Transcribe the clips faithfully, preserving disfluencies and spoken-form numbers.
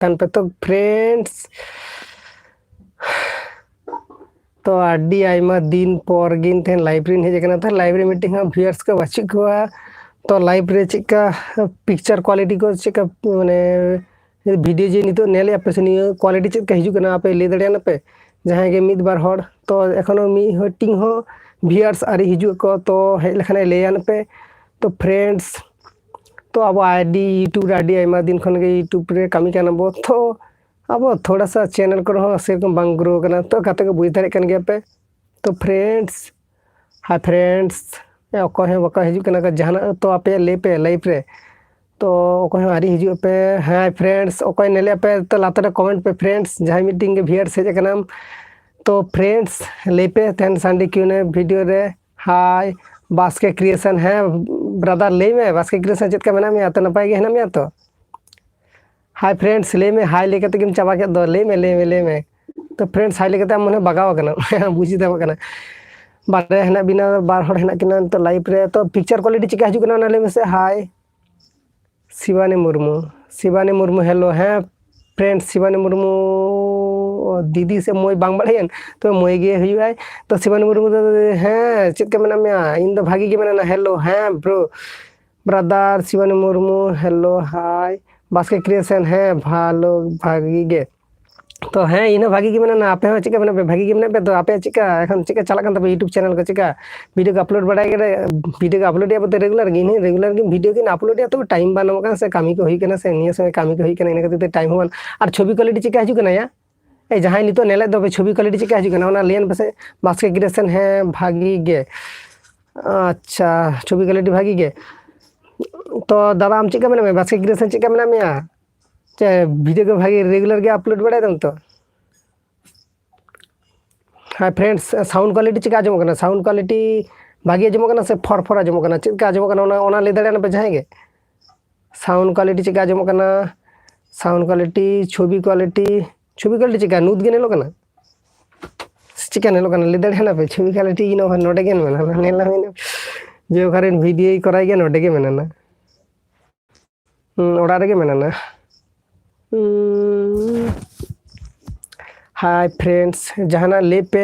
ᱠᱟᱱ ᱯᱮ᱾ ᱛᱚ friends, ᱛᱚ ᱟᱹᱰᱤ ᱟᱭᱢᱟ ᱫᱤᱱ ᱯᱚᱨ ᱜᱤᱧ ᱛᱮᱦᱮᱧ live ᱨᱤᱧ ᱦᱮᱡ ᱟᱠᱟᱱᱟ᱾ ᱛᱚ live ᱨᱮ ᱢᱤᱫᱴᱮᱱ ᱦᱚᱸ viewers ᱠᱚ ᱵᱟᱹᱪᱩᱜ ᱠᱚᱣᱟ᱾ ᱛᱚ live ᱨᱮ ᱪᱮᱫᱠᱟ picture quality ᱠᱚ, ᱪᱮᱫᱠᱟ ᱢᱟᱱᱮ video ᱡᱮ ᱱᱤᱛᱚᱜ ᱧᱮᱞᱮᱫᱼᱟ ᱯᱮ ᱥᱮ, ᱱᱤᱭᱟᱹ quality ᱪᱮᱫ ᱞᱮᱠᱟ ᱦᱤᱡᱩᱜ ᱠᱟᱱᱟ, ᱟᱯᱮ ᱞᱟᱹᱭ ᱫᱟᱲᱮᱭᱟᱜᱼᱟ ᱯᱮ? ᱡᱟᱦᱟᱸᱭ ᱜᱮ ᱢᱤᱫ ᱵᱟᱨ ᱦᱚᱲ᱾ ᱛᱚ ᱮᱠᱷᱚᱱᱳ ᱢᱤᱫ ᱦᱚᱲ ᱴᱤᱝ ᱦᱚᱸ viewers ᱟᱹᱣᱨᱤ ᱦᱤᱡᱩᱜ ᱟᱠᱚ, ᱛᱚ ᱦᱮᱡ ᱞᱮᱠᱷᱟᱱ ᱞᱟᱹᱭᱟ ᱯᱮ᱾ ᱛᱚ friends, ᱛᱚ ᱟᱵᱚ ᱟᱹᱰᱤ YouTube ᱨᱮ, ᱟᱹᱰᱤ ᱟᱭᱢᱟ ᱫᱤᱱ ᱠᱷᱚᱱ ᱜᱮ YouTube ᱨᱮ ᱠᱟᱹᱢᱤ ᱠᱟᱱᱟ ᱵᱚ, ᱛᱚ ᱟᱵᱚ ᱛᱷᱚᱲᱟ ᱥᱟ channel ᱠᱚᱨᱮ ᱦᱚᱸ ᱥᱮᱨᱚᱠᱚᱢ ᱵᱟᱝ grow ᱠᱟᱱᱟ᱾ ᱛᱚ ᱜᱟᱛᱮ ᱠᱚ ᱵᱩᱡᱽ ᱫᱟᱲᱮᱭᱟᱜ ᱠᱟᱱ ᱜᱮᱭᱟ ᱯᱮ᱾ ᱛᱚ friends, hi friends, ᱮ, ᱚᱠᱚᱭ ᱦᱚᱸ ᱵᱟᱠᱚ ᱦᱤᱡᱩᱜ ᱠᱟᱱᱟ ᱠᱚ ᱡᱟᱦᱟᱱᱟᱜ, ᱛᱚ ᱟᱯᱮᱭᱟᱜ ᱞᱟᱹᱭ ᱯᱮ live ᱨᱮ᱾ ᱛᱚ ᱚᱠᱚᱭ ᱦᱚᱸ ᱟᱹᱣᱨᱤ ᱦᱤᱡᱩᱜ ᱟᱯᱮ᱾ Hi friends, ᱚᱠᱚᱭ ᱧᱮᱞᱮᱫ ᱯᱮ ᱛᱚ ᱞᱟᱛᱟᱨ ᱨᱮ comment ᱯᱮ friends, ᱡᱟᱦᱟᱸᱭ ᱢᱤᱫᱴᱤᱝ ᱜᱮ viewers ᱦᱮᱡ ᱟᱠᱟᱱᱟᱢ᱾ ᱛᱚ friends, ᱞᱟᱹᱭ ᱯᱮ ᱛᱮᱦᱮᱧ Sunday Q and A video ᱨᱮ᱾ Hi ᱵᱟᱥᱠᱮ Creation, ᱦᱮᱸ brother ᱞᱟᱹᱭ ᱢᱮ, ᱵᱟᱥᱠᱮ Creation ᱪᱮᱫ ᱞᱮᱠᱟ ᱢᱮᱱᱟᱜ ᱢᱮᱭᱟ? ᱛᱚ ᱱᱟᱯᱟᱭ ᱜᱮ ᱦᱮᱱᱟᱜ ᱢᱮᱭᱟ ᱛᱚ? Hi friends, ᱞᱟᱹᱭ ᱢᱮ, hi ᱞᱟᱹᱭ ᱠᱟᱛᱮ ᱜᱮᱢ ᱪᱟᱵᱟ ᱠᱮᱫ ᱫᱚ᱾ ᱞᱟᱹᱭ ᱢᱮ, ᱞᱟᱹᱭ ᱢᱮ, ᱞᱟᱹᱭ ᱢᱮ᱾ ᱛᱚ friends, hi ᱞᱟᱹᱭ ᱠᱟᱛᱮ ᱟᱢ ᱢᱚᱱᱮ ᱵᱟᱜᱟᱣ ᱟᱠᱟᱱᱟ᱾ ᱵᱩᱡᱽ ᱫᱟᱲᱮᱭᱟᱜ ᱠᱟᱱᱟ᱾ ᱵᱟᱨᱭᱟ ᱦᱮᱱᱟᱜ ᱵᱤᱱᱟ, ᱵᱟᱨ ᱦᱚᱲ ᱦᱮᱱᱟᱜ ᱠᱤᱱᱟ ᱱᱤᱛᱚᱜ live ᱨᱮ᱾ ᱛᱚ picture quality ᱪᱮᱠᱟ ᱦᱤᱡᱩᱜ ᱠᱟᱱᱟ ᱚᱱᱟ ᱞᱟᱹᱭ ᱢᱮᱥᱮ᱾ Hi ᱥᱤᱵᱟᱱᱤ ᱢᱩᱨᱢᱩ, ᱥᱤᱵᱟᱱᱤ ᱢᱩᱨᱢᱩ, hello᱾ ᱦᱮᱸ friends, ᱥᱤᱵᱟᱱᱤ ᱢᱩᱨᱢᱩ ᱫᱤᱫᱤ ᱥᱮ ᱢᱟᱹᱭ ᱵᱟᱝ ᱵᱟᱲᱟᱭᱟᱹᱧ, ᱛᱚ ᱢᱟᱹᱭ ᱜᱮ ᱦᱩᱭᱩᱜᱼᱟᱭ᱾ ᱛᱚ ᱥᱤᱵᱟᱱᱤ ᱢᱩᱨᱢᱩ ᱫᱚ, ᱦᱮᱸ ᱪᱮᱫ ᱞᱮᱠᱟ ᱢᱮᱱᱟᱜ ᱢᱮᱭᱟ? ᱤᱧ ᱫᱚ ᱵᱷᱟᱜᱤ ᱜᱮ ᱢᱮᱱᱟᱧᱟ᱾ Hello, ᱦᱮᱸ bro᱾ Brother ᱥᱤᱵᱟᱱᱤ ᱢᱩᱨᱢᱩ, hello, hi᱾ ᱵᱟᱥᱠᱮ Creation, ᱦᱮᱸ ᱵᱷᱟᱞᱚ, ᱵᱷᱟᱜᱤ ᱜᱮ᱾ ᱛᱚ ᱦᱮᱸ, ᱤᱧ ᱦᱚᱸ ᱵᱷᱟᱜᱤ ᱜᱮ ᱢᱮᱱᱟᱧᱟ᱾ ᱟᱯᱮ ᱦᱚᱸ ᱪᱮᱫ ᱞᱮᱠᱟ ᱢᱮᱱᱟᱜ ᱯᱮ? ᱵᱷᱟᱜᱤ ᱜᱮ ᱢᱮᱱᱟᱜ ᱯᱮ ᱛᱚ? ᱟᱯᱮᱭᱟᱜ ᱪᱮᱫ ᱞᱮᱠᱟ ᱮᱠᱷᱚᱱ, ᱪᱮᱫ ᱞᱮᱠᱟ ᱪᱟᱞᱟᱜ ᱠᱟᱱ ᱛᱟᱯᱮᱭᱟ YouTube channel ᱠᱚ? ᱪᱮᱫ ᱞᱮᱠᱟ video ᱠᱚ upload ᱵᱟᱲᱟᱭ ᱜᱮᱭᱟ? Video ᱠᱚ upload ᱮᱫᱼᱟ ᱯᱮ ᱛᱚ regular ᱜᱮ? ᱤᱧ ᱦᱚᱸ regular ᱜᱮ video ᱜᱤᱧ upload ᱮᱫᱼᱟ, ᱛᱚᱵᱮ time ᱵᱟᱝ ᱧᱟᱢᱚᱜ ᱠᱟᱱᱟ ᱥᱮ, ᱠᱟᱹᱢᱤ ᱠᱚ ᱦᱩᱭᱩᱜ ᱠᱟᱱᱟ ᱥᱮ, ᱱᱤᱭᱟᱹ ᱥᱚᱢᱚᱭ ᱠᱟᱹᱢᱤ ᱠᱚ ᱦᱩᱭᱩᱜ ᱠᱟᱱᱟ, ᱤᱱᱟᱹ ᱠᱷᱟᱹᱛᱤᱨ ᱛᱮ time ᱦᱚᱸ ᱵᱟᱝ᱾ ᱟᱨ ᱪᱷᱚᱵᱤ quality ᱪᱮᱫ ᱞᱮᱠᱟ ᱦᱤᱡᱩᱜ ᱠᱟᱱᱟ ᱭᱟ? ᱮᱭ, ᱡᱟᱦᱟᱸᱭ ᱱᱤᱛᱚᱜ ᱧᱮᱞᱮᱫ ᱫᱚᱯᱮ, ᱪᱷᱚᱵᱤ quality ᱪᱮᱫ ᱞᱮᱠᱟ ᱦᱤᱡᱩᱜ ᱠᱟᱱᱟ, ᱚᱱᱟ ᱞᱟᱹᱭᱟᱱ ᱯᱮᱥᱮ᱾ ᱵᱟᱥᱠᱮ Creation, ᱦᱮᱸ ᱵᱷᱟᱜᱤ ᱜᱮ᱾ ᱟᱪᱪᱷᱟ, ᱪᱷᱚᱵᱤ quality ᱵᱷᱟᱜᱤ ᱜᱮ᱾ ᱛᱚ ᱫᱟᱫᱟ, ᱟᱢ ᱪᱮᱫ ᱞᱮᱠᱟ ᱢᱮᱱᱟᱜ ᱢᱮᱭᱟ? ᱵᱟᱥᱠᱮ Creation, ᱪᱮᱫ ᱞᱮᱠᱟ ᱢᱮᱱᱟᱜ ᱢᱮᱭᱟ? ᱪᱮ video ᱠᱚ ᱵᱷᱟᱜᱮ regular ᱜᱮ upload ᱵᱟᱲᱟᱭ ᱫᱟᱢ ᱛᱚ? Hi friends, sound quality ᱪᱮᱫ ᱞᱮᱠᱟ ᱟᱸᱡᱚᱢᱚᱜ ᱠᱟᱱᱟ? Sound quality ᱵᱷᱟᱜᱮ ᱟᱸᱡᱚᱢᱚᱜ ᱠᱟᱱᱟ ᱥᱮ ᱯᱷᱚᱨ ᱯᱷᱚᱨ ᱟᱸᱡᱚᱢᱚᱜ ᱠᱟᱱᱟ? ᱪᱮᱫ ᱞᱮᱠᱟ ᱟᱸᱡᱚᱢᱚᱜ ᱠᱟᱱᱟ, ᱚᱱᱟ, ᱚᱱᱟ ᱞᱟᱹᱭ ᱫᱟᱲᱮᱭᱟᱜᱼᱟ ᱯᱮ ᱡᱟᱦᱟᱸᱭ ᱜᱮ? Sound quality ᱪᱮᱫ ᱞᱮᱠᱟ ᱟᱸᱡᱚᱢᱚᱜ ᱠᱟᱱᱟ? Sound quality, ᱪᱷᱚᱵᱤ quality, ᱪᱷᱚᱵᱤ quality ᱪᱮᱫ ᱞᱮᱠᱟ, ᱱᱩᱛ ᱜᱮ ᱧᱮᱞᱚᱜ ᱠᱟᱱᱟ? ᱪᱮᱫ ᱞᱮᱠᱟ ᱧᱮᱞᱚᱜ ᱠᱟᱱᱟ? ᱞᱟᱹᱭ ᱫᱟᱲᱮᱭᱟᱜᱼᱟ ᱯᱮ? ᱪᱷᱚᱵᱤ quality ᱤᱧ ᱱᱚᱰᱮ ᱜᱮ ᱢᱮᱱᱟᱜᱼᱟ, ᱧᱮᱞ ᱧᱟᱢ ᱡᱮ ᱚᱠᱟᱨᱮ video ᱠᱚᱨᱟᱣ ᱜᱮᱭᱟ, ᱱᱚᱰᱮ ᱜᱮ ᱢᱮᱱᱟᱜᱼᱟ᱾ ᱦᱩᱸ, ᱚᱲᱟᱜ ᱨᱮᱜᱮ ᱢᱮᱱᱟᱧᱟ᱾ ᱦᱩᱸ, Hi friends, ᱡᱟᱦᱟᱱᱟᱜ ᱞᱟᱹᱭ ᱯᱮ᱾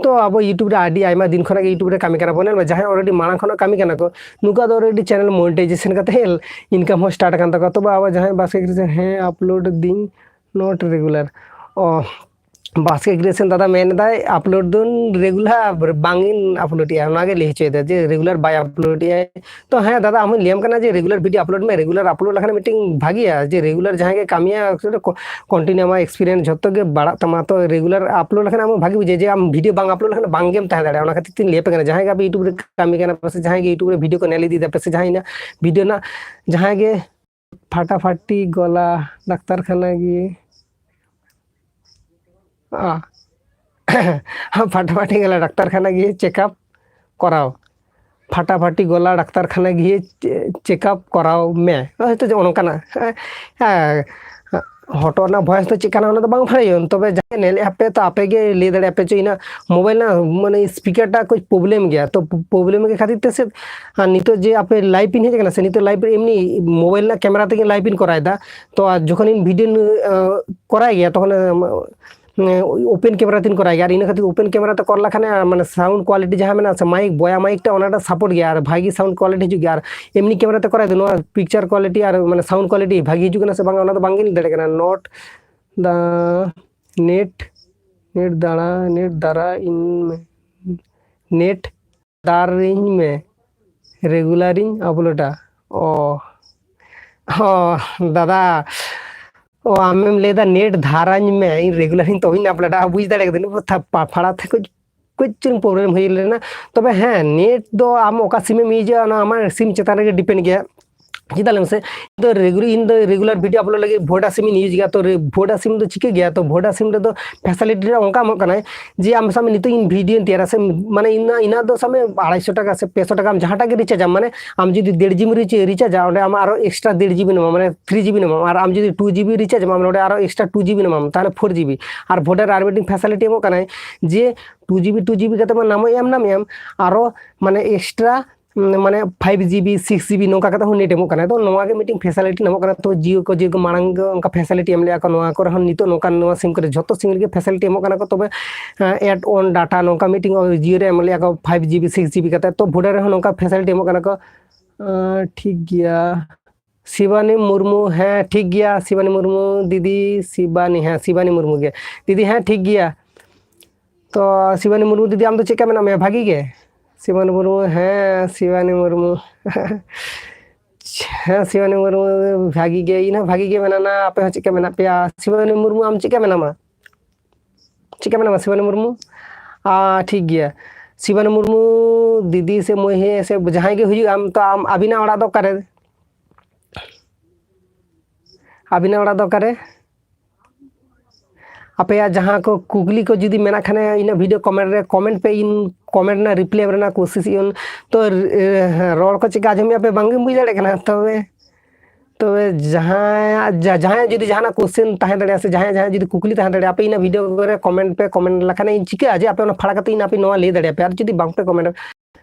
ᱛᱚ ᱟᱵᱚ YouTube ᱨᱮ ᱟᱹᱰᱤ ᱟᱭᱢᱟ ᱫᱤᱱ ᱠᱷᱚᱱᱟᱜ ᱜᱮ YouTube ᱨᱮ ᱠᱟᱹᱢᱤ ᱠᱟᱱᱟ ᱵᱚᱱ, ᱧᱮᱞ ᱢᱮ, ᱡᱟᱦᱟᱸᱭ already ᱢᱟᱲᱟᱝ ᱠᱷᱚᱱᱟᱜ ᱠᱟᱹᱢᱤ ᱠᱟᱱᱟ ᱠᱚ, ᱱᱩᱠᱩᱣᱟᱜ ᱫᱚ already channel monetization ᱠᱟᱛᱮ income ᱦᱚᱸ start ᱟᱠᱟᱱ ᱛᱟᱠᱚᱣᱟ᱾ ᱛᱚᱵᱮ ᱟᱵᱚ ᱡᱟᱦᱟᱸᱭ ᱵᱟᱥᱠᱮ ᱠᱨᱤᱥᱮᱱ, ᱦᱮᱸ, upload ᱫᱤᱧ, not regular᱾ ᱚ, ᱵᱟᱥᱠᱮ ᱠᱨᱤᱥᱮᱱ ᱫᱟᱫᱟ ᱢᱮᱱ ᱮᱫᱟᱭ, upload ᱫᱚᱧ regular ᱵᱟᱝ ᱤᱧ upload ᱮᱫᱼᱟ, ᱚᱱᱟᱜᱮ ᱞᱟᱹᱭ ᱦᱚᱪᱚᱭᱮᱫᱟ ᱡᱮ regular ᱵᱟᱭ upload ᱮᱫᱼᱟᱭ᱾ ᱛᱚ ᱦᱮᱸ ᱫᱟᱫᱟ, ᱟᱢ ᱦᱚᱧ ᱞᱟᱹᱭᱟᱢ ᱠᱟᱱᱟ ᱡᱮ regular video upload ᱢᱮ, regular upload ᱞᱮᱠᱷᱟᱱ ᱢᱤᱫᱴᱮᱱ ᱵᱷᱟᱜᱮᱭᱟ, ᱡᱮ regular ᱡᱟᱦᱟᱸᱭ ᱜᱮ ᱠᱟᱹᱢᱤᱭᱟ, continue ᱟᱢᱟᱜ experience ᱡᱷᱚᱛᱚ ᱜᱮ ᱵᱟᱲᱟᱜ ᱛᱟᱢᱟ᱾ ᱛᱚ regular upload ᱞᱮᱠᱷᱟᱱ ᱟᱢ ᱦᱚᱸ ᱵᱷᱟᱜᱮ ᱵᱩᱡᱷᱟᱹᱜᱼᱟ, ᱡᱮ ᱟᱢ video ᱵᱟᱝ upload ᱞᱮᱠᱷᱟᱱ ᱵᱟᱝ ᱜᱮᱢ ᱛᱟᱦᱮᱸ ᱫᱟᱲᱮᱭᱟᱜᱼᱟ᱾ ᱚᱱᱟ ᱠᱷᱟᱹᱛᱤᱨ ᱛᱤᱧ ᱞᱟᱹᱭ ᱟᱯᱮ ᱠᱟᱱᱟ, ᱡᱟᱦᱟᱸᱭ ᱜᱮ ᱟᱯᱮ YouTube ᱨᱮ ᱠᱟᱹᱢᱤ ᱠᱟᱱᱟ ᱯᱮ ᱥᱮ ᱡᱟᱦᱟᱸᱭ ᱜᱮ YouTube ᱨᱮ video ᱠᱚ ᱧᱮᱞ ᱤᱫᱤᱭᱮᱫᱟ ᱯᱮ ᱥᱮ ᱡᱟᱦᱟᱸᱭ ᱤᱧᱟᱹᱜ video ᱨᱮᱱᱟᱜ ᱡᱟᱦᱟᱸᱭ ᱜᱮ ᱯᱷᱟᱴᱟᱯᱷᱟᱴᱤ ᱜᱚᱞᱟ ᱰᱟᱠᱛᱟᱨ ᱠᱷᱟᱱᱟ ᱜᱮ, ᱟ, ᱯᱷᱟᱴᱟᱯᱷᱟᱴᱤ ᱜᱚᱞᱟ ᱰᱟᱠᱛᱟᱨ ᱠᱷᱟᱱᱟ ᱜᱮ check up ᱠᱚᱨᱟᱣ, ᱯᱷᱟᱴᱟᱯᱷᱟᱴᱤ ᱜᱚᱞᱟ ᱰᱟᱠᱛᱟᱨ ᱠᱷᱟᱱᱟ ᱜᱮ check up ᱠᱚᱨᱟᱣ ᱢᱮ᱾ ᱦᱚᱭᱛᱳ ᱡᱮ ᱚᱱᱠᱟᱱᱟᱜ, ᱦᱮᱸ, ᱦᱮᱸ, ᱦᱚᱴᱚᱜ ᱨᱮᱱᱟᱜ voice ᱫᱚ ᱪᱮᱫ ᱠᱟᱱᱟ ᱚᱱᱟ ᱫᱚ ᱵᱟᱝ ᱵᱟᱲᱟᱭᱟᱹᱧ, ᱛᱚᱵᱮ ᱡᱟᱦᱟᱸᱭ ᱧᱮᱞᱮᱫᱼᱟ ᱯᱮ, ᱛᱚ ᱟᱯᱮ ᱜᱮ ᱞᱟᱹᱭ ᱫᱟᱲᱮᱭᱟᱜᱼᱟ ᱯᱮ ᱪᱮ ᱤᱧᱟᱹᱜ mobile ᱨᱮᱱᱟᱜ ᱢᱟᱱᱮ speaker ᱴᱟᱜ ᱠᱟᱹᱡ problem ᱜᱮᱭᱟ᱾ ᱛᱚ problem ᱜᱮ ᱠᱷᱟᱹᱛᱤᱨ ᱛᱮ ᱥᱮ, ᱟᱨ ᱱᱤᱛᱚᱜ ᱡᱮ ᱟᱯᱮ live ᱯᱮ ᱦᱮᱡ ᱟᱠᱟᱱᱟ ᱥᱮ, ᱱᱤᱛᱚᱜ live ᱨᱮ ᱮᱢᱱᱤ mobile ᱨᱮᱱᱟᱜ camera ᱛᱮᱜᱮ live ᱤᱧ ᱠᱚᱨᱟᱣᱮᱫᱟ᱾ ᱛᱚ ᱟᱨ ᱡᱚᱠᱷᱚᱱ ᱤᱧ video, ᱟᱸ, ᱠᱚᱨᱟᱣ ᱜᱮᱭᱟ, ᱛᱚᱠᱷᱚᱱ, ᱟᱸ, open camera ᱛᱤᱧ ᱠᱚᱨᱟᱣ ᱜᱮᱭᱟ᱾ ᱟᱨ ᱤᱱᱟᱹ ᱠᱷᱟᱹᱛᱤᱨ open camera ᱛᱮ ᱠᱚᱨᱟᱣ ᱞᱮᱠᱷᱟᱱ, ᱟᱨ ᱢᱟᱱᱮ sound quality ᱡᱟᱦᱟᱸ ᱢᱮᱱᱟᱜᱼᱟ ᱥᱮ, mic, ᱵᱚᱭᱟ mic ᱴᱟᱜ, ᱚᱱᱟᱴᱟᱜ support ᱜᱮᱭᱟ ᱟᱨ ᱵᱷᱟᱜᱤ sound quality ᱦᱤᱡᱩᱜ ᱜᱮᱭᱟ᱾ ᱟᱨ ᱮᱢᱱᱤ camera ᱛᱮ ᱠᱚᱨᱟᱣ ᱫᱚ ᱱᱚᱣᱟ picture quality ᱟᱨ ᱢᱟᱱᱮ sound quality ᱵᱷᱟᱜᱤ ᱦᱤᱡᱩᱜ ᱠᱟᱱᱟ ᱥᱮ ᱵᱟᱝ, ᱚᱱᱟ ᱫᱚ ᱵᱟᱝ ᱜᱤᱧ ᱞᱟᱹᱭ ᱫᱟᱲᱮᱭᱟᱜ ᱠᱟᱱᱟ᱾ Not the net, net ᱫᱟᱲᱟ, net ᱫᱟᱨᱟ ᱤᱧ ᱢᱮ, net ᱫᱟᱨᱤᱧ ᱢᱮ, regular ᱤᱧ uploadᱟ᱾ ᱚ, ᱚ, ᱫᱟᱫᱟ, ᱚ, ᱟᱢᱮᱢ ᱞᱟᱹᱭᱫᱟ net ᱫᱷᱟᱨᱟᱧ ᱢᱮ, ᱤᱧ regular ᱤᱧ ᱛᱚᱵᱮᱧ uploadᱟ᱾ ᱵᱩᱡᱽ ᱫᱟᱲᱮ ᱠᱟᱹᱫᱟᱹᱧ, ᱯᱷᱟ-, ᱯᱷᱟᱲᱟ ᱛᱮ ᱠᱟᱹᱡ, ᱠᱟᱹᱡ ᱪᱩᱞᱩᱝ problem ᱦᱩᱭ ᱞᱮᱱᱟ᱾ ᱛᱚᱵᱮ ᱦᱮᱸ, net ᱫᱚ ᱟᱢ ᱚᱠᱟ sim ᱮᱢ ᱤᱭᱩᱡᱟ, ᱚᱱᱟ ᱟᱢᱟᱜ sim ᱪᱮᱛᱟᱱ ᱨᱮᱜᱮ depend ᱜᱮᱭᱟ᱾ ᱪᱮᱫᱟᱜ ᱞᱟᱹᱭ ᱢᱮᱥᱮ, ᱤᱧ ᱫᱚ ᱨᱮᱜᱩ-, ᱤᱧ ᱫᱚ regular video upload ᱞᱟᱹᱜᱤᱫ ᱵᱷᱳᱰᱟ sim ᱤᱧ ᱤᱭᱩᱡᱽ ᱜᱮᱭᱟ᱾ ᱛᱚ ᱨᱮ-, ᱵᱷᱳᱰᱟ sim ᱫᱚ ᱪᱤᱠᱟᱹ ᱜᱮᱭᱟ? ᱛᱚ ᱵᱷᱳᱰᱟ sim ᱨᱮᱫᱚ facility ᱨᱮ ᱚᱱᱠᱟ ᱮᱢᱚᱜ ᱠᱟᱱᱟᱭ ᱡᱮ ᱟᱢ ᱥᱟᱵ ᱢᱮ ᱱᱤᱛᱚᱜ ᱤᱧ video ᱤᱧ ᱛᱮᱭᱟᱨᱟ ᱥᱮ, ᱢᱟᱱᱮ ᱤᱧ ᱫᱚ, ᱤᱧᱟᱹᱜ ᱫᱚ ᱥᱟᱵ ᱢᱮ ᱟᱲᱟᱭᱥᱚ ᱴᱟᱠᱟ ᱥᱮ ᱯᱮᱥᱚ ᱴᱟᱠᱟ ᱟᱢ ᱡᱟᱦᱟᱸᱴᱟᱜ ᱜᱮ recharge ᱟᱢ, ᱢᱟᱱᱮ ᱟᱢ ᱡᱩᱫᱤ ᱰᱮᱲ GB ᱨᱮ recharge ᱟ, ᱚᱸᱰᱮ ᱟᱢᱟᱜ ᱟᱨᱚ extra ᱰᱮᱲ GB ᱮᱢᱟᱢᱟ, ᱢᱟᱱᱮ three GB ᱮᱢᱟᱢᱟ᱾ ᱟᱨ ᱟᱢ ᱡᱩᱫᱤ two GB recharge ᱟᱢ, ᱚᱸᱰᱮ ᱟᱨᱚ extra two GB ᱮᱢᱟᱢᱟ, ᱛᱟᱦᱚᱞᱮ four GB᱾ ᱟᱨ ᱵᱷᱳᱰᱟ ᱨᱮ ᱟᱨ ᱢᱤᱫᱴᱮᱱ facility ᱮᱢᱚᱜ ᱠᱟᱱᱟᱭ ᱡᱮ two GB, two GB ᱠᱟᱛᱮ ᱢᱟ ᱧᱟᱢᱮᱫ ᱟᱢ, ᱧᱟᱢᱮᱫ ᱟᱢ, ᱟᱨᱚ ᱢᱟᱱᱮ extra ᱢᱟᱱᱮ five G B, six G B ᱱᱚᱝᱠᱟ ᱠᱟᱛᱮ ᱦᱚᱸ ᱱᱮᱴ ᱮᱢᱚᱜ ᱠᱟᱱᱟ᱾ ᱛᱚ ᱱᱚᱣᱟ ᱜᱮ ᱢᱤᱫᱴᱤᱝ ᱯᱷᱮᱥᱟᱞᱤᱴᱤ ᱧᱟᱢᱚᱜ ᱠᱟᱱᱟ᱾ ᱛᱚ ᱡᱤᱭᱳ ᱠᱚ ᱡᱮᱨᱚᱠᱚᱢ ᱢᱟᱲᱟᱝ ᱜᱮ ᱚᱱᱠᱟ ᱯᱷᱮᱥᱟᱞᱤᱴᱤ ᱮᱢ ᱞᱮᱜᱼᱟ ᱠᱚ, ᱱᱚᱣᱟ ᱠᱚᱨᱮ ᱦᱚᱸ ᱱᱤᱛᱚᱜ ᱱᱚᱝᱠᱟᱱ ᱱᱚᱣᱟ ᱥᱤᱢ ᱠᱚᱨᱮ ᱡᱷᱚᱛᱚ ᱥᱤᱢ ᱨᱮᱜᱮ ᱯᱷᱮᱥᱟᱞᱤᱴᱤ ᱮᱢᱚᱜ ᱠᱟᱱᱟ ᱠᱚ᱾ ᱛᱚᱵᱮ ᱮᱰ ᱚᱱ ᱰᱟᱴᱟ ᱱᱚᱝᱠᱟ ᱢᱤᱫᱴᱤᱝ ᱡᱤᱭᱳ ᱨᱮ ᱮᱢ ᱞᱮᱜᱼᱟ ᱠᱚ five G B, six G B ᱠᱟᱛᱮ᱾ ᱛᱚ ᱵᱷᱳᱰᱟ ᱨᱮᱦᱚᱸ ᱱᱚᱝᱠᱟ ᱯᱷᱮᱥᱟᱞᱤᱴᱤ ᱮᱢᱚᱜ ᱠᱟᱱᱟ ᱠᱚ᱾ ᱟᱸ, ᱴᱷᱤᱠ ᱜᱮᱭᱟ᱾ ᱥᱤᱵᱟᱱᱤ ᱢᱩᱨᱢᱩ, ᱦᱮᱸ ᱴᱷᱤᱠ ᱜᱮᱭᱟ᱾ ᱥᱤᱵᱟᱱᱤ ᱢᱩᱨᱢᱩ ᱫᱤᱫᱤ, ᱥᱤᱵᱟᱱᱤ, ᱦᱮᱸ ᱥᱤᱵᱟᱱᱤ ᱢᱩᱨᱢᱩ ᱜᱮ᱾ ᱫᱤᱫᱤ, ᱦᱮᱸ ᱴᱷᱤᱠ ᱜᱮᱭᱟ᱾ ᱛᱚ ᱥᱤᱵᱟᱱᱤ ᱢᱩᱨᱢᱩ ᱫᱤᱫᱤ, ᱟᱢ ᱫᱚ ᱪᱮᱫ ᱞᱮᱠᱟ ᱢᱮᱱᱟᱜ ᱢᱮᱭᱟ? ᱵᱷᱟᱜᱤ ᱜᱮ? ᱥᱤᱵᱟᱱᱤ ᱢᱩᱨᱢᱩ, ᱦᱮᱸ ᱥᱤᱵᱟᱱᱤ ᱢᱩᱨᱢᱩ᱾ ᱦᱮᱸ ᱥᱤᱵᱟᱱᱤ ᱢᱩᱨᱢᱩ, ᱵᱷᱟᱜᱤ ᱜᱮ, ᱤᱧ ᱦᱚᱸ ᱵᱷᱟᱜᱤ ᱜᱮ ᱢᱮᱱᱟᱧᱟ᱾ ᱟᱯᱮ ᱦᱚᱸ ᱪᱮᱫ ᱞᱮᱠᱟ ᱢᱮᱱᱟᱜ ᱯᱮᱭᱟ? ᱥᱤᱵᱟᱱᱤ ᱢᱩᱨᱢᱩ, ᱟᱢ ᱪᱮᱫ ᱞᱮᱠᱟ ᱢᱮᱱᱟᱢᱟ? ᱪᱮᱫ ᱞᱮᱠᱟ ᱢᱮᱱᱟᱢᱟ ᱥᱤᱵᱟᱱᱤ ᱢᱩᱨᱢᱩ? ᱟᱨ ᱴᱷᱤᱠ ᱜᱮᱭᱟ᱾ ᱥᱤᱵᱟᱱᱤ ᱢᱩᱨᱢᱩ ᱫᱤᱫᱤ ᱥᱮ ᱢᱟᱹᱭ ᱦᱮᱸ ᱥᱮ ᱡᱟᱦᱟᱸᱭ ᱜᱮ ᱦᱩᱭᱩᱜ, ᱟᱢ ᱛᱚ, ᱟᱢ, ᱟᱹᱵᱤᱱᱟᱜ ᱚᱲᱟᱜ ᱫᱚ ᱚᱠᱟᱨᱮ? ᱟᱹᱵᱤᱱᱟᱜ ᱚᱲᱟᱜ ᱫᱚ ᱚᱠᱟᱨᱮ? ᱟᱯᱮᱭᱟᱜ ᱡᱟᱦᱟᱸ ᱠᱚ ᱠᱩᱠᱞᱤ ᱠᱚ ᱡᱩᱫᱤ ᱢᱮᱱᱟᱜ ᱠᱷᱟᱱ, ᱤᱧᱟᱹᱜ ᱵᱷᱤᱰᱤᱭᱳ ᱠᱚᱢᱮᱱᱴ ᱨᱮ ᱠᱚᱢᱮᱱᱴ ᱯᱮ, ᱤᱧ ᱠᱚᱢᱮᱱᱴ ᱨᱮᱱᱟᱜ ᱨᱤᱯᱞᱟᱭ ᱨᱮᱱᱟᱜ ᱠᱳᱥᱤᱥ ᱤᱧ᱾ ᱛᱚ, ᱮ, ᱨᱚᱲ ᱠᱚ ᱪᱮᱫᱠᱟ ᱟᱸᱡᱚᱢᱮᱜᱼᱟ ᱯᱮ, ᱵᱟᱝᱜᱮᱢ ᱵᱩᱡᱽ ᱫᱟᱲᱮᱭᱟᱜ ᱠᱟᱱᱟ? ᱛᱚᱵᱮ, ᱛᱚᱵᱮ ᱡᱟᱦᱟᱸᱭᱟᱜ, ᱡᱟ-, ᱡᱟᱦᱟᱸᱭᱟᱜ ᱡᱩᱫᱤ ᱡᱟᱦᱟᱱᱟᱜ ᱠᱳᱥᱪᱮᱱ ᱛᱟᱦᱮᱸ ᱫᱟᱲᱮᱭᱟᱜᱼᱟ ᱥᱮ ᱡᱟᱦᱟᱸᱭᱟᱜ, ᱡᱟᱦᱟᱸᱭᱟᱜ ᱡᱩᱫᱤ ᱠᱩᱠᱞᱤ ᱛᱟᱦᱮᱸ ᱫᱟᱲᱮᱭᱟᱜᱼᱟ, ᱟᱯᱮ ᱤᱧᱟᱹᱜ ᱵᱷᱤᱰᱤᱭᱳ ᱠᱚᱨᱮ ᱠᱚᱢᱮᱱᱴ ᱯᱮ, ᱠᱚᱢᱮᱱᱴ ᱞᱮᱠᱷᱟᱱ ᱤᱧ ᱪᱤᱠᱟᱹᱜᱼᱟ ᱡᱮ ᱟᱯᱮ ᱚᱱᱟ ᱯᱷᱟᱲᱟ ᱠᱟᱛᱮ ᱤᱧ ᱟᱯᱮ ᱱᱚᱣᱟ ᱞᱟᱹᱭ ᱫᱟᱲᱮᱭᱟᱯᱮ᱾ ᱟᱨ ᱡᱩᱫᱤ ᱵᱟᱝᱯᱮ ᱠᱚᱢᱮᱱᱴ,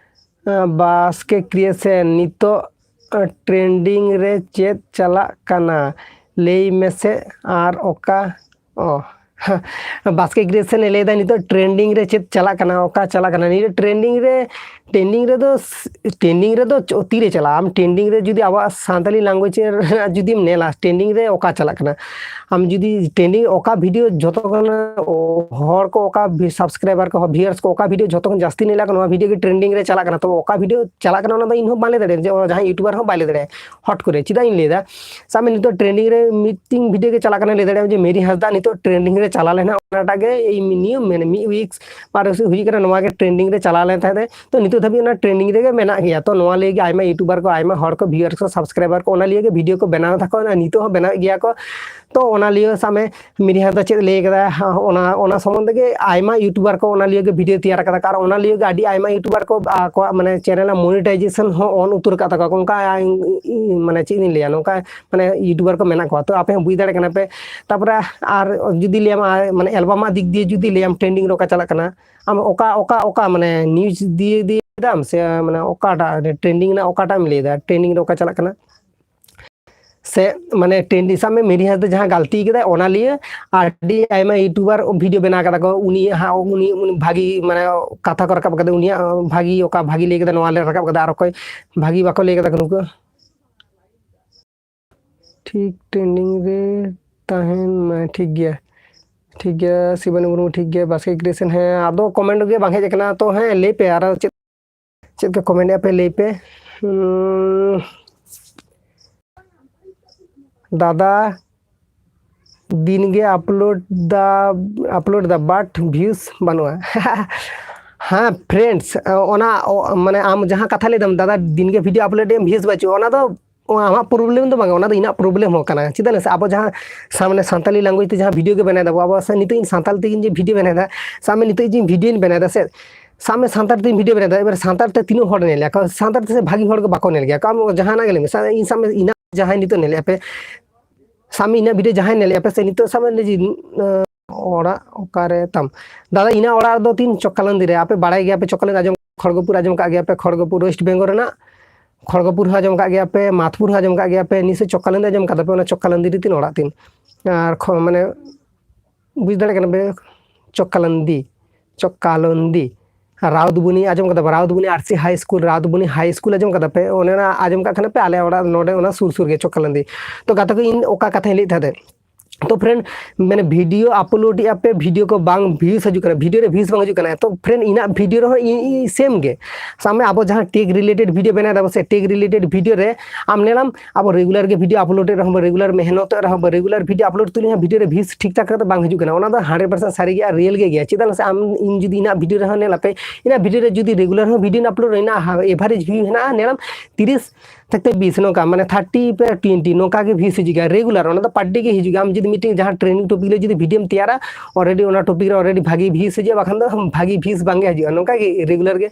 ᱵᱟᱥᱠᱮ ᱠᱨᱤᱭᱮᱥᱚᱱ, ᱱᱤᱛᱚᱜ ᱴᱨᱮᱱᱰᱤᱝ ᱨᱮ ᱪᱮᱫ ᱪᱟᱞᱟᱜ ᱠᱟᱱᱟ? ᱞᱟᱹᱭ ᱢᱮᱥᱮ᱾ ᱟᱨ ᱚᱠᱟ, ᱚ, ᱵᱟᱥᱠᱮ ᱠᱨᱤᱭᱮᱥᱚᱱ ᱮ ᱞᱟᱹᱭᱫᱟ, ᱱᱤᱛᱚᱜ ᱴᱨᱮᱱᱰᱤᱝ ᱨᱮ ᱪᱮᱫ ᱪᱟᱞᱟᱜ ᱠᱟᱱᱟ? ᱚᱠᱟ ᱪᱟᱞᱟᱜ ᱠᱟᱱᱟ? ᱱᱤᱭᱟᱹ ᱴᱨᱮᱱᱰᱤᱝ ᱨᱮ, ᱴᱨᱮᱱᱰᱤᱝ ᱨᱮᱫᱚ, ᱴᱨᱮᱱᱰᱤᱝ ᱨᱮᱫᱚ ᱪᱚ-, ᱛᱤᱨᱮ ᱪᱟᱞᱟᱜᱼᱟ? ᱟᱢ ᱴᱨᱮᱱᱰᱤᱝ ᱨᱮ ᱡᱩᱫᱤ ᱟᱵᱚᱣᱟᱜ ᱥᱟᱱᱛᱟᱞᱤ ᱞᱮᱝᱜᱩᱭᱮᱡᱽ ᱨᱮᱱᱟᱜ ᱡᱩᱫᱤᱢ ᱧᱮᱞᱟ, ᱴᱨᱮᱱᱰᱤᱝ ᱨᱮ ᱚᱠᱟ ᱪᱟᱞᱟᱜ ᱠᱟᱱᱟ? ᱟᱢ ᱡᱩᱫᱤ ᱴᱨᱮᱱᱰᱤᱝ ᱚᱠᱟ ᱵᱷᱤᱰᱤᱭᱳ ᱡᱷᱚᱛᱚ ᱠᱷᱚᱱ ᱦᱚᱲ ᱠᱚ, ᱚᱠᱟ ᱵᱷᱤ-, ᱥᱟᱵᱥᱠᱨᱟᱭᱵᱟᱨ ᱠᱚ, ᱵᱷᱤᱭᱩᱣᱟᱨᱥ ᱠᱚ ᱚᱠᱟ ᱵᱷᱤᱰᱤᱭᱳ ᱡᱷᱚᱛᱚ ᱠᱷᱚᱱ ᱡᱟᱹᱥᱛᱤ ᱧᱮᱞ ᱟᱠᱟᱱᱟ, ᱱᱚᱣᱟ ᱵᱷᱤᱰᱤᱭᱳ ᱜᱮ ᱴᱨᱮᱱᱰᱤᱝ ᱨᱮ ᱪᱟᱞᱟᱜ ᱠᱟᱱᱟ᱾ ᱛᱚ ᱚᱠᱟ ᱵᱷᱤᱰᱤᱭᱳ ᱪᱟᱞᱟᱜ ᱠᱟᱱᱟ ᱚᱱᱟ ᱫᱚ ᱤᱧ ᱦᱚᱸ ᱵᱟᱞᱮ ᱫᱟᱲᱮᱭᱟᱜᱼᱟ, ᱡᱮ ᱚᱱᱟ ᱡᱟᱦᱟᱸᱭ ᱤᱭᱩᱴᱩᱵᱟᱨ ᱦᱚᱸ ᱵᱟᱭ ᱞᱟᱹᱭ ᱫᱟᱲᱮᱭᱟᱜᱼᱟ ᱦᱚᱴ ᱠᱚᱨᱮ᱾ ᱪᱮᱫᱟᱜ ᱤᱧ ᱞᱟᱹᱭ ᱮᱫᱟ? ᱥᱟᱵ ᱢᱮ ᱱᱤᱛᱚᱜ ᱴᱨᱮᱱᱰᱤᱝ ᱨᱮ ᱢᱤᱫᱴᱤᱝ ᱵᱷᱤᱰᱤᱭᱳ ᱜᱮ ᱪᱟᱞᱟᱜ ᱠᱟᱱᱟ, ᱞᱟᱹᱭ ᱫᱟᱲᱮᱭᱟᱜᱼᱟ ᱡᱮ ᱢᱮᱨᱤ ᱦᱟᱸᱥᱫᱟ ᱱᱤᱛᱚᱜ ᱴᱨᱮᱱᱰᱤᱝ ᱨᱮ ᱪᱟᱞᱟᱣ ᱞᱮᱱᱟ, ᱚᱱᱟᱴᱟᱜ ᱜᱮ ᱮᱭ ᱱᱤᱭᱟᱹ ᱢᱮᱱ ᱢᱤᱫ ᱣᱤᱠᱥ ᱵᱟᱨ ᱦᱩᱭᱩᱜ ᱠᱟᱱᱟ, ᱱᱚᱣᱟ ᱜᱮ ᱴᱨᱮᱱᱰᱤᱝ ᱨᱮ ᱪᱟᱞᱟᱣ ᱞᱮᱱ ᱛᱟᱦᱮᱸ᱾ ᱛᱚ ᱱᱤᱛᱚᱜ ᱫᱷᱟᱹᱵᱤᱡ ᱚᱱᱟ ᱴᱨᱮᱱᱰᱤᱝ ᱨᱮᱜᱮ ᱢᱮᱱᱟᱜ ᱜᱮᱭᱟ᱾ ᱛᱚ ᱱᱚᱣᱟ ᱞᱟᱹᱭ ᱜᱮ ᱟᱭᱢᱟ ᱤᱭᱩᱴᱩᱵᱟᱨ ᱠᱚ, ᱟᱭᱢᱟ ᱦᱚᱲ ᱠᱚ, ᱵᱷᱤᱭᱩᱣᱟᱨ ᱠᱚ, ᱥᱟᱵᱥᱠᱨᱟᱭᱵᱟᱨ ᱠᱚ ᱚᱱᱟ ᱞᱟᱹᱭ ᱜᱮ ᱵᱷᱤᱰᱤᱭᱳ ᱠᱚ ᱵᱮᱱᱟᱣ ᱫᱟᱠᱚ, ᱟᱨ ᱱᱤᱛᱚᱜ ᱦᱚᱸ ᱵᱮᱱᱟᱣᱮᱫ ᱜᱮᱭᱟ ᱠᱚ᱾ ᱛᱚ ᱚᱱᱟ ᱞᱟᱹᱭ ᱥᱟᱵ ᱢᱮ ᱢᱮᱨᱤ ᱦᱟᱸᱥᱫᱟ ᱪᱮᱫ ᱞᱟᱹᱭ ᱠᱟᱫᱟ, ᱦᱟ, ᱚᱱᱟ, ᱚᱱᱟ ᱥᱚᱢᱵᱚᱱᱫᱷᱮ ᱜᱮ ᱟᱭᱢᱟ ᱤᱭᱩᱴᱩᱵᱟᱨ ᱠᱚ ᱚᱱᱟ ᱞᱟᱹᱭ ᱜᱮ ᱵᱷᱤᱰᱤᱭᱳ ᱛᱮᱭᱟᱨ ᱠᱟᱫᱟ᱾ ᱟᱨ ᱚᱱᱟ ᱞᱟᱹᱭ ᱜᱮ ᱟᱹᱰᱤ ᱟᱭᱢᱟ ᱤᱭᱩᱴᱩᱵᱟᱨ ᱠᱚ ᱟᱠᱚᱣᱟᱜ ᱢᱟᱱᱮ ᱪᱮᱱᱮᱞ ᱨᱮᱱᱟᱜ ᱢᱚᱱᱤᱴᱟᱭᱡᱮᱥᱚᱱ ᱦᱚᱸ ᱚᱱ ᱩᱛᱟᱹᱨ ᱠᱟᱫ ᱛᱟᱠᱚᱣᱟ᱾ ᱚᱱᱠᱟ, ᱢᱟᱱᱮ ᱪᱮᱫ ᱤᱧ ᱞᱟᱹᱭᱟ, ᱱᱚᱝᱠᱟ ᱢᱟᱱᱮ ᱤᱭᱩᱴᱩᱵᱟᱨ ᱠᱚ ᱢᱮᱱᱟᱜ ᱠᱚᱣᱟ᱾ ᱛᱚ ᱟᱯᱮ ᱦᱚᱸ ᱵᱩᱡᱽ ᱫᱟᱲᱮᱭᱟᱜ ᱠᱟᱱᱟ ᱯᱮ᱾ ᱛᱟᱯᱚᱨᱮ ᱟᱨ ᱡᱩᱫᱤ ᱞᱟᱹᱭᱟᱢ, ᱟᱨ ᱢᱟᱱᱮ ᱮᱞᱵᱟᱢ ᱨᱮᱱᱟᱜ ᱫᱤᱠ ᱫᱤᱭᱮ ᱡᱩᱫᱤ ᱞᱟᱹᱭᱟᱢ, ᱴᱨᱮᱱᱰᱤᱝ ᱨᱮ ᱚᱠᱟ ᱪᱟᱞᱟᱜ ᱠᱟᱱᱟ, ᱟᱢ ᱚᱠᱟ, ᱚᱠᱟ, ᱚᱠᱟ ᱢᱟᱱᱮ ᱱᱤᱭᱩᱡᱽ ᱫᱤᱭᱮ, ᱫᱤᱭᱮ ᱫᱟᱢ ᱥᱮ ᱢᱟᱱᱮ ᱚᱠᱟᱴᱟᱜ ᱴᱨᱮᱱᱰᱤᱝ ᱨᱮᱱᱟᱜ ᱚᱠᱟᱴᱟᱜ ᱮᱢ ᱞᱟᱹᱭ ᱮᱫᱟ? ᱴᱨᱮᱱᱰᱤᱝ ᱨᱮ ᱚᱠᱟ ᱪᱟᱞᱟᱜ ᱠᱟᱱᱟ? ᱥᱮ ᱢᱟᱱᱮ ᱴᱨᱮᱱᱰᱤᱝ ᱥᱟᱵ ᱢᱮ, ᱢᱤᱨᱤ ᱦᱟᱸᱥᱫᱟ ᱡᱟᱦᱟᱸ ᱜᱟᱞᱛᱤ ᱠᱮᱫᱟᱭ ᱚᱱᱟ ᱞᱤᱭᱮ ᱟᱹᱰᱤ ᱟᱭᱢᱟ ᱤᱭᱩᱴᱩᱵᱟᱨ ᱵᱷᱤᱰᱤᱭᱳ ᱵᱮᱱᱟᱣ ᱠᱟᱫᱟ ᱠᱚ, ᱩᱱᱤ ᱦᱟᱸᱜ ᱩᱱᱤ ᱩᱱᱤ ᱵᱷᱟᱹᱜᱤ ᱢᱟᱱᱮ ᱠᱟᱛᱷᱟ ᱠᱚ ᱨᱟᱠᱟᱵ ᱠᱟᱫᱟ, ᱩᱱᱤᱭᱟᱜ ᱵᱷᱟᱹᱜᱤ ᱚᱠᱟ ᱵᱷᱟᱹᱜᱤ ᱞᱟᱹᱭ ᱠᱮᱫᱟ ᱱᱚᱣᱟ ᱞᱮ ᱨᱟᱠᱟᱵ ᱠᱟᱫᱟ, ᱟᱨ ᱚᱠᱚᱭ ᱵᱷᱟᱹᱜᱤ ᱵᱟᱠᱚ ᱞᱟᱹᱭ ᱠᱟᱫᱟ ᱠᱚ ᱱᱩᱠᱩ᱾ ᱴᱷᱤᱠ ᱴᱨᱮᱱᱰᱤᱝ ᱨᱮ ᱛᱟᱦᱮᱱ ᱢᱟ᱾ ᱴᱷᱤᱠ ᱜᱮᱭᱟ, ᱴᱷᱤᱠ ᱜᱮᱭᱟ ᱥᱤᱵᱟᱱᱤ ᱢᱩᱨᱢᱩ, ᱴᱷᱤᱠ ᱜᱮᱭᱟ ᱵᱟᱥᱠᱮ ᱠᱨᱤᱭᱮᱥᱚᱱ᱾ ᱦᱮᱸ, ᱟᱫᱚ ᱠᱚᱢᱮᱱᱴ ᱜᱮ ᱵᱟᱝ ᱦᱮᱡ ᱟᱠᱟᱱᱟ, ᱛᱚ ᱦᱮᱸ ᱞᱟᱹᱭ ᱯᱮ ᱟᱨᱚ ᱪᱮᱫ ᱪᱮᱫ ᱠᱚ ᱠᱚᱢᱮᱱᱴ ᱮᱫᱼᱟ ᱯᱮ ᱞᱟᱹᱭ ᱯᱮ᱾ ᱩᱸ, ᱫᱟᱫᱟ ᱫᱤᱱ ᱜᱮ ᱟᱯᱞᱳᱰ ᱫᱟ, ᱟᱯᱞᱳᱰ ᱫᱟ, ᱵᱟᱴ ᱵᱷᱤᱭᱩᱥ ᱵᱟᱹᱱᱩᱜᱼᱟ᱾ ᱦᱮᱸ ᱯᱷᱨᱮᱱᱰᱥ, ᱚᱱᱟ ᱚ, ᱢᱟᱱᱮ ᱟᱢ ᱡᱟᱦᱟᱸ ᱠᱟᱛᱷᱟ ᱞᱟᱹᱭ ᱫᱟᱢ, ᱫᱟᱫᱟ ᱫᱤᱱ ᱜᱮ ᱵᱷᱤᱰᱤᱭᱳ ᱟᱯᱞᱳᱰ ᱮᱢ, ᱵᱷᱤᱭᱩᱥ ᱵᱟᱹᱪᱩᱜᱼᱟ, ᱚᱱᱟ ᱫᱚ ᱚ, ᱟᱢᱟᱜ ᱯᱨᱚᱵᱞᱮᱢ ᱫᱚ ᱵᱟᱝ, ᱚᱱᱟ ᱫᱚ ᱤᱧᱟᱹᱜ ᱯᱨᱚᱵᱞᱮᱢ ᱦᱚᱸ ᱠᱟᱱᱟ᱾ ᱪᱮᱫᱟᱜ ᱞᱟᱹᱭ ᱢᱮᱥᱮ, ᱟᱵᱚ ᱡᱟᱦᱟᱸ ᱥᱟᱢᱱᱮ ᱥᱟᱱᱛᱟᱞᱤ ᱞᱮᱝᱜᱩᱭᱮᱡᱽ ᱛᱮ ᱡᱟᱦᱟᱸ ᱵᱷᱤᱰᱤᱭᱳ ᱜᱮ ᱵᱮᱱᱟᱣ ᱫᱟᱵᱚ, ᱟᱵᱚ ᱥᱮ ᱱᱤᱛᱚᱜ ᱤᱧ ᱥᱟᱱᱛᱟᱲ ᱛᱮᱜᱮ ᱡᱮ ᱵᱷᱤᱰᱤᱭᱳ ᱵᱮᱱᱟᱣ ᱫᱟ, ᱥᱟᱵ ᱢᱮ ᱱᱤᱛᱚᱜ ᱡᱮ ᱵᱷᱤᱰᱤᱭᱳᱧ ᱵᱮᱱᱟᱣ ᱫᱟ, ᱥᱮ ᱥᱟᱢᱱᱮ ᱥᱟᱱᱛᱟᱲ ᱛᱮ ᱵᱷᱤᱰᱤᱭᱳ ᱵᱮᱱᱟᱣ ᱫᱟ, ᱮᱵᱟᱨ ᱥᱟᱱᱛᱟᱲ ᱛᱮ ᱛᱤᱱᱟᱹᱜ ᱦᱚᱲ ᱧᱮᱞ ᱠᱚᱣᱟ? ᱥᱟᱱᱛᱟᱲ ᱛᱮ ᱥᱮ ᱵᱷᱟᱹᱜᱤ ᱦᱚᱲ ᱜᱮ ᱵᱟᱠᱚ ᱧᱮᱞ ᱜᱮᱭᱟ᱾ ᱟᱢ ᱡᱟᱦᱟᱱᱟᱜ ᱜᱮ ᱞᱟᱹᱭ ᱢᱮ, ᱥᱟ-, ᱤᱧ ᱥᱟᱵ ᱢᱮ ᱤᱧᱟᱹᱜ ᱡᱟᱦᱟᱸᱭ ᱱᱤᱛᱚᱜ ᱧᱮᱞᱮᱫᱼᱟ ᱯᱮ, ᱥᱟᱵ ᱢᱮ ᱤᱧᱟᱹᱜ ᱵᱷᱤᱰᱤᱭᱳ ᱡᱟᱦᱟᱸᱭ ᱧᱮᱞᱮᱫᱼᱟ ᱯᱮ ᱥᱮ ᱱᱤᱛᱚᱜ ᱥᱟᱵ ᱢᱮ ᱡᱮ, ᱟᱸ, ᱚᱲᱟᱜ ᱚᱠᱟᱨᱮ ᱛᱟᱢ? ᱫᱟᱫᱟ, ᱤᱧᱟᱹᱜ ᱚᱲᱟᱜ ᱫᱚ ᱛᱤᱧ ᱪᱚᱠᱟᱞᱟᱱᱫᱤ ᱨᱮ᱾ ᱟᱯᱮ ᱵᱟᱲᱟᱭ ᱜᱮᱭᱟ ᱯᱮ ᱪᱚᱠᱟᱞᱟᱱᱫᱤ ᱟᱸᱡᱚᱢ, ᱠᱷᱚᱲᱜᱚᱯᱩᱨ ᱟᱸᱡᱚᱢ ᱠᱟᱜ ᱜᱮᱭᱟ ᱯᱮ, ᱠᱷᱚᱲᱜᱚᱯᱩᱨ ᱳᱭᱮᱥᱴ ᱵᱮᱝᱜᱚᱞ ᱨᱮᱱᱟᱜ ᱠᱷᱚᱲᱜᱚᱯᱩᱨ ᱦᱚᱸ ᱟᱸᱡᱚᱢ ᱠᱟᱜ ᱜᱮᱭᱟ ᱯᱮ, ᱢᱟᱫᱷᱯᱩᱨ ᱦᱚᱸ ᱟᱸᱡᱚᱢ ᱠᱟᱜ ᱜᱮᱭᱟ ᱯᱮ, ᱱᱤᱥᱪᱚᱭ ᱪᱚᱠᱟᱞᱟᱱᱫᱤ ᱟᱸᱡᱚᱢ ᱠᱟᱫᱟ ᱯᱮ, ᱚᱱᱟ ᱪᱚᱠᱟᱞᱟᱱᱫᱤ ᱨᱮ ᱛᱤᱧ ᱚᱲᱟᱜ ᱛᱤᱧ᱾ ᱟᱨ ᱠᱷᱚ-, ᱢᱟᱱᱮ ᱵᱩᱡᱽ ᱫᱟᱲᱮᱭᱟᱜ ᱠᱟᱱᱟ ᱯᱮ, ᱪᱚᱠᱟᱞᱟᱱᱫᱤ, ᱪᱚᱠᱟᱞᱚᱱᱫᱤ, ᱨᱟᱣᱫᱩᱵᱩᱱᱤ ᱟᱸᱡᱚᱢ ᱠᱟᱫᱟ ᱯᱮ? ᱨᱟᱣᱫᱩᱵᱩᱱᱤ ᱟᱨᱥᱤ ᱦᱟᱭ ᱥᱠᱩᱞ, ᱨᱟᱣᱫᱩᱵᱩᱱᱤ ᱦᱟᱭ ᱥᱠᱩᱞ ᱟᱸᱡᱚᱢ ᱠᱟᱫᱟ ᱯᱮ? ᱚᱱᱮ ᱚᱱᱟ ᱟᱸᱡᱚᱢ ᱠᱟᱜ ᱠᱷᱟᱱ ᱯᱮ, ᱟᱞᱮ ᱚᱲᱟᱜ ᱱᱚᱰᱮ ᱚᱱᱟ ᱥᱩᱨ ᱥᱩᱨ ᱜᱮ ᱪᱚᱠᱟᱞᱟᱱᱫᱤ᱾ ᱛᱚ ᱜᱟᱛᱮ ᱠᱚ, ᱤᱧ ᱚᱠᱟ ᱠᱟᱛᱷᱟᱧ ᱞᱟᱹᱭᱮᱫ ᱛᱟᱦᱮᱸᱫ, ᱛᱚ ᱯᱷᱨᱮᱱᱰ, ᱢᱟᱱᱮ ᱵᱷᱤᱰᱤᱭᱳ ᱟᱯᱞᱳᱰ ᱮᱫᱼᱟ ᱯᱮ, ᱵᱷᱤᱰᱤᱭᱳ ᱠᱚ ᱵᱟᱝ ᱵᱷᱤᱭᱩᱥ ᱦᱤᱡᱩᱜ ᱠᱟᱱᱟ, ᱵᱷᱤᱰᱤᱭᱳ ᱨᱮ ᱵᱷᱤᱭᱩᱥ ᱵᱟᱝ ᱦᱤᱡᱩᱜ ᱠᱟᱱᱟ᱾ ᱛᱚ ᱯᱷᱨᱮᱱᱰ, ᱤᱧᱟᱹᱜ ᱵᱷᱤᱰᱤᱭᱳ ᱨᱮᱦᱚᱸ ᱤᱧ, ᱤᱧ ᱥᱮᱢ ᱜᱮ᱾ ᱥᱟᱵ ᱢᱮ ᱟᱵᱚ ᱡᱟᱦᱟᱸ ᱴᱮᱠ ᱨᱤᱞᱮᱴᱮᱰ ᱵᱷᱤᱰᱤᱭᱳ ᱵᱮᱱᱟᱣ ᱫᱟᱵᱚ ᱥᱮ, ᱴᱮᱠ ᱨᱤᱞᱮᱴᱮᱰ ᱵᱷᱤᱰᱤᱭᱳ ᱨᱮ ᱟᱢ ᱧᱮᱞᱟᱢ ᱟᱵᱚ ᱨᱮᱜᱩᱞᱟᱨ ᱜᱮ ᱵᱷᱤᱰᱤᱭᱳ ᱟᱯᱞᱳᱰ ᱮᱫ ᱨᱮᱦᱚᱸ ᱵᱚ, ᱨᱮᱜᱩᱞᱟᱨ ᱢᱮᱦᱱᱚᱛ ᱮᱫ ᱨᱮᱦᱚᱸ ᱵᱚ, ᱨᱮᱜᱩᱞᱟᱨ ᱵᱷᱤᱰᱤᱭᱳ ᱟᱯᱞᱳᱰ ᱛᱩᱞᱩᱡ ᱦᱚᱸ ᱵᱷᱤᱰᱤᱭᱳ ᱨᱮ ᱵᱷᱤᱭᱩᱥ ᱴᱷᱤᱠ ᱴᱷᱟᱠ ᱠᱟᱛᱮ ᱵᱟᱝ ᱦᱤᱡᱩᱜ ᱠᱟᱱᱟ᱾ ᱚᱱᱟ ᱫᱚ ᱦᱟᱱᱰᱨᱮᱰ ᱯᱟᱨᱥᱮᱱᱴ ᱥᱟᱹᱨᱤ ᱜᱮ ᱟᱨ ᱨᱤᱭᱮᱞ ᱜᱮ ᱜᱮᱭᱟ᱾ ᱪᱮᱫᱟᱜ ᱥᱮ ᱟᱢ, ᱤᱧ ᱡᱩᱫᱤ ᱤᱧᱟᱹᱜ ᱵᱷᱤᱰᱤᱭᱳ ᱨᱮᱦᱚᱸ ᱧᱮᱞ ᱟᱯᱮ, ᱤᱧᱟᱹᱜ ᱵᱷᱤᱰᱤᱭᱳ ᱨᱮ ᱡᱩᱫᱤ ᱨᱮᱜᱩᱞᱟᱨ ᱦᱚᱸ ᱵᱷᱤᱰᱤᱭᱳ ᱟᱯᱞᱳᱰ ᱦᱮᱱᱟᱜᱼᱟ, ᱮᱵᱷᱟᱨᱮᱡᱽ ᱵᱷᱤᱭᱩ ᱦᱮᱱᱟᱜᱼᱟ, ᱧᱮᱞᱟᱢ ᱛᱤᱨᱤᱥ ᱛᱷᱮᱠᱮ ᱵᱤᱥ ᱱᱚᱝᱠᱟ, ᱢᱟᱱᱮ ᱛᱷᱟᱨᱴᱤ ᱯᱮ ᱴᱩᱭᱮᱱᱴᱤ ᱱᱚᱝᱠᱟ ᱜᱮ ᱵᱷᱤᱭᱩᱥ ᱦᱤᱡᱩᱜ ᱜᱮᱭᱟ ᱨᱮᱜᱩᱞᱟᱨ᱾ ᱚᱱᱟ ᱫᱚ ᱯᱟᱨ ᱰᱮ ᱜᱮ ᱦᱤᱡᱩᱜ ᱜᱮᱭᱟ᱾ ᱟᱢ ᱡᱩᱫᱤ ᱢᱤᱫᱴᱮᱱ ᱡᱟᱦᱟᱸ ᱴᱨᱮᱱᱤᱝ ᱴᱚᱯᱤᱠ ᱨᱮ ᱡᱩᱫᱤ ᱵᱷᱤᱰᱤᱭᱳᱢ ᱛᱮᱭᱟᱨᱟ, ᱚᱞᱨᱮᱰᱤ ᱚᱱᱟ ᱴᱚᱯᱤᱠ ᱨᱮ ᱚᱞᱨᱮᱰᱤ ᱵᱷᱟᱜᱤ ᱵᱷᱤᱭᱩᱥ ᱦᱤᱡᱩᱜᱼᱟ, ᱵᱟᱠᱷᱟᱱ ᱫᱚ ᱵᱷᱟᱜᱤ ᱵᱷᱤᱭᱩᱥ ᱵᱟᱝ ᱜᱮ ᱦᱤᱡᱩᱜᱼᱟ᱾ ᱱᱚᱝᱠᱟ ᱜᱮ ᱨᱮᱜᱩᱞᱟᱨ ᱜᱮ᱾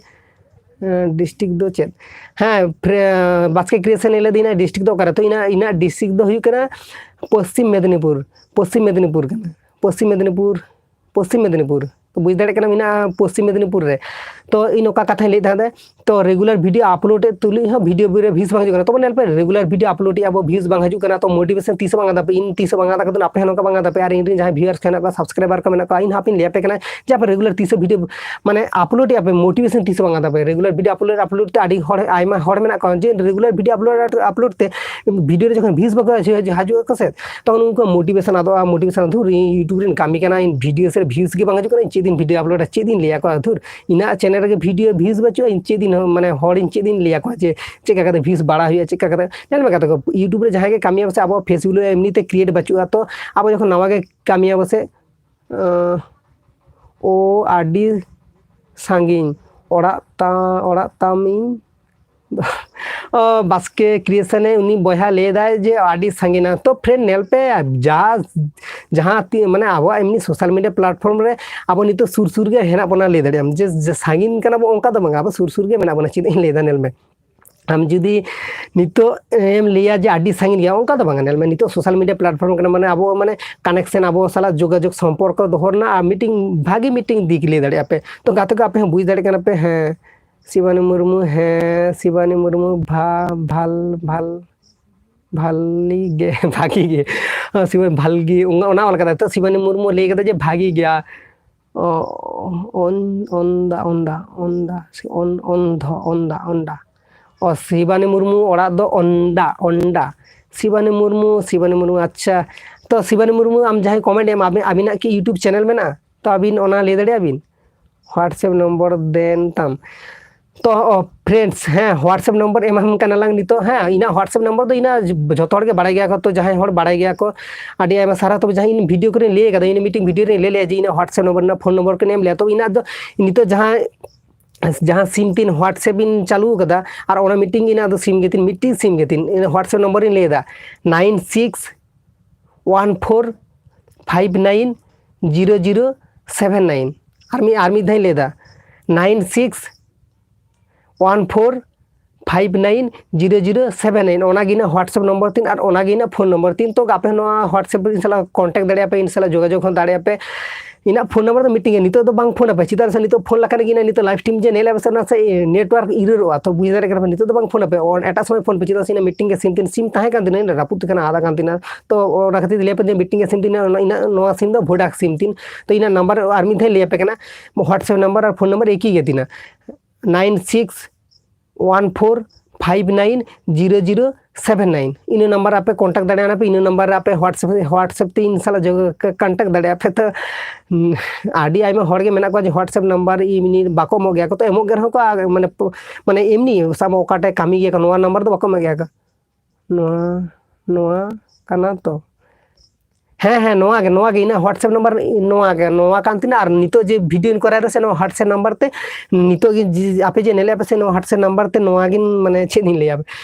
ᱰᱤᱥᱴᱨᱤᱠᱴ ᱫᱚ ᱪᱮᱫ? ᱦᱮᱸ, ᱯᱷᱨᱮ-, ᱵᱟᱥᱠᱮ ᱠᱨᱤᱭᱮᱥᱚᱱ ᱞᱟᱹᱭ ᱫᱤᱧ ᱰᱤᱥᱴᱨᱤᱠᱴ ᱫᱚ ᱚᱠᱟᱨᱮ? ᱛᱚ ᱤᱧᱟᱹᱜ, ᱤᱧᱟᱹᱜ ᱰᱤᱥᱴᱨᱤᱠᱴ ᱫᱚ ᱦᱩᱭᱩᱜ ᱠᱟᱱᱟ ᱯᱚᱥᱪᱤᱢ ᱢᱮᱫᱽᱱᱤᱯᱩᱨ᱾ ᱯᱚᱥᱪᱤᱢ ᱢᱮᱫᱽᱱᱤᱯᱩᱨ ᱠᱟᱱᱟ, ᱯᱚᱥᱪᱤᱢ ᱢᱮᱫᱽᱱᱤᱯᱩᱨ, ᱯᱚᱥᱪᱤᱢ ᱢᱮᱫᱽᱱᱤᱯᱩᱨ᱾ ᱛᱚ ᱵᱩᱡᱽ ᱫᱟᱲᱮᱭᱟᱜ ᱠᱟᱱᱟᱢ ᱤᱧᱟᱹᱜ ᱯᱚᱥᱪᱤᱢ ᱢᱮᱫᱽᱱᱤᱯᱩᱨ ᱨᱮ᱾ ᱛᱚ ᱤᱧ ᱚᱠᱟ ᱠᱟᱛᱷᱟᱧ ᱞᱟᱹᱭᱮᱫ ᱛᱟᱦᱮᱸᱫ, ᱛᱚ regular video upload ᱮᱫ ᱛᱩᱞᱩᱡ ᱦᱚᱸ video ᱨᱮ views ᱵᱟᱝ ᱦᱤᱡᱩᱜ ᱠᱟᱱᱟ᱾ ᱛᱚᱵᱮ ᱧᱮᱞ ᱯᱮ, regular video upload ᱮᱫ ᱟᱵᱚ, views ᱵᱟᱝ ᱦᱤᱡᱩᱜ ᱠᱟᱱᱟ, ᱛᱚ motivation ᱛᱤᱥ ᱦᱚᱸ ᱵᱟᱝ ᱟᱫ ᱛᱟᱯᱮ᱾ ᱤᱧ ᱛᱤᱥ ᱦᱚᱸ ᱵᱟᱝ ᱟᱫ ᱛᱟᱠᱚ, ᱟᱯᱮ ᱦᱚᱸ ᱱᱚᱝᱠᱟ ᱵᱟᱝ ᱟᱫ ᱛᱟᱯᱮ᱾ ᱟᱨ ᱤᱧ ᱨᱮᱱ ᱡᱟᱦᱟᱸᱭ viewers ᱠᱚ ᱢᱮᱱᱟᱜ ᱠᱚᱣᱟ, subscriber ᱠᱚ ᱢᱮᱱᱟᱜ ᱠᱚᱣᱟ, ᱤᱧ ᱦᱚᱸ ᱟᱯᱮᱧ ᱞᱟᱹᱭ ᱟᱯᱮ ᱠᱟᱱᱟ ᱡᱮ ᱟᱯᱮ regular ᱛᱤᱥ ᱦᱚᱸ video, ᱢᱟᱱᱮ, upload ᱮᱫ ᱟᱯᱮ, motivation ᱛᱤᱥ ᱦᱚᱸ ᱵᱟᱝ ᱟᱫ ᱛᱟᱯᱮ᱾ Regular video upload, upload ᱛᱮ ᱟᱹᱰᱤ ᱦᱚᱲ, ᱟᱭᱢᱟ ᱦᱚᱲ ᱢᱮᱱᱟᱜ ᱠᱚᱣᱟ ᱡᱮ regular video upload, upload ᱛᱮ video ᱨᱮ ᱡᱚᱠᱷᱚᱱ views ᱵᱟᱠᱚ ᱦᱤᱡᱩᱜ-, ᱦᱤᱡᱩᱜ ᱟᱠᱚ ᱥᱮ, ᱛᱚᱠᱷᱚᱱ ᱩᱱᱠᱩᱣᱟᱜ motivation ᱟᱫᱚᱜᱼᱟ, motivation ᱟᱫᱚ, "ᱫᱷᱩᱨ, ᱤᱧ YouTube ᱨᱮᱧ ᱠᱟᱹᱢᱤ ᱠᱟᱱᱟ, ᱤᱧ video ᱥᱮ views ᱜᱮ ᱵᱟᱝ ᱦᱤᱡᱩᱜ ᱠᱟᱱᱟ, ᱤᱧ ᱪᱮᱫ ᱤᱧ video upload ᱟ, ᱪᱮᱫ ᱤᱧ ᱞᱟᱹᱭ ᱟᱠᱚᱣᱟ, ᱫᱷᱩᱨ, ᱤᱧᱟᱹᱜ channel ᱨᱮᱜᱮ video views ᱵᱟᱹᱪᱩᱜᱼᱟ, ᱤᱧ ᱪᱮᱫ ᱤᱧ, ᱢᱟᱱᱮ, ᱦᱚᱲᱤᱧ ᱪᱮᱫ ᱤᱧ ᱞᱟᱹᱭ ᱟᱠᱚᱣᱟ ᱡᱮ ᱪᱮᱫ ᱞᱮᱠᱟ ᱠᱟᱛᱮ views ᱵᱟᱲᱟ ᱦᱩᱭᱩᱜᱼᱟ, ᱪᱮᱫ ᱞᱮᱠᱟ ᱠᱟᱛᱮ?" ᱧᱮᱞ ᱢᱮ ᱜᱟᱛᱮ ᱠᱚ, YouTube ᱨᱮ ᱡᱟᱦᱟᱸᱭ ᱜᱮ ᱠᱟᱹᱢᱤᱭᱟ ᱥᱮ ᱟᱵᱚ Facebook ᱨᱮ ᱮᱢᱱᱤ ᱛᱮ create ᱵᱟᱹᱪᱩᱜᱼᱟ, ᱛᱚ ᱟᱵᱚ ᱡᱚᱠᱷᱚᱱ ᱱᱟᱣᱟ ᱜᱮ ᱠᱟᱹᱢᱤᱭᱟ ᱵᱚ ᱥᱮ, ᱟᱸ, ᱳ ᱟᱹᱰᱤ ᱥᱟᱺᱜᱤᱧ ᱚᱲᱟᱜ ᱛᱟ-, ᱚᱲᱟᱜ ᱛᱟᱢ ᱤᱧ᱾ ᱚ, ᱵᱟᱥᱠᱮ Creation ᱮ, ᱩᱱᱤ ᱵᱚᱭᱦᱟ ᱞᱟᱹᱭ ᱫᱟᱭ ᱡᱮ ᱟᱹᱰᱤ ᱥᱟᱺᱜᱤᱧᱟ᱾ ᱛᱚ friend ᱧᱮᱞ ᱯᱮ, ᱡᱟ-, ᱡᱟᱦᱟᱸ ᱛᱤ-, ᱢᱟᱱᱮ ᱟᱵᱚᱣᱟᱜ ᱮᱢᱱᱤ social media platform ᱨᱮ ᱟᱵᱚ ᱱᱤᱛᱚᱜ ᱥᱩᱨ ᱥᱩᱨ ᱜᱮ ᱦᱮᱱᱟᱜ ᱵᱚᱱᱟ ᱞᱟᱹᱭ ᱫᱟᱲᱮᱭᱟᱜ ᱟᱢ᱾ ᱡᱮ, ᱡᱮ ᱥᱟᱺᱜᱤᱧ ᱠᱟᱱᱟ ᱵᱚ ᱚᱱᱠᱟ ᱫᱚ ᱵᱟᱝᱟ, ᱟᱵᱚ ᱥᱩᱨ ᱥᱩᱨ ᱜᱮ ᱢᱮᱱᱟᱜ ᱵᱚᱱᱟ᱾ ᱪᱮᱫ ᱤᱧ ᱞᱟᱹᱭ ᱫᱟ ᱧᱮᱞ ᱢᱮ, ᱟᱢ ᱡᱩᱫᱤ ᱱᱤᱛᱚᱜ ᱮᱢ ᱞᱟᱹᱭᱟ ᱡᱮ ᱟᱹᱰᱤ ᱥᱟᱺᱜᱤᱧ ᱜᱮᱭᱟ, ᱚᱱᱠᱟ ᱫᱚ ᱵᱟᱝᱟ᱾ ᱧᱮᱞ ᱢᱮ, ᱱᱤᱛᱚᱜ social media platform ᱠᱟᱱᱟ, ᱢᱟᱱᱮ ᱟᱵᱚ, ᱢᱟᱱᱮ connection, ᱟᱵᱚ ᱥᱟᱞᱟᱜ ᱡᱳᱜᱟᱡᱳᱜᱽ ᱥᱚᱢᱯᱚᱨᱠᱚ ᱫᱚᱦᱚ ᱨᱮᱱᱟᱜ ᱟᱨ ᱢᱤᱫᱴᱤᱝ ᱵᱷᱟᱜᱤ ᱢᱤᱫᱴᱤᱝ ᱫᱤᱠ ᱞᱟᱹᱭ ᱫᱟᱲᱮᱭᱟᱜᱼᱟ ᱯᱮ᱾ ᱛᱚ ᱜᱟᱛᱮ ᱠᱚ, ᱟᱯᱮ ᱦᱚᱸ ᱵᱩᱡᱽ ᱫᱟᱲᱮᱭᱟᱜ ᱠᱟᱱᱟ ᱯᱮ, ᱦᱮᱸ, ᱥᱤᱵᱟᱱᱤ ᱢᱩᱨᱢᱩ, ᱦᱮᱸ, ᱥᱤᱵᱟᱱᱤ ᱢᱩᱨᱢᱩ, ᱵᱷᱟ-, ᱵᱷᱟᱞ, ᱵᱷᱟᱞ, ᱵᱷᱟᱞᱤ ᱜᱮ, ᱵᱷᱟᱜᱤ ᱜᱮ᱾ ᱦᱮᱸ, ᱥᱤᱵᱟᱱᱤ ᱵᱷᱟᱞᱜᱤ, ᱚᱱᱟ, ᱚᱱᱟ ᱚᱞ ᱠᱟᱫᱟ᱾ ᱛᱚ ᱥᱤᱵᱟᱱᱤ ᱢᱩᱨᱢᱩ ᱞᱟᱹᱭ ᱠᱟᱫᱟ ᱡᱮ ᱵᱷᱟᱜᱤ ᱜᱮᱭᱟ᱾ ᱚ, ᱚᱱ-, ᱚᱱᱫᱟ, ᱚᱱᱫᱟ, ᱚᱱᱫᱟ, ᱥᱮ ᱚᱱ-, ᱚᱱᱫᱷᱚ, ᱚᱱᱫᱟ, ᱚᱱᱰᱟ᱾ ᱚ, ᱥᱤᱵᱟᱱᱤ ᱢᱩᱨᱢᱩ ᱚᱲᱟᱜ ᱫᱚ ᱚᱱᱰᱟ, ᱚᱱᱰᱟ᱾ ᱥᱤᱵᱟᱱᱤ ᱢᱩᱨᱢᱩ, ᱥᱤᱵᱟᱱᱤ ᱢᱩᱨᱢᱩ, ᱟᱪᱪᱷᱟ᱾ ᱛᱚ ᱥᱤᱵᱟᱱᱤ ᱢᱩᱨᱢᱩ, ᱟᱢ ᱡᱟᱦᱟᱸᱭ comment ᱮᱢ, ᱟᱵᱤ-, ᱟᱵᱤᱱᱟᱜ ᱠᱤ YouTube channel ᱢᱮᱱᱟᱜᱼᱟ? ᱛᱚ ᱟᱹᱵᱤᱱ ᱚᱱᱟ ᱞᱟᱹᱭ ᱫᱟᱲᱮᱭᱟᱜᱼᱟ ᱵᱤᱱ? WhatsApp ᱱᱚᱢᱵᱚᱨ ᱫᱮᱱ ᱛᱟᱢ᱾ ᱛᱚ, ᱚ, friends, ᱦᱮᱸ, WhatsApp ᱱᱚᱢᱵᱚᱨ ᱮᱢᱟᱢ ᱠᱟᱱᱟ ᱞᱟᱝ ᱱᱤᱛᱚᱜ᱾ ᱦᱮᱸ, ᱤᱧᱟᱹᱜ WhatsApp ᱱᱚᱢᱵᱚᱨ ᱫᱚ ᱤᱧᱟᱹᱜ ᱡᱚᱛᱚ ᱦᱚᱲ ᱜᱮ ᱵᱟᱲᱟᱭ ᱜᱮᱭᱟ ᱠᱚ᱾ ᱛᱚ, ᱡᱟᱦᱟᱸᱭ ᱦᱚᱲ ᱵᱟᱲᱟᱭ ᱜᱮᱭᱟ ᱠᱚ, ᱟᱹᱰᱤ ᱟᱭᱢᱟ ᱥᱟᱨᱦᱟᱣ᱾ ᱛᱚᱵᱮ ᱡᱟᱦᱟᱸ ᱤᱧ video ᱠᱚᱨᱮᱧ ᱞᱟᱹᱭ ᱠᱟᱫᱟ, ᱤᱧ ᱢᱤᱫᱴᱤᱝ video ᱨᱮᱧ ᱞᱟᱹᱭ ᱞᱮᱜᱼᱟ ᱡᱮ ᱤᱧᱟᱹᱜ WhatsApp ᱱᱚᱢᱵᱚᱨ ᱨᱮᱱᱟᱜ ᱯᱷᱳᱱ ᱱᱚᱢᱵᱚᱨ ᱠᱚᱧ ᱮᱢ ᱞᱮᱜᱼᱟ᱾ ᱛᱚ, ᱤᱧᱟᱹᱜ ᱫᱚ ᱱᱤᱛᱚᱜ ᱡᱟᱦᱟᱸ, ᱡᱟᱦᱟᱸ SIM ᱛᱤᱧ WhatsApp ᱤᱧ ᱪᱟᱹᱞᱩ ᱠᱟᱫᱟ, ᱟᱨ ᱚᱱᱟ ᱢᱤᱫᱴᱤᱝ ᱤᱧᱟᱹᱜ ᱫᱚ SIM ᱜᱮᱛᱤᱧ, ᱢᱤᱫᱴᱤᱝ SIM ᱜᱮᱛᱤᱧ᱾ ᱤᱧᱟᱹᱜ WhatsApp ᱱᱚᱢᱵᱚᱨ ᱤᱧ ᱞᱟᱹᱭ ᱮᱫᱟ, nine six one four five nine zero zero seven nine᱾ ᱟᱨ ᱢᱤᱫ, ᱟᱨ ᱢᱤᱫ ᱫᱷᱟᱣ ᱤᱧ ᱞᱟᱹᱭ ᱮᱫᱟ, nine six one four five nine zero zero seven nine᱾ ᱚᱱᱟ ᱜᱮ ᱤᱧᱟᱹᱜ WhatsApp ᱱᱚᱢᱵᱚᱨ ᱛᱤᱧ ᱟᱨ ᱚᱱᱟ ᱜᱮ ᱤᱧᱟᱹᱜ ᱯᱷᱳᱱ ᱱᱚᱢᱵᱚᱨ ᱛᱤᱧ᱾ ᱛᱚ ᱟᱯᱮ ᱱᱚᱣᱟ WhatsApp ᱨᱮ ᱤᱧ ᱥᱟᱞᱟᱜ contact ᱫᱟᱲᱮᱭᱟᱜᱼᱟ ᱯᱮ, ᱤᱧ ᱥᱟᱞᱟᱜ ᱡᱳᱜᱟᱡᱳᱜᱽ ᱦᱚᱸ ᱫᱟᱲᱮᱭᱟᱜᱼᱟ ᱯᱮ᱾ ᱤᱧᱟᱹᱜ ᱯᱷᱳᱱ ᱱᱟᱢᱵᱟᱨ ᱫᱚ ᱢᱤᱫᱴᱮᱱ ᱜᱮ, ᱱᱤᱛᱚᱜ ᱫᱚ ᱵᱟᱝ ᱯᱷᱳᱱ ᱟᱯᱮ᱾ ᱪᱮᱫᱟᱜ ᱥᱮ ᱱᱤᱛᱚᱜ ᱯᱷᱳᱱ ᱞᱮᱠᱷᱟᱱ ᱜᱮ ᱱᱤᱛᱚᱜ ᱞᱟᱭᱤᱵᱷ ᱥᱴᱨᱤᱢ ᱡᱮ ᱧᱮᱞ ᱟᱯᱮ ᱥᱮ, ᱚᱱᱟ ᱥᱮ ᱱᱮᱴᱣᱟᱨᱠ ᱤᱨᱟᱹᱨᱚᱜᱼᱟ, ᱛᱚ ᱵᱩᱡᱽ ᱫᱟᱲᱮᱭᱟᱜ ᱠᱟᱱᱟ ᱯᱮ᱾ ᱱᱤᱛᱚᱜ ᱫᱚ ᱵᱟᱝ ᱯᱷᱳᱱ ᱟᱯᱮ, ᱚ, ᱮᱴᱟᱜ ᱥᱚᱢᱚᱭ ᱯᱷᱳᱱ ᱯᱮ᱾ ᱪᱮᱫᱟᱜ ᱥᱮ ᱤᱧᱟᱹᱜ ᱢᱤᱫᱴᱮᱱ ᱜᱮ ᱥᱤᱢ ᱛᱤᱧ, ᱥᱤᱢ ᱛᱟᱦᱮᱸ ᱠᱟᱱ ᱛᱤᱧᱟᱹ, ᱨᱟᱹᱯᱩᱫ ᱛᱮ ᱠᱟᱱᱟ, ᱟᱫ ᱟᱠᱟᱱ ᱛᱤᱧᱟᱹ᱾ ᱛᱚ ᱚᱱᱟ ᱠᱷᱟᱹᱛᱤᱨ ᱛᱮ ᱞᱟᱹᱭ ᱟᱯᱮ ᱡᱮ ᱢᱤᱫᱴᱮᱱ ᱜᱮ ᱥᱤᱢ ᱛᱤᱧ, ᱤᱧᱟᱹᱜ ᱱᱚᱣᱟ ᱥᱤᱢ ᱫᱚ ᱵᱷᱳᱰᱟ ᱥᱤᱢ ᱛᱤᱧ᱾ ᱛᱚ ᱤᱧᱟᱹᱜ ᱱᱟᱢᱵᱟᱨ ᱟᱨ ᱢᱤᱫ ᱫᱷᱟᱣ ᱞᱟᱹᱭ ᱟᱯᱮ ᱠᱟᱱᱟ, WhatsApp ᱱᱟᱢᱵᱟᱨ ᱟᱨ ᱯᱷᱳᱱ ᱱᱟᱢᱵᱟᱨ ᱮᱠᱤ ᱜᱮ ᱛᱤᱧᱟ, nine six one four five nine zero zero seven nine᱾ ᱤᱱᱟᱹ ᱱᱟᱢᱵᱟᱨ ᱨᱮ ᱟᱯᱮ ᱠᱚᱱᱴᱟᱠᱴ ᱫᱟᱲᱮᱭᱟᱜᱼᱟ ᱯᱮ, ᱤᱱᱟᱹ ᱱᱟᱢᱵᱟᱨ ᱨᱮ ᱟᱯᱮ WhatsApp, WhatsApp ᱛᱮ ᱤᱧ ᱥᱟᱞᱟᱜ ᱡᱳᱜᱟ-, ᱠᱚᱱᱴᱟᱠᱴ ᱫᱟᱲᱮᱭᱟᱜᱼᱟ ᱯᱮ᱾ ᱛᱚ, ᱩᱸ, ᱟᱹᱰᱤ ᱟᱭᱢᱟ ᱦᱚᱲ ᱜᱮ ᱢᱮᱱᱟᱜ ᱠᱚᱣᱟ ᱡᱮ WhatsApp ᱱᱟᱢᱵᱟᱨ ᱮᱢᱱᱤ ᱵᱟᱠᱚ ᱮᱢᱚᱜ ᱜᱮᱭᱟ ᱠᱚ, ᱛᱚ ᱮᱢᱚᱜ ᱜᱮ ᱨᱮᱦᱚᱸ ᱠᱚ, ᱟᱨ ᱢᱟᱱᱮ ᱯᱚ-, ᱢᱟᱱᱮ ᱮᱢᱱᱤ ᱥᱟᱵ ᱢᱮ ᱚᱠᱟᱴᱟᱜ ᱠᱟᱹᱢᱤ ᱜᱮᱭᱟ ᱠᱚ, ᱱᱚᱣᱟ ᱱᱟᱢᱵᱟᱨ ᱫᱚ ᱵᱟᱠᱚ ᱮᱢᱚᱜ ᱜᱮᱭᱟ ᱠᱚ᱾ ᱱᱚᱣᱟ, ᱱᱚᱣᱟ ᱠᱟᱱᱟ ᱛᱚ? ᱦᱮᱸ, ᱦᱮᱸ, ᱱᱚᱣᱟ ᱜᱮ, ᱱᱚᱣᱟ ᱜᱮ ᱤᱧᱟᱹᱜ WhatsApp ᱱᱟᱢᱵᱟᱨ, ᱱᱚᱣᱟ ᱜᱮ, ᱱᱚᱣᱟ ᱠᱟᱱ ᱛᱤᱧᱟᱹ᱾ ᱟᱨ ᱱᱤᱛᱚᱜ ᱡᱮ ᱵᱷᱤᱰᱤᱭᱳᱧ ᱠᱚᱨᱟᱣ ᱮᱫᱟ ᱥᱮ, ᱱᱚᱣᱟ WhatsApp ᱱᱟᱢᱵᱟᱨ ᱛᱮ ᱱᱤᱛᱚᱜ ᱜᱮ ᱡᱤ-, ᱟᱯᱮ ᱡᱮ ᱧᱮᱞᱮᱫ ᱯᱮ ᱥᱮ, ᱱᱚᱣᱟ WhatsApp ᱱᱟᱢᱵᱟᱨ ᱛᱮ ᱱᱚᱣᱟ ᱜᱤᱧ, ᱢᱟᱱᱮ, ᱪᱮᱫ ᱤᱧ ᱞᱟᱹᱭᱟ,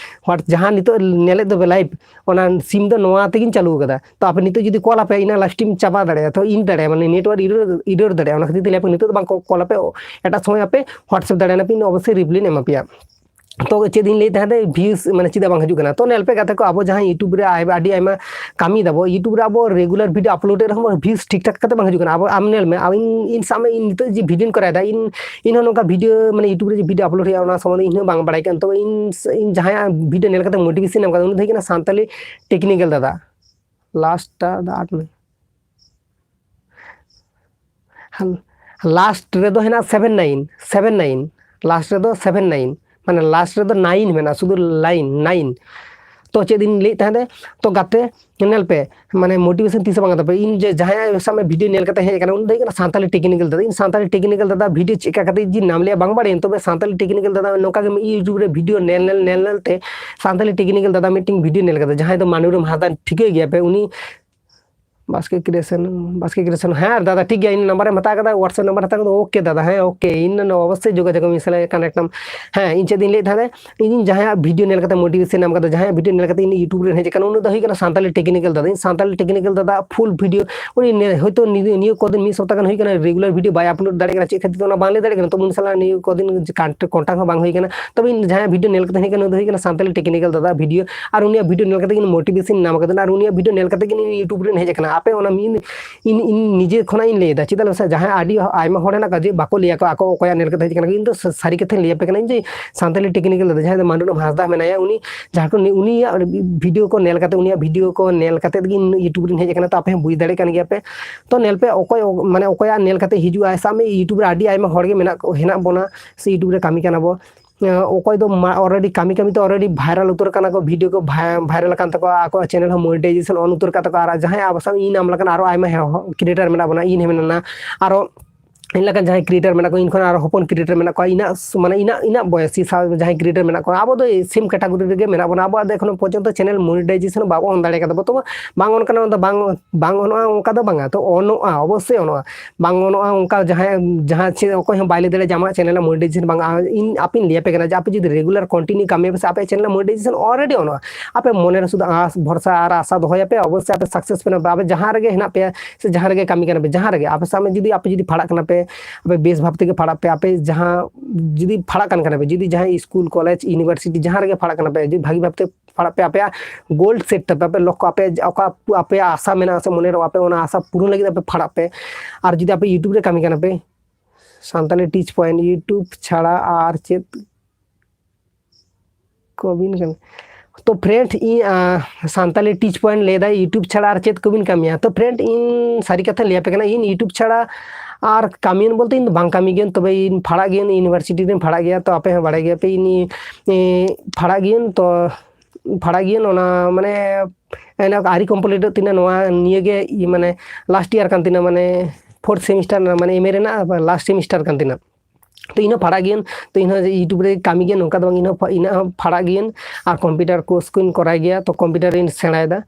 Whats-, ᱡᱟᱦᱟᱸ ᱱᱤᱛᱚᱜ ᱧᱮᱞᱮᱫ ᱫᱚᱯᱮ ᱞᱟᱭᱤᱵᱷ, ᱚᱱᱟ ᱥᱤᱢ ᱫᱚ ᱱᱚᱣᱟ ᱛᱮᱜᱤᱧ ᱪᱟᱹᱞᱩ ᱟᱠᱟᱫᱟ᱾ ᱛᱚ ᱟᱯᱮ ᱱᱤᱛᱚᱜ ᱡᱩᱫᱤ ᱠᱚᱞ ᱟᱯᱮ, ᱤᱧᱟᱹᱜ ᱞᱟᱭᱤᱵᱷ ᱥᱴᱨᱤᱢ ᱪᱟᱵᱟ ᱫᱟᱲᱮᱭᱟᱜᱼᱟ, ᱛᱚ ᱤᱧ ᱫᱟᱲᱮᱭᱟᱜᱼᱟ, ᱢᱟᱱᱮ, ᱱᱮᱴᱣᱟᱨᱠ ᱤᱨᱟᱹᱨ, ᱤᱨᱟᱹᱨ ᱫᱟᱲᱮᱭᱟᱜᱼᱟ᱾ ᱚᱱᱟ ᱠᱷᱟᱹᱛᱤᱨ ᱛᱮ ᱞᱟᱹᱭ ᱟᱯᱮ, ᱱᱤᱛᱚᱜ ᱫᱚ ᱵᱟᱝ ᱠᱚ-, ᱠᱚᱞ ᱟᱯᱮ, ᱮᱴᱟᱜ ᱥᱚᱢᱚᱭ ᱟᱯᱮ WhatsApp ᱫᱟᱲᱮᱭᱟᱜᱼᱟ, ᱤᱧ ᱚᱵᱚᱥᱥᱳᱭ ᱨᱤᱯᱞᱟᱭᱤᱧ ᱮᱢᱟ ᱯᱮᱭᱟ᱾ ᱛᱚ ᱪᱮᱫ ᱤᱧ ᱞᱟᱹᱭᱮᱫ ᱛᱟᱦᱮᱸᱫ, views ᱢᱟᱱᱮ ᱪᱮᱫᱟᱜ ᱵᱟᱝ ᱦᱤᱡᱩᱜ ᱠᱟᱱᱟ? ᱛᱚ ᱧᱮᱞ ᱯᱮ ᱜᱟᱛᱮ ᱠᱚ, ᱟᱵᱚ ᱡᱟᱦᱟᱸ YouTube ᱨᱮ ᱟᱭ-, ᱟᱹᱰᱤ ᱟᱭᱢᱟ ᱠᱟᱹᱢᱤ ᱫᱟᱵᱚ, YouTube ᱨᱮ ᱟᱵᱚ regular video upload ᱮᱫ ᱨᱮᱦᱚᱸ views ᱴᱷᱤᱠ ᱴᱷᱟᱠ ᱠᱟᱛᱮ ᱵᱟᱝ ᱦᱤᱡᱩᱜ ᱠᱟᱱᱟ᱾ ᱟᱵᱚ, ᱟᱢ ᱧᱮᱞ ᱢᱮ, ᱟᱵᱚ, ᱤᱧ, ᱤᱧ ᱥᱟᱵ ᱢᱮ, ᱤᱧ ᱱᱤᱛᱚᱜ ᱡᱮ ᱵᱷᱤᱰᱤᱭᱳᱧ ᱠᱚᱨᱟᱣ ᱮᱫᱟ, ᱤᱧ, ᱤᱧ ᱦᱚᱸ ᱱᱚᱝᱠᱟ ᱵᱷᱤᱰᱤᱭᱳ, ᱢᱟᱱᱮ, YouTube ᱨᱮ ᱡᱮ ᱵᱷᱤᱰᱤᱭᱳ upload ᱦᱩᱭᱩᱜᱼᱟ, ᱚᱱᱟ ᱥᱚᱢᱵᱚᱱᱫᱷᱮ ᱤᱧ ᱦᱚᱸ ᱵᱟᱝ ᱵᱟᱲᱟᱭ ᱠᱟᱱ᱾ ᱛᱚᱵᱮ ᱤᱧ, ᱤᱧ ᱡᱟᱦᱟᱸᱭᱟᱜ ᱵᱷᱤᱰᱤᱭᱳ ᱧᱮᱞ ᱠᱟᱛᱮ motivation ᱧᱟᱢ ᱠᱟᱫᱟ, ᱩᱱᱤ ᱫᱚ ᱦᱩᱭᱩᱜ ᱠᱟᱱᱟ ᱥᱟᱱᱛᱟᱞᱤ ᱴᱮᱠᱱᱤᱠᱮᱞ ᱫᱟᱫᱟ᱾ ᱞᱟᱥᱴ ᱴᱟ ᱫᱚ ᱟᱴ ᱢᱮ᱾ ᱞᱟᱥᱴ ᱨᱮᱫᱚ ᱦᱮᱱᱟᱜᱼᱟ seven nine, seven nine, last ᱨᱮᱫᱚ seven nine, ᱢᱟᱱᱮ ᱞᱟᱥᱴ ᱨᱮᱫᱚ nine ᱢᱮᱱᱟᱜᱼᱟ, ᱥᱩᱫᱷᱩ line nine᱾ ᱛᱚ ᱪᱮᱫ ᱤᱧ ᱞᱟᱹᱭᱮᱫ ᱛᱟᱦᱮᱸᱫ, ᱛᱚ ᱜᱟᱛᱮ, ᱧᱮᱞ ᱯᱮ, ᱢᱟᱱᱮ motivation ᱛᱤᱥ ᱦᱚᱸ ᱵᱟᱝ ᱛᱟᱯᱮ᱾ ᱤᱧ ᱡᱮ ᱡᱟᱦᱟᱸᱭᱟᱜ ᱥᱟᱵ ᱢᱮ ᱵᱷᱤᱰᱤᱭᱳ ᱧᱮᱞ ᱠᱟᱛᱮ ᱦᱮᱡ ᱟᱠᱟᱱᱟ, ᱩᱱᱤ ᱫᱚ ᱦᱩᱭᱩᱜ ᱠᱟᱱᱟ ᱥᱟᱱᱛᱟᱞᱤ ᱴᱮᱠᱱᱤᱠᱮᱞ ᱫᱟᱫᱟ᱾ ᱤᱧ ᱥᱟᱱᱛᱟᱞᱤ ᱴᱮᱠᱱᱤᱠᱮᱞ ᱫᱟᱫᱟ ᱵᱷᱤᱰᱤᱭᱳ ᱪᱮᱫ ᱞᱮᱠᱟ ᱠᱟᱛᱮ ᱡᱮ ᱱᱟᱢ ᱞᱮᱭᱟ ᱵᱟᱝ ᱵᱟᱲᱟᱭᱟᱹᱧ, ᱛᱚᱵᱮ ᱥᱟᱱᱛᱟᱞᱤ ᱴᱮᱠᱱᱤᱠᱮᱞ ᱫᱟᱫᱟ ᱱᱚᱝᱠᱟ ᱜᱮ YouTube ᱨᱮ ᱵᱷᱤᱰᱤᱭᱳ ᱧᱮᱞ, ᱧᱮᱞ, ᱧᱮᱞ, ᱧᱮᱞ ᱛᱮ ᱥᱟᱱᱛᱟᱞᱤ ᱴᱮᱠᱱᱤᱠᱮᱞ ᱫᱟᱫᱟ ᱢᱤᱫᱴᱮᱱ ᱵᱷᱤᱰᱤᱭᱳ ᱧᱮᱞ ᱠᱟᱫᱟ, ᱡᱟᱦᱟᱸᱭ ᱫᱚ ᱢᱟᱱᱩᱨᱟᱢ ᱦᱟᱸᱥᱫᱟ, ᱴᱷᱤᱠᱟᱹᱭ ᱜᱮᱭᱟ ᱯᱮ ᱩᱱᱤ, ᱵᱟᱥᱠᱮ ᱠᱨᱤᱭᱮᱥᱚᱱ, ᱵᱟᱥᱠᱮ ᱠᱨᱤᱭᱮᱥᱚᱱ, ᱦᱮᱸ ᱫᱟᱫᱟ, ᱴᱷᱤᱠ ᱜᱮᱭᱟ, ᱤᱧ ᱱᱟᱢᱵᱟᱨᱮᱢ ᱦᱟᱛᱟᱣ ᱠᱟᱫᱟ, WhatsApp ᱱᱟᱢᱵᱟᱨ ᱦᱟᱛᱟᱣ ᱠᱟᱫᱟ, OK ᱫᱟᱫᱟ, ᱦᱮᱸ, OK, ᱤᱧ ᱫᱚ ᱚᱵᱚᱥᱥᱳᱭ ᱡᱳᱜᱟᱡᱳᱜᱽ ᱤᱧ ᱥᱟᱞᱟᱜ ᱠᱟᱱᱮᱠᱴ ᱟᱢ᱾ ᱦᱮᱸ, ᱤᱧ ᱪᱮᱫ ᱤᱧ ᱞᱟᱹᱭᱮᱫ ᱛᱟᱦᱮᱸᱫ, ᱤᱧ ᱡᱟᱦᱟᱸᱭᱟᱜ ᱵᱷᱤᱰᱤᱭᱳ ᱧᱮᱞ ᱠᱟᱛᱮ ᱢᱳᱴᱤᱵᱷᱮᱥᱚᱱ ᱧᱟᱢ ᱠᱟᱫᱟ, ᱡᱟᱦᱟᱸᱭᱟᱜ ᱵᱷᱤᱰᱤᱭᱳ ᱧᱮᱞ ᱠᱟᱛᱮ ᱤᱧ YouTube ᱨᱮ ᱦᱮᱡ ᱟᱠᱟᱱᱟ, ᱩᱱᱤ ᱫᱚ ᱦᱩᱭᱩᱜ ᱠᱟᱱᱟ ᱥᱟᱱᱛᱟᱞᱤ ᱴᱮᱠᱱᱤᱠᱮᱞ ᱫᱟᱫᱟ᱾ ᱤᱧ ᱥᱟᱱᱛᱟᱞᱤ ᱴᱮᱠᱱᱤᱠᱮᱞ ᱫᱟᱫᱟ ᱯᱷᱩᱞ ᱵᱷᱤᱰᱤᱭᱳ, ᱩᱱᱤ ᱱᱮ-, ᱦᱚᱭᱛᱳ ᱱᱤᱭᱟᱹ, ᱱᱤᱭᱟᱹ ᱠᱚᱫᱤᱱ ᱢᱤᱫ ᱥᱚᱯᱛᱟ ᱜᱟᱱ ᱦᱩᱭ ᱠᱟᱱᱟ, ᱨᱮᱜᱩᱞᱟᱨ ᱵᱷᱤᱰᱤᱭᱳ ᱵᱟᱭ ᱟᱯᱞᱳᱰ ᱫᱟᱲᱮᱭᱟᱜ ᱠᱟᱱᱟ, ᱪᱮᱫ ᱠᱷᱟᱹᱛᱤᱨ ᱛᱮ ᱚᱱᱟ ᱵᱟᱝ ᱞᱟᱹᱭ ᱫᱟᱲᱮᱭᱟᱜ ᱠᱟᱱᱟ, ᱛᱚᱵᱩ ᱩᱱᱤ ᱥᱟᱞᱟᱜ ᱱᱤᱭᱟᱹ ᱠᱚᱫᱤᱱ ᱠᱟᱱᱴ-, ᱠᱚᱱᱴᱟᱠᱴ ᱦᱚᱸ ᱵᱟᱝ ᱦᱩᱭ ᱠᱟᱱᱟ᱾ ᱛᱚᱵᱮ ᱤᱧ ᱡᱟᱦᱟᱸᱭᱟᱜ ᱵᱷᱤᱰᱤᱭᱳ ᱧᱮᱞ ᱠᱟᱛᱮ ᱦᱮᱡ ᱟᱠᱟᱱᱟ, ᱩᱱᱤ ᱫᱚ ᱦᱩᱭᱩᱜ ᱠᱟᱱᱟ ᱥᱟᱱᱛᱟᱞᱤ ᱴᱮᱠᱱᱤᱠᱮᱞ ᱫᱟᱫᱟ ᱵᱷᱤᱰᱤᱭᱳ, ᱟᱨ ᱩᱱᱤᱭᱟᱜ ᱵᱷᱤᱰᱤᱭᱳ ᱧᱮᱞ ᱠᱟᱛᱮ ᱜᱮ ᱤᱧ ᱢᱳᱴᱤᱵᱷᱮᱥᱚᱱ ᱧᱟᱢ ᱠᱟᱫᱟ, ᱟᱨ ᱩᱱᱤᱭᱟᱜ ᱵᱷᱤᱰᱤᱭᱳ ᱧᱮᱞ ᱠᱟᱛᱮ ᱜᱮ ᱤᱧ YouTube ᱨᱮᱧ ᱦᱮᱡ ᱟᱠᱟᱱᱟ᱾ ᱟᱯᱮ ᱚᱱᱟ ᱢᱤᱫ ᱤᱧ, ᱤᱧ ᱱᱤᱡᱮ ᱠᱷᱚᱱᱟᱜ ᱤᱧ ᱞᱟᱹᱭ ᱮᱫᱟ, ᱪᱮᱫᱟᱜ ᱞᱟᱹᱭ ᱢᱮᱥᱮ, ᱡᱟᱦᱟᱸᱭ ᱟᱹᱰᱤ ᱟᱭᱢᱟ ᱦᱚᱲ ᱦᱮᱱᱟᱜ ᱠᱚᱣᱟ ᱡᱮ ᱵᱟᱠᱚ ᱞᱟᱹᱭ ᱟᱠᱚ ᱟᱠᱚ ᱚᱠᱚᱭᱟᱜ ᱧᱮᱞ ᱠᱟᱛᱮ ᱦᱮᱡ ᱟᱠᱟᱱᱟ᱾ ᱤᱧ ᱫᱚ ᱥᱟ-, ᱥᱟᱹᱨᱤ ᱠᱟᱛᱷᱟᱧ ᱞᱟᱹᱭ ᱟᱯᱮ ᱠᱟᱱᱟ, ᱤᱧ ᱡᱮ ᱥᱟᱱᱛᱟᱞᱤ ᱴᱮᱠᱱᱤᱠᱮᱞ ᱫᱚ ᱡᱟᱦᱟᱸᱭ ᱫᱚ ᱢᱟᱱᱰᱩ ᱦᱟᱸᱥᱫᱟ ᱢᱮᱱᱟᱭᱟ, ᱩᱱᱤ ᱡᱟᱦᱟᱸ ᱠᱚ ᱩᱱᱤᱭᱟᱜ ᱵᱷᱤᱰᱤᱭᱳ ᱠᱚ ᱧᱮᱞ ᱠᱟᱛᱮ, ᱩᱱᱤᱭᱟᱜ ᱵᱷᱤᱰᱤᱭᱳ ᱠᱚ ᱧᱮᱞ ᱠᱟᱛᱮ ᱜᱮ ᱤᱧ YouTube ᱨᱤᱧ ᱦᱮᱡ ᱟᱠᱟᱱᱟ᱾ ᱛᱚ ᱟᱯᱮ ᱦᱚᱸ ᱵᱩᱡᱽ ᱫᱟᱲᱮᱭᱟᱜ ᱠᱟᱱ ᱜᱮᱭᱟ ᱯᱮ᱾ ᱛᱚ ᱧᱮᱞ ᱯᱮ, ᱚᱠᱚᱭ ᱢᱟᱱᱮ ᱚᱠᱚᱭᱟᱜ ᱧᱮᱞ ᱠᱟᱛᱮ ᱦᱤᱡᱩᱜᱼᱟᱭ, ᱥᱟᱵ ᱢᱮ YouTube ᱨᱮ ᱟᱹᱰᱤ ᱟᱭᱢᱟ ᱦᱚᱲ ᱜᱮ ᱢᱮᱱᱟᱜ ᱠᱚ, ᱦᱮᱱᱟᱜ ᱵᱚᱱᱟ ᱥᱮ YouTube ᱨᱮ ᱠᱟᱹᱢᱤ ᱠᱟᱱᱟ ᱵᱚ᱾ ᱚᱠᱚᱭ ᱫᱚ ᱢᱟ-, already ᱠᱟᱹᱢᱤ ᱠᱟᱹᱢᱤ ᱛᱮ already viral ᱩᱛᱟᱹᱨ ᱠᱟᱱᱟ ᱠᱚ, ᱵᱷᱤᱰᱤᱭᱳ ᱠᱚ ᱵᱷᱟ-, viral ᱟᱠᱟᱱ ᱛᱟᱠᱚᱣᱟ, ᱟᱠᱚᱣᱟᱜ channel ᱦᱚᱸ monetization on ᱩᱛᱟᱹᱨ ᱠᱟᱱ ᱛᱟᱠᱚᱣᱟ᱾ ᱟᱨ ᱡᱟᱦᱟᱸᱭ ᱟᱵᱚ ᱥᱟᱶ ᱤᱧ ᱟᱢ ᱞᱮᱠᱟᱱ ᱟᱨᱚ ᱟᱭᱢᱟ ᱦᱚ-, creator ᱢᱮᱱᱟᱜ ᱵᱚᱱᱟ, ᱤᱧ ᱦᱚᱸ ᱢᱮᱱᱟᱜᱼᱟ, ᱟᱨᱚ ᱤᱧ ᱞᱮᱠᱟᱱ ᱡᱟᱦᱟᱸᱭ creator ᱢᱮᱱᱟᱜ ᱠᱚᱣᱟ, ᱤᱧ ᱠᱷᱚᱱ ᱟᱨᱚ ᱦᱚᱯᱚᱱ creator ᱢᱮᱱᱟᱜ ᱠᱚᱣᱟ, ᱤᱧᱟᱹᱜ ᱥ-, ᱢᱟᱱᱮ ᱤᱧᱟᱹᱜ, ᱤᱧᱟᱹᱜ ᱵᱚᱭᱮᱥᱤ ᱥᱟᱶ ᱡᱟᱦᱟᱸᱭ creator ᱢᱮᱱᱟᱜ ᱠᱚᱣᱟ, ᱟᱵᱚ ᱫᱚ same category ᱨᱮᱜᱮ ᱢᱮᱱᱟᱜ ᱵᱚᱱᱟ᱾ ᱟᱵᱚᱣᱟᱜ ᱫᱚ ᱮᱠᱷᱚᱱᱳ ᱯᱚᱨᱡᱚᱱᱛᱚ channel monetization ᱵᱟᱵᱚ on ᱫᱟᱲᱮ ᱠᱟᱫᱟ᱾ ᱵᱚᱨᱛᱚᱢᱟᱱ ᱵᱟᱝ on ᱠᱟᱱᱟ, ᱚᱱᱟ ᱫᱚ ᱵᱟᱝ, ᱵᱟᱝ ᱚᱱᱚᱜᱼᱟ, ᱚᱱᱠᱟ ᱫᱚ ᱵᱟᱝᱟ, ᱛᱚ ᱚᱱᱚᱜᱼᱟ, ᱚᱵᱚᱥᱥᱳᱭ ᱚᱱᱚᱜᱼᱟ᱾ ᱵᱟᱝ ᱚᱱᱚᱜᱼᱟ ᱚᱱᱠᱟ ᱡᱟᱦᱟᱸᱭ, ᱡᱟᱦᱟᱸ ᱪᱮᱫ ᱚᱠᱚᱭ ᱦᱚᱸ ᱵᱟᱭ ᱞᱟᱹᱭ ᱫᱟᱲᱮᱭᱟᱜᱼᱟ ᱡᱮ ᱟᱢᱟᱜ channel ᱨᱮ monetization ᱵᱟᱝ, ᱤᱧ ᱟᱯᱮᱧ ᱞᱟᱹᱭ ᱟᱯᱮ ᱠᱟᱱᱟ ᱡᱮ ᱟᱯᱮ ᱡᱩᱫᱤ regular continue ᱠᱟᱹᱢᱤ ᱟᱯᱮ ᱥᱮ ᱟᱯᱮᱭᱟᱜ channel ᱨᱮ monetization already ᱚᱱᱚᱜᱼᱟ᱾ ᱟᱯᱮ ᱢᱚᱱᱮ ᱨᱮ ᱥᱩᱫᱷᱩ ᱟᱸᱥ ᱵᱷᱚᱨᱥᱟ ᱟᱨ ᱟᱥᱟ ᱫᱚᱦᱚᱭᱟᱯᱮ, ᱚᱵᱚᱥᱥᱳᱭ ᱟᱯᱮ success ᱯᱮ ᱧᱟᱢᱟ᱾ ᱟᱯᱮ ᱡᱟᱦᱟᱸ ᱨᱮᱜᱮ ᱦᱮᱱᱟᱜ ᱯᱮᱭᱟ ᱥᱮ ᱡᱟᱦᱟᱸ ᱨᱮᱜᱮ ᱠᱟᱹᱢᱤ ᱠᱟᱱᱟ ᱯᱮ, ᱡᱟᱦᱟᱸ ᱨᱮᱜᱮ ᱟᱯᱮ ᱥᱟᱵ ᱢᱮ ᱡᱩᱫᱤ ᱟᱯᱮ ᱡᱩᱫᱤ ᱯᱷᱟᱲᱟᱜ ᱠᱟᱱᱟ ᱯᱮ, ᱟᱯᱮ ᱵᱮᱥ ᱵᱷᱟᱵ ᱛᱮᱜᱮ ᱯᱷᱟᱲᱟᱜ ᱯᱮ, ᱟᱯᱮ ᱡᱟᱦᱟᱸ ᱡᱩᱫᱤ ᱯᱷᱟᱲᱟᱜ ᱠᱟᱱ ᱠᱟᱱᱟ ᱯᱮ, ᱡᱩᱫᱤ ᱡᱟᱦᱟᱸᱭ ᱥᱠᱩᱞ, ᱠᱚᱞᱮᱡᱽ, university ᱡᱟᱦᱟᱸ ᱨᱮᱜᱮ ᱯᱷᱟᱲᱟᱜ ᱠᱟᱱᱟ ᱯᱮ, ᱡᱩᱫᱤ ᱵᱷᱟᱹᱜᱤ ᱵᱷᱟᱵ ᱛᱮ ᱯᱷᱟᱲᱟᱜ ᱯᱮ, ᱟᱯᱮᱭᱟᱜ goal set ᱛᱟᱯᱮ, ᱟᱯᱮ ᱞᱚᱠᱠᱷᱚ, ᱟᱯᱮ ᱚᱠᱟ ᱟᱯᱮᱭᱟᱜ ᱟᱥᱟ ᱢᱮᱱᱟᱜᱼᱟ ᱥᱮ ᱢᱚᱱᱮ ᱨᱮ ᱟᱯᱮ ᱚᱱᱟ ᱟᱥᱟ ᱯᱩᱨᱩᱱ ᱞᱟᱹᱜᱤᱫ ᱟᱯᱮ ᱯᱷᱟᱲᱟᱜ ᱯᱮ᱾ ᱟᱨ ᱡᱩᱫᱤ ᱟᱯᱮ YouTube ᱨᱮ ᱠᱟᱹᱢᱤ ᱠᱟᱱᱟ ᱯᱮ, ᱥᱟᱱᱛᱟᱞᱤ teach point YouTube ᱪᱷᱟᱲᱟ ᱟᱨ ᱪᱮᱫ ᱠᱚᱵᱤᱱ ᱠᱟᱹᱢᱤ? ᱛᱚ friend, ᱤᱧ, ᱟ, ᱥᱟᱱᱛᱟᱞᱤ teach point ᱞᱟᱹᱭ ᱫᱟᱭ, YouTube ᱪᱷᱟᱲᱟ ᱟᱨ ᱪᱮᱫ ᱠᱚᱵᱤᱱ ᱠᱟᱹᱢᱤᱭᱟ? ᱛᱚ friend, ᱤᱧ ᱥᱟᱹᱨᱤ ᱠᱟᱛᱷᱟᱧ ᱞᱟᱹᱭ ᱟᱯᱮ ᱠᱟᱱᱟ, ᱤᱧ YouTube ᱪᱷᱟᱲᱟ ᱟᱨ ᱠᱟᱹᱢᱤᱭᱟᱹᱧ ᱵᱚᱞᱛᱮ ᱤᱧ ᱫᱚ ᱵᱟᱝ ᱠᱟᱹᱢᱤ ᱜᱤᱭᱟᱹᱧ, ᱛᱚᱵᱮ ᱤᱧ ᱯᱷᱟᱲᱟᱜ ᱜᱤᱭᱟᱹᱧ, university ᱨᱮᱧ ᱯᱷᱟᱲᱟᱜ ᱜᱮᱭᱟ᱾ ᱛᱚ ᱟᱯᱮ ᱦᱚᱸ ᱵᱟᱲᱟᱭ ᱜᱮᱭᱟ ᱯᱮ, ᱤᱧ, ᱮ, ᱯᱷᱟᱲᱟᱜ ᱜᱤᱭᱟᱹᱧ᱾ ᱛᱚ ᱯᱷᱟᱲᱟᱜ ᱜᱤᱭᱟᱹᱧ, ᱚᱱᱟ ᱢᱟᱱᱮ ᱮᱱᱮ ᱟᱹᱣᱨᱤ complete ᱚᱜ ᱛᱤᱧᱟᱹ, ᱱᱚᱣᱟ ᱱᱤᱭᱟᱹ ᱜᱮ ᱤᱭᱟᱹ ᱢᱟᱱᱮ last year ᱠᱟᱱ ᱛᱤᱧᱟᱹ, ᱢᱟᱱᱮ fourth semester ᱨᱮᱱᱟᱜ, ᱢᱟᱱᱮ M A ᱨᱮᱱᱟᱜ last semester ᱠᱟᱱ ᱛᱤᱧᱟᱹ᱾ ᱛᱚ ᱤᱧ ᱦᱚᱸ ᱯᱷᱟᱲᱟᱜ ᱜᱤᱭᱟᱹᱧ, ᱛᱚ ᱤᱧ ᱦᱚᱸ YouTube ᱨᱮ ᱠᱟᱹᱢᱤ ᱜᱤᱭᱟᱹᱧ, ᱱᱚᱝᱠᱟ ᱫᱚ ᱵᱟᱝ, ᱤᱧ ᱦᱚᱸ ᱯᱷᱟ-, ᱤᱧᱟᱹᱜ ᱦᱚᱸ ᱯᱷᱟᱲᱟᱜ ᱜᱤᱭᱟᱹᱧ᱾ ᱟᱨ computer course ᱠᱚᱧ ᱠᱚᱨᱟᱣ ᱜᱮᱭᱟ, ᱛᱚ computer ᱤᱧ ᱥᱮᱬᱟᱭᱮᱫᱟ᱾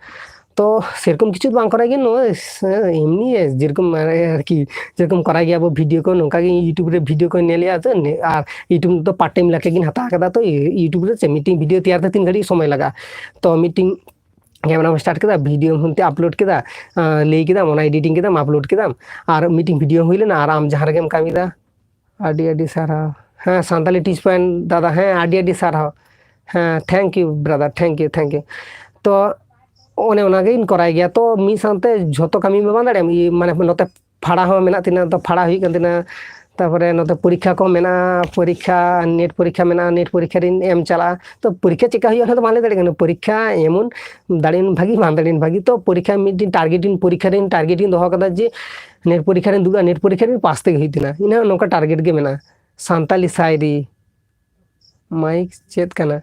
ᱛᱚ ᱥᱮᱨᱚᱠᱚᱢ ᱠᱤᱪᱷᱩ ᱫᱚ ᱵᱟᱝ ᱠᱚᱨᱟᱣ ᱜᱮ, ᱱᱚᱜᱼᱚᱭ ᱥᱮ ᱮᱢᱱᱤ ᱡᱮᱨᱚᱠᱚᱢ ᱢᱟᱱᱮ ᱟᱨᱠᱤ, ᱡᱮᱨᱚᱠᱚᱢ ᱠᱚᱨᱟᱣ ᱜᱮᱭᱟ ᱵᱚ video ᱠᱚ, ᱱᱚᱝᱠᱟ ᱜᱮ YouTube ᱨᱮ video ᱠᱚᱧ ᱧᱮᱞᱮᱫᱼᱟ᱾ ᱛᱚ ᱱᱮ-, ᱟᱨ YouTube ᱫᱚ part time ᱞᱮᱠᱟ ᱜᱤᱧ ᱦᱟᱛᱟᱣ ᱠᱟᱫᱟ᱾ ᱛᱚ YouTube ᱨᱮ ᱪᱮᱫ ᱢᱤᱫᱴᱮᱱ video ᱛᱮᱭᱟᱨ ᱛᱮ ᱛᱤᱱ ᱜᱷᱟᱹᱲᱤᱡ ᱥᱚᱢᱚᱭ ᱞᱟᱜᱟᱜᱼᱟ? ᱛᱚ ᱢᱤᱫᱴᱮᱱ camera ᱦᱚᱸᱢ start ᱠᱮᱫᱟ, video ᱦᱚᱸᱢ upload ᱠᱮᱫᱟ, ᱟᱸ, ᱞᱟᱹᱭ ᱠᱮᱫᱟᱢ, ᱚᱱᱟ editing ᱠᱮᱫᱟᱢ, upload ᱠᱮᱫᱟᱢ, ᱟᱨ ᱢᱤᱫᱴᱮᱱ video ᱦᱩᱭ ᱞᱮᱱᱟ, ᱟᱨ ᱟᱢ ᱡᱟᱦᱟᱸ ᱨᱮᱜᱮᱢ ᱠᱟᱹᱢᱤᱭᱮᱫᱟ᱾ ᱟᱹᱰᱤ ᱟᱹᱰᱤ ᱥᱟᱨᱦᱟᱣ᱾ ᱦᱮᱸ, ᱥᱟᱱᱛᱟᱞᱤ teach point ᱫᱟᱫᱟ, ᱦᱮᱸ, ᱟᱹᱰᱤ ᱟᱹᱰᱤ ᱥᱟᱨᱦᱟᱣ᱾ ᱦᱮᱸ, thank you brother, thank you, thank you᱾ ᱛᱚ ᱚᱱᱮ ᱚᱱᱟᱜᱤᱧ ᱠᱚᱨᱟᱣ ᱜᱮᱭᱟ᱾ ᱛᱚ ᱢᱤᱫ ᱥᱟᱶᱛᱮ ᱡᱷᱚᱛᱚ ᱠᱟᱹᱢᱤ ᱢᱟ ᱵᱟᱝ ᱫᱟᱲᱮᱭᱟᱜᱼᱟ, ᱤᱭᱟᱹ, ᱢᱟᱱᱮ ᱱᱚᱛᱮ ᱯᱷᱟᱲᱟ ᱦᱚᱸ ᱢᱮᱱᱟᱜ ᱛᱤᱧᱟᱹ, ᱛᱚ ᱯᱷᱟᱲᱟ ᱦᱩᱭᱩᱜ ᱠᱟᱱ ᱛᱤᱧᱟᱹ, ᱛᱟᱨᱯᱚᱨᱮ ᱱᱚᱛᱮ ᱯᱚᱨᱤᱠᱠᱷᱟ ᱠᱚ ᱢᱮᱱᱟᱜᱼᱟ, ᱯᱚᱨᱤᱠᱠᱷᱟ, ᱱᱮᱴ ᱯᱚᱨᱤᱠᱠᱷᱟ ᱢᱮᱱᱟᱜᱼᱟ, ᱱᱮᱴ ᱯᱚᱨᱤᱠᱠᱷᱟ ᱨᱤᱧ ᱮᱢ ᱪᱟᱞᱟᱜᱼᱟ᱾ ᱛᱚ ᱯᱚᱨᱤᱠᱠᱷᱟ ᱪᱮᱠᱟ ᱦᱩᱭᱩᱜᱼᱟ ᱚᱱᱟ ᱫᱚ ᱵᱟᱝ ᱞᱟᱹᱭ ᱫᱟᱲᱮᱭᱟᱜ ᱠᱟᱱᱟ, ᱯᱚᱨᱤᱠᱠᱷᱟ ᱮᱢᱚᱱ ᱫᱟᱲᱮᱭᱮᱱ ᱵᱷᱟᱹᱜᱤ, ᱵᱟᱝ ᱫᱟᱲᱮᱭᱮᱱ ᱵᱷᱟᱹᱜᱤ᱾ ᱛᱚ ᱯᱚᱨᱤᱠᱠᱷᱟ ᱢᱤᱫᱴᱤᱱ ᱴᱟᱨᱜᱮᱴ ᱤᱧ, ᱯᱚᱨᱤᱠᱠᱷᱟ ᱨᱮᱧ ᱴᱟᱨᱜᱮᱴ ᱤᱧ ᱫᱚᱦᱚ ᱠᱟᱫᱟ ᱡᱮ ᱱᱮᱴ ᱯᱚᱨᱤᱠᱠᱷᱟ ᱨᱤᱧ ᱫᱩᱲᱩᱵᱼᱟ, ᱱᱮᱴ ᱯᱚᱨᱤᱠᱠᱷᱟ ᱨᱤᱧ ᱯᱟᱥ ᱛᱮᱜᱮ ᱦᱩᱭᱩᱜ ᱛᱤᱧᱟᱹ, ᱤᱱᱟᱹ ᱱᱚᱝᱠᱟ ᱴᱟᱨᱜᱮᱴ ᱜᱮ ᱢᱮᱱᱟᱜᱼᱟ᱾ ᱥᱟᱱᱛᱟᱞᱤ ᱥᱟᱭᱨᱤ, ᱢᱟᱭᱤᱠ ᱪᱮᱫ ᱠᱟᱱᱟ?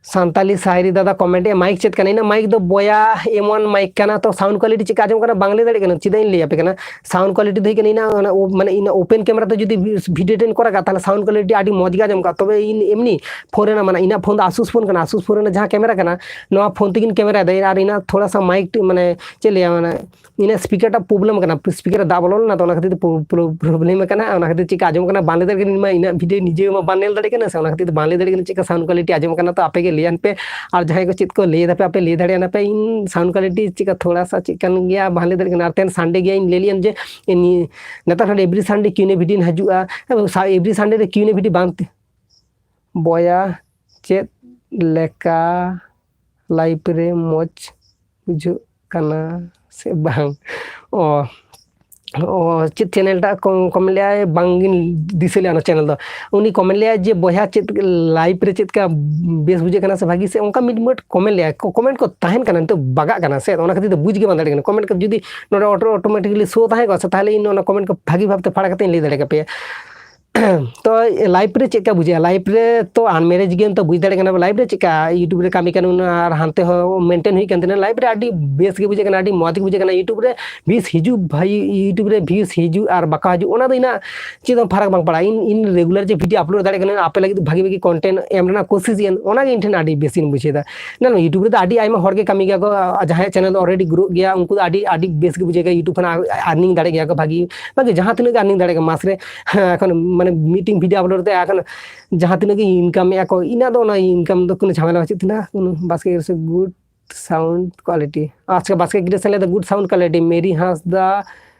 ᱥᱟᱱᱛᱟᱞᱤ ᱥᱟᱭᱨᱤ ᱫᱟᱫᱟ ᱠᱚᱢᱮᱱᱴ ᱮ, ᱢᱟᱭᱤᱠ ᱪᱮᱫ ᱠᱟᱱᱟ? ᱤᱱᱟᱹ ᱢᱟᱭᱤᱠ ᱫᱚ ᱵᱚᱭᱟ ᱮᱢᱚᱱ ᱢᱟᱭᱤᱠ ᱠᱟᱱᱟ, ᱛᱚ ᱥᱟᱣᱩᱱᱰ ᱠᱣᱟᱞᱤᱴᱤ ᱪᱮᱫ ᱠᱟ ᱟᱸᱡᱚᱢ ᱠᱟᱱᱟ ᱵᱟᱝ ᱞᱟᱹᱭ ᱫᱟᱲᱮᱭᱟᱜ ᱠᱟᱱᱟ᱾ ᱪᱮᱫᱟᱜ ᱤᱧ ᱞᱟᱹᱭ ᱟᱯᱮ ᱠᱟᱱᱟ? ᱥᱟᱣᱩᱱᱰ ᱠᱣᱟᱞᱤᱴᱤ ᱫᱚ ᱦᱩᱭᱩᱜ ᱠᱟᱱᱟ ᱤᱱᱟᱹ ᱚᱱᱟ ᱳ-, ᱢᱟᱱᱮ ᱤᱱᱟᱹ ᱳᱯᱮᱱ ᱠᱮᱢᱮᱨᱟ ᱛᱮ ᱡᱩᱫᱤ ᱵᱷᱤ-, ᱵᱷᱤᱰᱤᱭᱳ ᱴᱮᱱ ᱠᱚᱨᱟᱜᱟ, ᱛᱟᱦᱚᱞᱮ ᱥᱟᱣᱩᱱᱰ ᱠᱣᱟᱞᱤᱴᱤ ᱟᱹᱰᱤ ᱢᱚᱡᱽ ᱜᱮ ᱟᱸᱡᱚᱢ ᱠᱟᱜᱼᱟ᱾ ᱛᱚᱵᱮ ᱤᱧ ᱮᱢᱱᱤ ᱯᱷᱳᱱ ᱨᱮᱱᱟᱜ, ᱢᱟᱱᱮ ᱤᱧᱟᱹᱜ ᱯᱷᱳᱱ ᱫᱚ ᱟᱥᱩᱥ ᱯᱷᱳᱱ ᱠᱟᱱᱟ, ᱟᱥᱩᱥ ᱯᱷᱳᱱ ᱨᱮᱱᱟᱜ ᱡᱟᱦᱟᱸ ᱠᱮᱢᱮᱨᱟ ᱠᱟᱱᱟ, ᱱᱚᱣᱟ ᱯᱷᱳᱱ ᱛᱮᱜᱤᱧ ᱠᱮᱢᱮᱨᱟᱭᱮᱫᱟ᱾ ᱟᱨ ᱤᱧᱟᱹᱜ ᱛᱷᱚᱲᱟ ᱥᱟ ᱢᱟᱭᱤᱠ ᱴᱤ-, ᱢᱟᱱᱮ ᱪᱮᱫ ᱞᱟᱹᱭᱟ, ᱢᱟᱱᱮ ᱤᱧᱟᱹᱜ ᱥᱯᱤᱠᱟᱨ ᱴᱟᱜ ᱯᱨᱚᱵᱞᱮᱢ ᱠᱟᱱᱟ, ᱥᱯᱤᱠᱟᱨ ᱨᱮ ᱫᱟᱜ ᱵᱚᱞᱚ ᱞᱮᱱᱟ, ᱛᱚ ᱚᱱᱟ ᱠᱷᱟᱹᱛᱤᱨ ᱛᱮ ᱯᱨᱚ-, ᱯᱨᱚ-, ᱯᱨᱚᱵᱞᱮᱢ ᱠᱟᱱᱟ᱾ ᱚᱱᱟ ᱠᱷᱟᱹᱛᱤᱨ ᱪᱮᱫ ᱠᱟ ᱟᱸᱡᱚᱢ ᱠᱟᱱᱟ ᱵᱟᱝ ᱞᱟᱹᱭ ᱫᱟᱲᱮᱭᱟᱜ ᱠᱟᱱᱟ, ᱤᱧ ᱢᱟ ᱤᱧᱟᱹᱜ ᱵᱷᱤᱰᱤᱭᱳ ᱱᱤᱡᱮ ᱢᱟ ᱵᱟᱝ ᱧᱮᱞ ᱫᱟᱲᱮᱭᱟᱜ ᱠᱟᱱᱟ ᱥᱮ, ᱚᱱᱟ ᱠᱷᱟᱹᱛᱤᱨ ᱛᱮ ᱵᱟᱝ ᱞᱟᱹᱭ ᱫᱟᱲᱮᱭᱟᱜ ᱠᱟᱱᱟ ᱪᱮᱫ ᱠᱟ ᱥᱟᱣᱩᱱᱰ ᱠᱣᱟᱞᱤᱴᱤ ᱟᱸᱡᱚᱢ ᱠᱟᱱᱟ᱾ ᱛᱚ ᱟᱯᱮ ᱜᱮ ᱞᱟᱹᱭᱟᱱ ᱯᱮ, ᱟᱨ ᱡᱟᱦᱟᱸᱭ ᱠᱚ ᱪᱮᱫ ᱠᱚ ᱞᱟᱹᱭ ᱫᱟᱯᱮ ᱟᱯᱮ ᱞᱟᱹᱭ ᱫᱟᱲᱮᱭᱟᱜᱼᱟ ᱯᱮ, ᱤᱧ ᱥᱟᱣᱩᱱᱰ ᱠᱣᱟᱞᱤᱴᱤ ᱪᱮᱫ ᱠᱟ ᱛᱷᱚᱲᱟ ᱥᱟ ᱪᱮᱫ ᱠᱟᱱ ᱜᱮᱭᱟ ᱵᱟᱝ ᱞᱟᱹᱭ ᱫᱟᱲᱮᱭᱟᱜ ᱠᱟᱱᱟ᱾ ᱟᱨ ᱛᱮᱦᱮᱧ ᱥᱟᱱᱰᱮ ᱜᱮᱭᱟ, ᱤᱧ ᱞᱟᱹᱭ ᱞᱮᱭᱟᱢ ᱡᱮ ᱤᱧ ᱱᱮᱛᱟᱨ ᱦᱟᱸᱰᱮ ᱮᱵᱨᱤ ᱥᱟᱱᱰᱮ ᱠᱤᱭᱩ ᱮᱱ ᱮ ᱵᱷᱤᱰᱤᱭᱳ ᱦᱤᱡᱩᱜᱼᱟ, ᱮᱵᱨᱤ ᱥᱟᱱᱰᱮ ᱨᱮ ᱠᱤᱭᱩ ᱮᱱ ᱮ ᱵᱷᱤᱰᱤᱭᱳ ᱵᱟᱝ ᱛᱮ-, ᱵᱚᱭᱟ ᱪᱮᱫ ᱞᱮᱠᱟ ᱞᱟᱭᱤᱯᱷ ᱨᱮ ᱢᱚᱡᱽ ᱵᱩᱡᱷᱟᱹᱜ ᱠᱟᱱᱟ ᱥᱮ ᱵᱟᱝ? ᱚ, ᱚ, ᱪᱮᱫ ᱪᱮᱱᱮᱞ ᱴᱟᱜ ᱠᱚ ᱠᱚᱢᱮᱱᱴ ᱞᱮᱜᱼᱟᱭ, ᱵᱟᱝ ᱜᱤᱧ ᱫᱤᱥᱟᱹ ᱞᱮᱜᱼᱟ ᱚᱱᱟ ᱪᱮᱱᱮᱞ ᱫᱚ᱾ ᱩᱱᱤ ᱠᱚᱢᱮᱱᱴ ᱞᱮᱜᱼᱟᱭ ᱡᱮ, "ᱵᱚᱭᱦᱟ ᱪᱮᱫ ᱞᱟᱭᱤᱯᱷ ᱨᱮ ᱪᱮᱫ ᱠᱟ ᱵᱮᱥ ᱵᱩᱡᱷᱟᱹᱜ ᱠᱟᱱᱟ ᱥᱮ ᱵᱷᱟᱹᱜᱤ ᱥᱮ?" ᱚᱱᱠᱟ ᱢᱤᱫ ᱢᱤᱫ ᱠᱚᱢᱮᱱᱴ ᱞᱮᱜᱼᱟᱭ᱾ ᱠᱚ-, ᱠᱚᱢᱮᱱᱴ ᱠᱚ ᱛᱟᱦᱮᱱ ᱠᱟᱱᱟ, ᱱᱤᱛᱚᱜ ᱵᱟᱜᱟᱜ ᱠᱟᱱᱟ ᱥᱮ, ᱚᱱᱟ ᱠᱷᱟᱹᱛᱤᱨ ᱛᱮ ᱵᱩᱡᱽ ᱜᱮ ᱵᱟᱝ ᱫᱟᱲᱮᱭᱟᱜ ᱠᱟᱱᱟ᱾ ᱠᱚᱢᱮᱱᱴ ᱠᱚ ᱡᱩᱫᱤ ᱱᱚᱰᱮ ᱚᱴᱳ-, ᱚᱴᱳᱢᱮᱴᱤᱠᱞᱤ ᱥᱳ ᱛᱟᱦᱮᱸ ᱠᱚᱜᱼᱟ ᱥᱮ, ᱛᱟᱦᱚᱞᱮ ᱤᱧ ᱚᱱᱟ ᱠᱚᱢᱮᱱᱴ ᱠᱚ ᱵᱷᱟᱹᱜᱤ ᱵᱷᱟᱵᱽ ᱛᱮ ᱯᱟᱲᱦᱟᱣ ᱠᱟᱛᱮ ᱤᱧ ᱞᱟᱹᱭ ᱫᱟᱲᱮ ᱠᱮᱯᱮᱭᱟ᱾ ᱛᱚ ᱞᱟᱭᱤᱯᱷ ᱨᱮ ᱪᱮᱫ ᱠᱟ ᱵᱩᱡᱷᱟᱹᱜᱼᱟ? ᱞᱟᱭᱤᱯᱷ ᱨᱮ ᱛᱚ ᱟᱱᱢᱮᱨᱮᱡᱽ ᱜᱮᱢ ᱛᱚ ᱵᱩᱡᱽ ᱫᱟᱲᱮᱭᱟᱜ ᱠᱟᱱᱟ, ᱞᱟᱭᱤᱯᱷ ᱨᱮ ᱪᱮᱫ ᱠᱟ YouTube ᱨᱮ ᱠᱟᱹᱢᱤ ᱠᱟᱱᱟ ᱟᱨ ᱦᱟᱱᱛᱮ ᱦᱚᱸ ᱢᱮᱱᱴᱮᱱ ᱦᱩᱭᱩᱜ ᱠᱟᱱ ᱛᱟᱦᱮᱱᱟ᱾ ᱞᱟᱭᱤᱯᱷ ᱨᱮ ᱟᱹᱰᱤ ᱵᱮᱥ ᱜᱮ ᱵᱩᱡᱷᱟᱹᱜ ᱠᱟᱱᱟ, ᱟᱹᱰᱤ ᱢᱚᱡᱽ ᱜᱮ ᱵᱩᱡᱷᱟᱹᱜ ᱠᱟᱱᱟ᱾ YouTube ᱨᱮ ᱵᱷᱤᱭᱩᱥ ᱦᱤᱡᱩᱜ ᱵᱷᱟᱹᱜᱤ, YouTube ᱨᱮ ᱵᱷᱤᱭᱩᱥ ᱦᱤᱡᱩᱜ ᱟᱨ ᱵᱟᱠᱚ ᱦᱤᱡᱩᱜ, ᱚᱱᱟ ᱫᱚ ᱤᱧᱟᱹᱜ ᱪᱮᱫ ᱦᱚᱸ ᱯᱷᱟᱨᱟᱠ ᱵᱟᱝ ᱯᱟᱲᱟᱜᱼᱟ᱾ ᱤᱧ, ᱤᱧ ᱨᱮᱜᱩᱞᱟᱨ ᱡᱮ ᱵᱷᱤᱰᱤᱭᱳ ᱟᱯᱞᱳᱰ ᱫᱟᱲᱮᱭᱟᱜ ᱠᱟᱱᱟ, ᱟᱯᱮ ᱞᱟᱹᱜᱤᱫ ᱵᱷᱟᱹᱜᱤ ᱵᱷᱟᱹᱜᱤ ᱠᱚᱱᱴᱮᱱᱴ ᱮᱢ ᱨᱮᱱᱟᱜ ᱠᱳᱥᱤᱥ ᱤᱧ, ᱚᱱᱟᱜᱮ ᱤᱧ ᱴᱷᱮᱱ ᱟᱹᱰᱤ ᱵᱮᱥᱤᱧ ᱵᱩᱡᱷᱟᱹᱣ ᱮᱫᱟ᱾ ᱧᱮᱞ ᱢᱮ, YouTube ᱨᱮᱫᱚ ᱟᱹᱰᱤ ᱟᱭᱢᱟ ᱦᱚᱲ ᱜᱮ ᱠᱟᱹᱢᱤ ᱜᱮᱭᱟ ᱠᱚ, ᱟᱨ ᱡᱟᱦᱟᱸᱭᱟᱜ ᱪᱮᱱᱮᱞ ᱫᱚ ᱚᱞᱨᱮᱰᱤ ᱜᱨᱳᱜ ᱜᱮᱭᱟ, ᱩᱱᱠᱩ ᱫᱚ ᱟᱹᱰᱤ, ᱟᱹᱰᱤ ᱵᱮᱥ ᱜᱮ ᱵᱩᱡᱷᱟᱹᱣ ᱜᱮᱭᱟ, YouTube ᱠᱷᱚᱱᱟᱜ ᱟᱨᱱᱤᱝ ᱫᱟᱲᱮᱭᱟᱜ ᱜᱮᱭᱟ ᱠᱚ ᱵᱷᱟᱹᱜᱤ, ᱵᱷᱟᱹᱜᱤ ᱡᱟᱦᱟᱸ ᱛᱤᱱᱟᱹᱜ ᱜᱮ ᱟᱨᱱᱤᱝ ᱫᱟᱲᱮᱭᱟᱜ ᱜᱮᱭᱟ ᱢᱟᱥ ᱨᱮ᱾ ᱦᱮᱸ, ᱮᱠᱷᱚᱱ ᱢᱟᱱᱮ ᱢᱤᱫᱴᱤᱱ ᱵᱷᱤᱰᱤᱭᱳ ᱟᱯᱞᱳᱰ ᱛᱮ ᱮᱠᱷᱚᱱ ᱡᱟᱦᱟᱸ ᱛᱤᱱᱟᱹᱜ ᱜᱮ ᱤᱱᱠᱟᱢ ᱮᱫᱟ ᱠᱚ, ᱤᱧᱟᱹᱜ ᱫᱚ ᱚᱱᱟ ᱤᱱᱠᱟᱢ ᱫᱚ ᱠᱳᱱᱳ ᱡᱷᱟᱢᱮᱞᱟ ᱵᱟᱹᱪᱩᱜ ᱛᱤᱧᱟ, ᱠᱳᱱᱳ ᱵᱟᱥᱠᱮ ᱥᱮ ᱜᱩᱰ ᱥᱟᱣᱩᱱᱰ ᱠᱳᱣᱟᱞᱤᱴᱤ᱾ ᱟᱪᱪᱷᱟ, ᱵᱟᱥᱠᱮ ᱠᱨᱤᱭᱮᱥᱚᱱ ᱞᱟᱹᱭ ᱫᱟ ᱜᱩᱰ ᱥᱟᱣᱩᱱᱰ ᱠᱳᱣᱟᱞᱤᱴᱤ, ᱢᱮᱨᱤ ᱦᱟᱸᱥᱫᱟ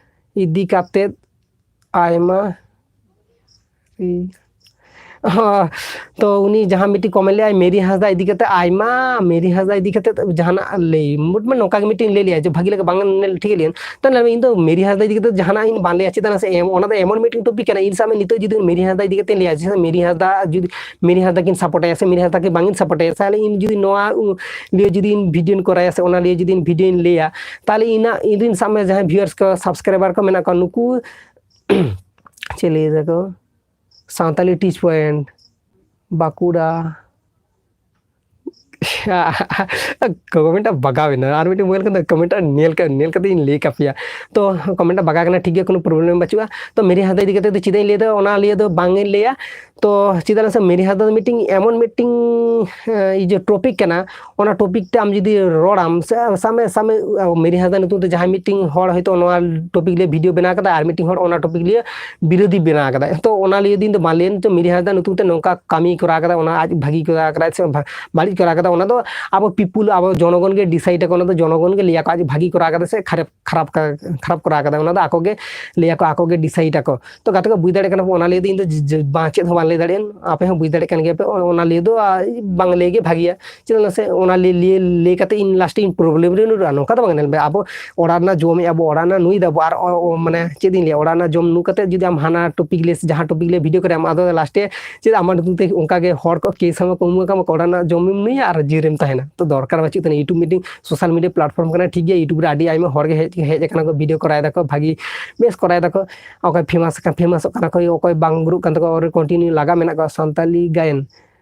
ᱤᱫᱤ ᱠᱟᱛᱮᱫ ᱟᱭᱢᱟ ᱨᱤ-, ᱦᱚᱸ, ᱛᱚ ᱩᱱᱤ ᱡᱟᱦᱟᱸ ᱢᱤᱫᱴᱤᱡ ᱠᱚᱢᱮᱱᱴ ᱞᱮᱜᱼᱟᱭ ᱢᱮᱨᱤ ᱦᱟᱸᱥᱫᱟ ᱤᱫᱤ ᱠᱟᱛᱮ, ᱟᱭᱢᱟ ᱢᱮᱨᱤ ᱦᱟᱸᱥᱫᱟ ᱤᱫᱤ ᱠᱟᱛᱮ ᱡᱟᱦᱟᱱᱟᱜ ᱞᱟᱹᱭ, ᱢᱚᱴ ᱢᱟᱱᱮ ᱱᱚᱝᱠᱟ ᱜᱮ ᱢᱤᱫᱴᱤᱡ ᱞᱟᱹᱭ ᱞᱮᱜᱼᱟᱭ ᱡᱮ ᱵᱷᱟᱹᱜᱤ ᱞᱮᱠᱟ ᱵᱟᱝ ᱧᱮᱞ ᱴᱷᱤᱠ ᱞᱮᱭᱟ᱾ ᱛᱚ ᱞᱟᱹᱭ ᱢᱮ, ᱤᱧ ᱫᱚ ᱢᱮᱨᱤ ᱦᱟᱸᱥᱫᱟ ᱤᱫᱤ ᱠᱟᱛᱮ ᱡᱟᱦᱟᱱᱟᱜ ᱤᱧ ᱵᱟᱝ ᱞᱟᱹᱭᱟ, ᱪᱮᱫᱟᱜ ᱥᱮ ᱮᱢ, ᱚᱱᱟ ᱫᱚ ᱮᱢᱚᱱ ᱢᱤᱫᱴᱤᱡ ᱴᱚᱯᱤᱠ ᱠᱟᱱᱟ, ᱤᱧ ᱥᱟᱵ ᱢᱮ ᱱᱤᱛᱚᱜ ᱡᱩᱫᱤ ᱢᱮᱨᱤ ᱦᱟᱸᱥᱫᱟ ᱤᱫᱤ ᱠᱟᱛᱮ ᱞᱟᱹᱭᱟ, ᱡᱮ ᱢᱮᱨᱤ ᱦᱟᱸᱥᱫᱟ ᱡᱩᱫᱤ ᱢᱮᱨᱤ ᱦᱟᱸᱥᱫᱟ ᱠᱤᱱ ᱥᱟᱯᱳᱨᱴ ᱟᱭᱟ ᱥᱮ ᱢᱮᱨᱤ ᱦᱟᱸᱥᱫᱟ ᱠᱤᱱ ᱵᱟᱝ ᱤᱧ ᱥᱟᱯᱳᱨᱴ ᱟᱭᱟ, ᱛᱟᱦᱚᱞᱮ ᱤᱧ ᱡᱩᱫᱤ ᱱᱚᱣᱟ ᱩ, ᱞᱤᱭᱮ ᱡᱩᱫᱤ ᱤᱧ ᱵᱷᱤᱰᱤᱭᱳᱧ ᱠᱚᱨᱟᱭᱟ ᱥᱮ ᱚᱱᱟ ᱞᱤᱭᱮ ᱡᱩᱫᱤ ᱤᱧ ᱵᱷᱤᱰᱤᱭᱳᱧ ᱞᱟᱹᱭᱟ, ᱛᱟᱦᱚᱞᱮ ᱤᱧᱟᱹᱜ, ᱤᱧ ᱨᱮᱱ ᱥᱟᱵ ᱢᱮ ᱡᱟᱦᱟᱸᱭ ᱵᱷᱤᱭᱩᱣᱟᱨᱥ ᱠᱚ, ᱥᱟᱵᱥᱠᱨᱟᱭᱵᱟᱨ ᱠᱚ ᱢᱮᱱᱟᱜ ᱠᱚᱣᱟ, ᱱᱩᱠᱩ ᱪᱮᱫ ᱞᱟᱹᱭ ᱫᱟᱠᱚ, Santali teach point, Bankura. Comment ᱵᱟᱜᱟᱣ ᱮᱱᱟ, ᱟᱨ ᱢᱤᱫᱴᱮᱱ ᱢᱳᱵᱟᱭᱤᱞ ᱠᱷᱚᱱ ᱫᱚ ᱠᱚᱢᱮᱱᱴ ᱧᱮᱞ ᱠᱟ-, ᱧᱮᱞ ᱠᱟᱛᱮ ᱤᱧ ᱞᱟᱹᱭ ᱠᱟᱯᱮᱭᱟ᱾ ᱛᱚ ᱠᱚᱢᱮᱱᱴ ᱵᱟᱜᱟᱣ ᱠᱟᱱᱟ, ᱴᱷᱤᱠ ᱜᱮᱭᱟ, ᱠᱳᱱᱳ ᱯᱨᱚᱵᱞᱮᱢ ᱵᱟᱹᱪᱩᱜᱼᱟ᱾ ᱛᱚ ᱢᱮᱨᱤ ᱦᱟᱸᱥᱫᱟ ᱤᱫᱤ ᱠᱟᱛᱮ ᱫᱚ ᱪᱮᱫᱟᱜ ᱤᱧ ᱞᱟᱹᱭ ᱫᱟ, ᱚᱱᱟ ᱞᱤᱭᱟᱹ ᱫᱚ ᱵᱟᱝ ᱤᱧ ᱞᱟᱹᱭᱟ᱾ ᱛᱚ ᱪᱮᱫᱟᱜ ᱥᱮ ᱢᱮᱨᱤ ᱦᱟᱸᱥᱫᱟ ᱫᱚ ᱢᱤᱫᱴᱤᱝ ᱮᱢᱚᱱ ᱢᱤᱫᱴᱤᱝ, ᱮ, ᱤᱭᱟᱹ ᱴᱚᱯᱤᱠ ᱠᱟᱱᱟ, ᱚᱱᱟ ᱴᱚᱯᱤᱠ ᱛᱮ ᱟᱢ ᱡᱩᱫᱤ ᱨᱚᱲᱟᱢ, ᱥᱮ ᱥᱟᱵ ᱢᱮ, ᱥᱟᱵ ᱢᱮ, ᱢᱮᱨᱤ ᱦᱟᱸᱥᱫᱟ ᱧᱩᱛᱩᱢ ᱛᱮ ᱡᱟᱦᱟᱸᱭ ᱢᱤᱫᱴᱤᱝ ᱦᱚᱲ ᱦᱚᱭᱛᱳ ᱱᱚᱣᱟ ᱴᱚᱯᱤᱠ ᱞᱤᱭᱮ ᱵᱷᱤᱰᱤᱭᱳ ᱵᱮᱱᱟᱣ ᱠᱟᱫᱟ, ᱟᱨ ᱢᱤᱫᱴᱤᱝ ᱦᱚᱲ ᱚᱱᱟ ᱴᱚᱯᱤᱠ ᱞᱤᱭᱮ ᱵᱤᱨᱳᱫᱷᱤ ᱵᱮᱱᱟᱣ ᱠᱟᱫᱟ᱾ ᱛᱚ ᱚᱱᱟ ᱞᱤᱭᱮ ᱫᱤᱱ ᱫᱚ ᱵᱟᱝ ᱞᱟᱹᱭᱟᱹᱧ ᱛᱚ, ᱢᱮᱨᱤ ᱦᱟᱸᱥᱫᱟ ᱧᱩᱛᱩᱢ ᱛᱮ ᱱᱚᱝᱠᱟ ᱠᱟᱹᱢᱤ ᱠᱚᱨᱟᱣ ᱠᱟᱫᱟ, ᱚᱱᱟ ᱟᱡ ᱵᱷᱟᱹᱜᱤ ᱠᱚᱨᱟᱣ ᱠᱟᱫᱟᱭ ᱥᱮ ᱵᱷᱟ-, ᱵᱟᱹᱲᱤᱡ ᱠᱚᱨᱟᱣ ᱠᱟᱫᱟ, ᱚᱱᱟ ᱫᱚ ᱟᱵᱚ ᱯᱤᱯᱩᱞ, ᱟᱵᱚ ᱡᱚᱱᱚᱜᱚᱱ ᱜᱮ ᱰᱤᱥᱟᱭᱤᱰ ᱟᱠᱚ, ᱚᱱᱟ ᱫᱚ ᱡᱚᱱᱚᱜᱚᱱ ᱜᱮ ᱞᱟᱹᱭᱟ ᱠᱚ ᱟᱡ ᱵᱷᱟᱹᱜᱤ ᱠᱚᱨᱟᱣ ᱠᱟᱫᱟ ᱥᱮ ᱠᱷᱟᱨᱟᱯ, ᱠᱷᱟᱨᱟᱯ ᱠᱟ-, ᱠᱷᱟᱨᱟᱯ ᱠᱚᱨᱟᱣ ᱠᱟᱫᱟ, ᱚᱱᱟ ᱫᱚ ᱟᱠᱚ ᱜᱮ ᱞᱟᱹᱭᱟ ᱠᱚ, ᱟᱠᱚ ᱜᱮ ᱰᱤᱥᱟᱭᱤᱰ ᱟᱠᱚ᱾ ᱛᱚ ᱜᱟᱛᱮ ᱠᱚ ᱵᱩᱡᱽ ᱫᱟᱲᱮᱭᱟᱜ ᱠᱟᱱᱟ ᱯᱮ, ᱚᱱᱟ ᱞᱤᱭᱮ ᱫᱚ ᱤᱧ ᱫᱚ ᱡ-, ᱡ-, ᱵᱟᱝ, ᱪᱮᱫ ᱦᱚᱸ ᱵᱟᱝ ᱞᱟᱹᱭ ᱫᱟᱲᱮᱭᱟᱜᱼᱟ᱾ ᱟᱯᱮ ᱦᱚᱸ ᱵᱩᱡᱽ ᱫᱟᱲᱮᱭᱟᱜ ᱠᱟᱱ ᱜᱮᱭᱟ ᱯᱮ, ᱚ-, ᱚᱱᱟ ᱞᱤᱭᱮ ᱫᱚ, ᱟ, ᱵᱟᱝ ᱞᱟᱹᱭ ᱜᱮ ᱵᱷᱟᱹᱜᱤᱭᱟ᱾ ᱪᱮᱫᱟᱜ ᱥᱮ ᱚᱱᱟ ᱞᱤᱭᱮ, ᱞᱤᱭᱮ, ᱞᱟᱹᱭ ᱠᱟᱛᱮ ᱤᱧ ᱞᱟᱥᱴ ᱤᱧ ᱯᱨᱚᱵᱞᱮᱢ ᱨᱮ ᱧᱩᱨᱩᱜᱼᱟ, ᱱᱚᱝᱠᱟ ᱫᱚ ᱵᱟᱝ᱾ ᱧᱮᱞ ᱢᱮ, ᱟᱵᱚ ᱚᱲᱟᱜ ᱨᱮᱱᱟᱜ ᱡᱚᱢᱮᱜᱼᱟ ᱵᱚ, ᱚᱲᱟᱜ ᱨᱮᱱᱟᱜ ᱧᱩᱭ ᱫᱟᱵᱚ, ᱟᱨ ᱚ-, ᱚ-, ᱢᱟᱱᱮ ᱪᱮᱫ ᱤᱧ ᱞᱟᱹᱭᱟ, ᱚᱲᱟᱜ ᱨᱮᱱᱟᱜ ᱡᱚᱢ ᱧᱩ ᱠᱟᱛᱮ ᱡᱩᱫᱤ ᱟᱢ ᱦᱟᱱᱟ ᱴᱚᱯᱤᱠ ᱞᱟᱹᱭ ᱥᱮ ᱡᱟᱦᱟᱸ ᱴᱚᱯᱤᱠ ᱞᱟᱹᱭ ᱵᱷᱤᱰᱤᱭᱳ ᱠᱚᱨᱮ ᱟᱢ, ᱟᱫᱚ ᱞᱟᱥᱴᱮ ᱪᱮᱫ ᱟᱢᱟᱜ ᱧᱩᱛᱩᱢ ᱛᱮ ᱚᱱᱠᱟ ᱜᱮ ᱦᱚᱲ ᱠᱚ ᱠᱮᱥ ᱟᱢᱟ ᱠᱚ, ᱩᱢᱩᱠ ᱟᱢᱟ ᱠᱚ, ᱚᱲᱟᱜ ᱨᱮᱱᱟᱜ ᱡᱚᱢᱮᱢ ᱧᱩᱭᱟ ᱟᱨ ᱡᱤᱞᱮᱢ ᱛᱟᱦᱮᱱᱟ᱾ ᱛᱚ ᱫᱚᱨᱠᱟᱨ ᱵᱟᱹᱪᱩᱜ ᱛᱟᱦᱮᱱᱟ᱾ YouTube ᱢᱤᱫᱴᱤᱝ ᱥᱳᱥᱟᱞ ᱢᱤᱰᱤᱭᱟ ᱯᱞᱟᱴᱯᱷᱚᱨᱢ ᱠᱟᱱᱟ, ᱴᱷᱤᱠ ᱜᱮᱭᱟ, YouTube ᱨᱮ ᱟᱹᱰᱤ ᱟᱭᱢᱟ ᱦᱚᱲ ᱜᱮ ᱦᱮᱡ, ᱦᱮᱡ ᱟᱠᱟᱱᱟ ᱠᱚ, ᱵᱷᱤᱰᱤᱭᱳ ᱠᱚᱨᱟᱣ ᱫᱟᱠᱚ, ᱵᱷᱟᱹᱜᱤ ᱵᱮᱥ ᱠᱚᱨᱟᱣ ᱫᱟᱠᱚ, ᱚᱠᱚᱭ ᱯᱷᱮᱢᱟᱥ ᱟᱠᱟᱱ, ᱯᱷᱮᱢᱟᱥᱚᱜ ᱠᱟᱱᱟ ᱠᱚ, ᱚᱠᱚᱭ ᱵᱟᱝ ᱜᱨᱩᱜ ᱠᱟᱱ ᱛᱟᱠᱚᱣᱟ, ᱳᱨᱮ ᱠᱚᱱᱴᱤᱱᱤᱭᱩ ᱞᱟᱜᱟ ᱢᱮᱱᱟᱜ ᱠᱚᱣᱟ᱾ ᱥᱟᱱᱛᱟᱞᱤ ᱜᱟᱭᱟᱱ,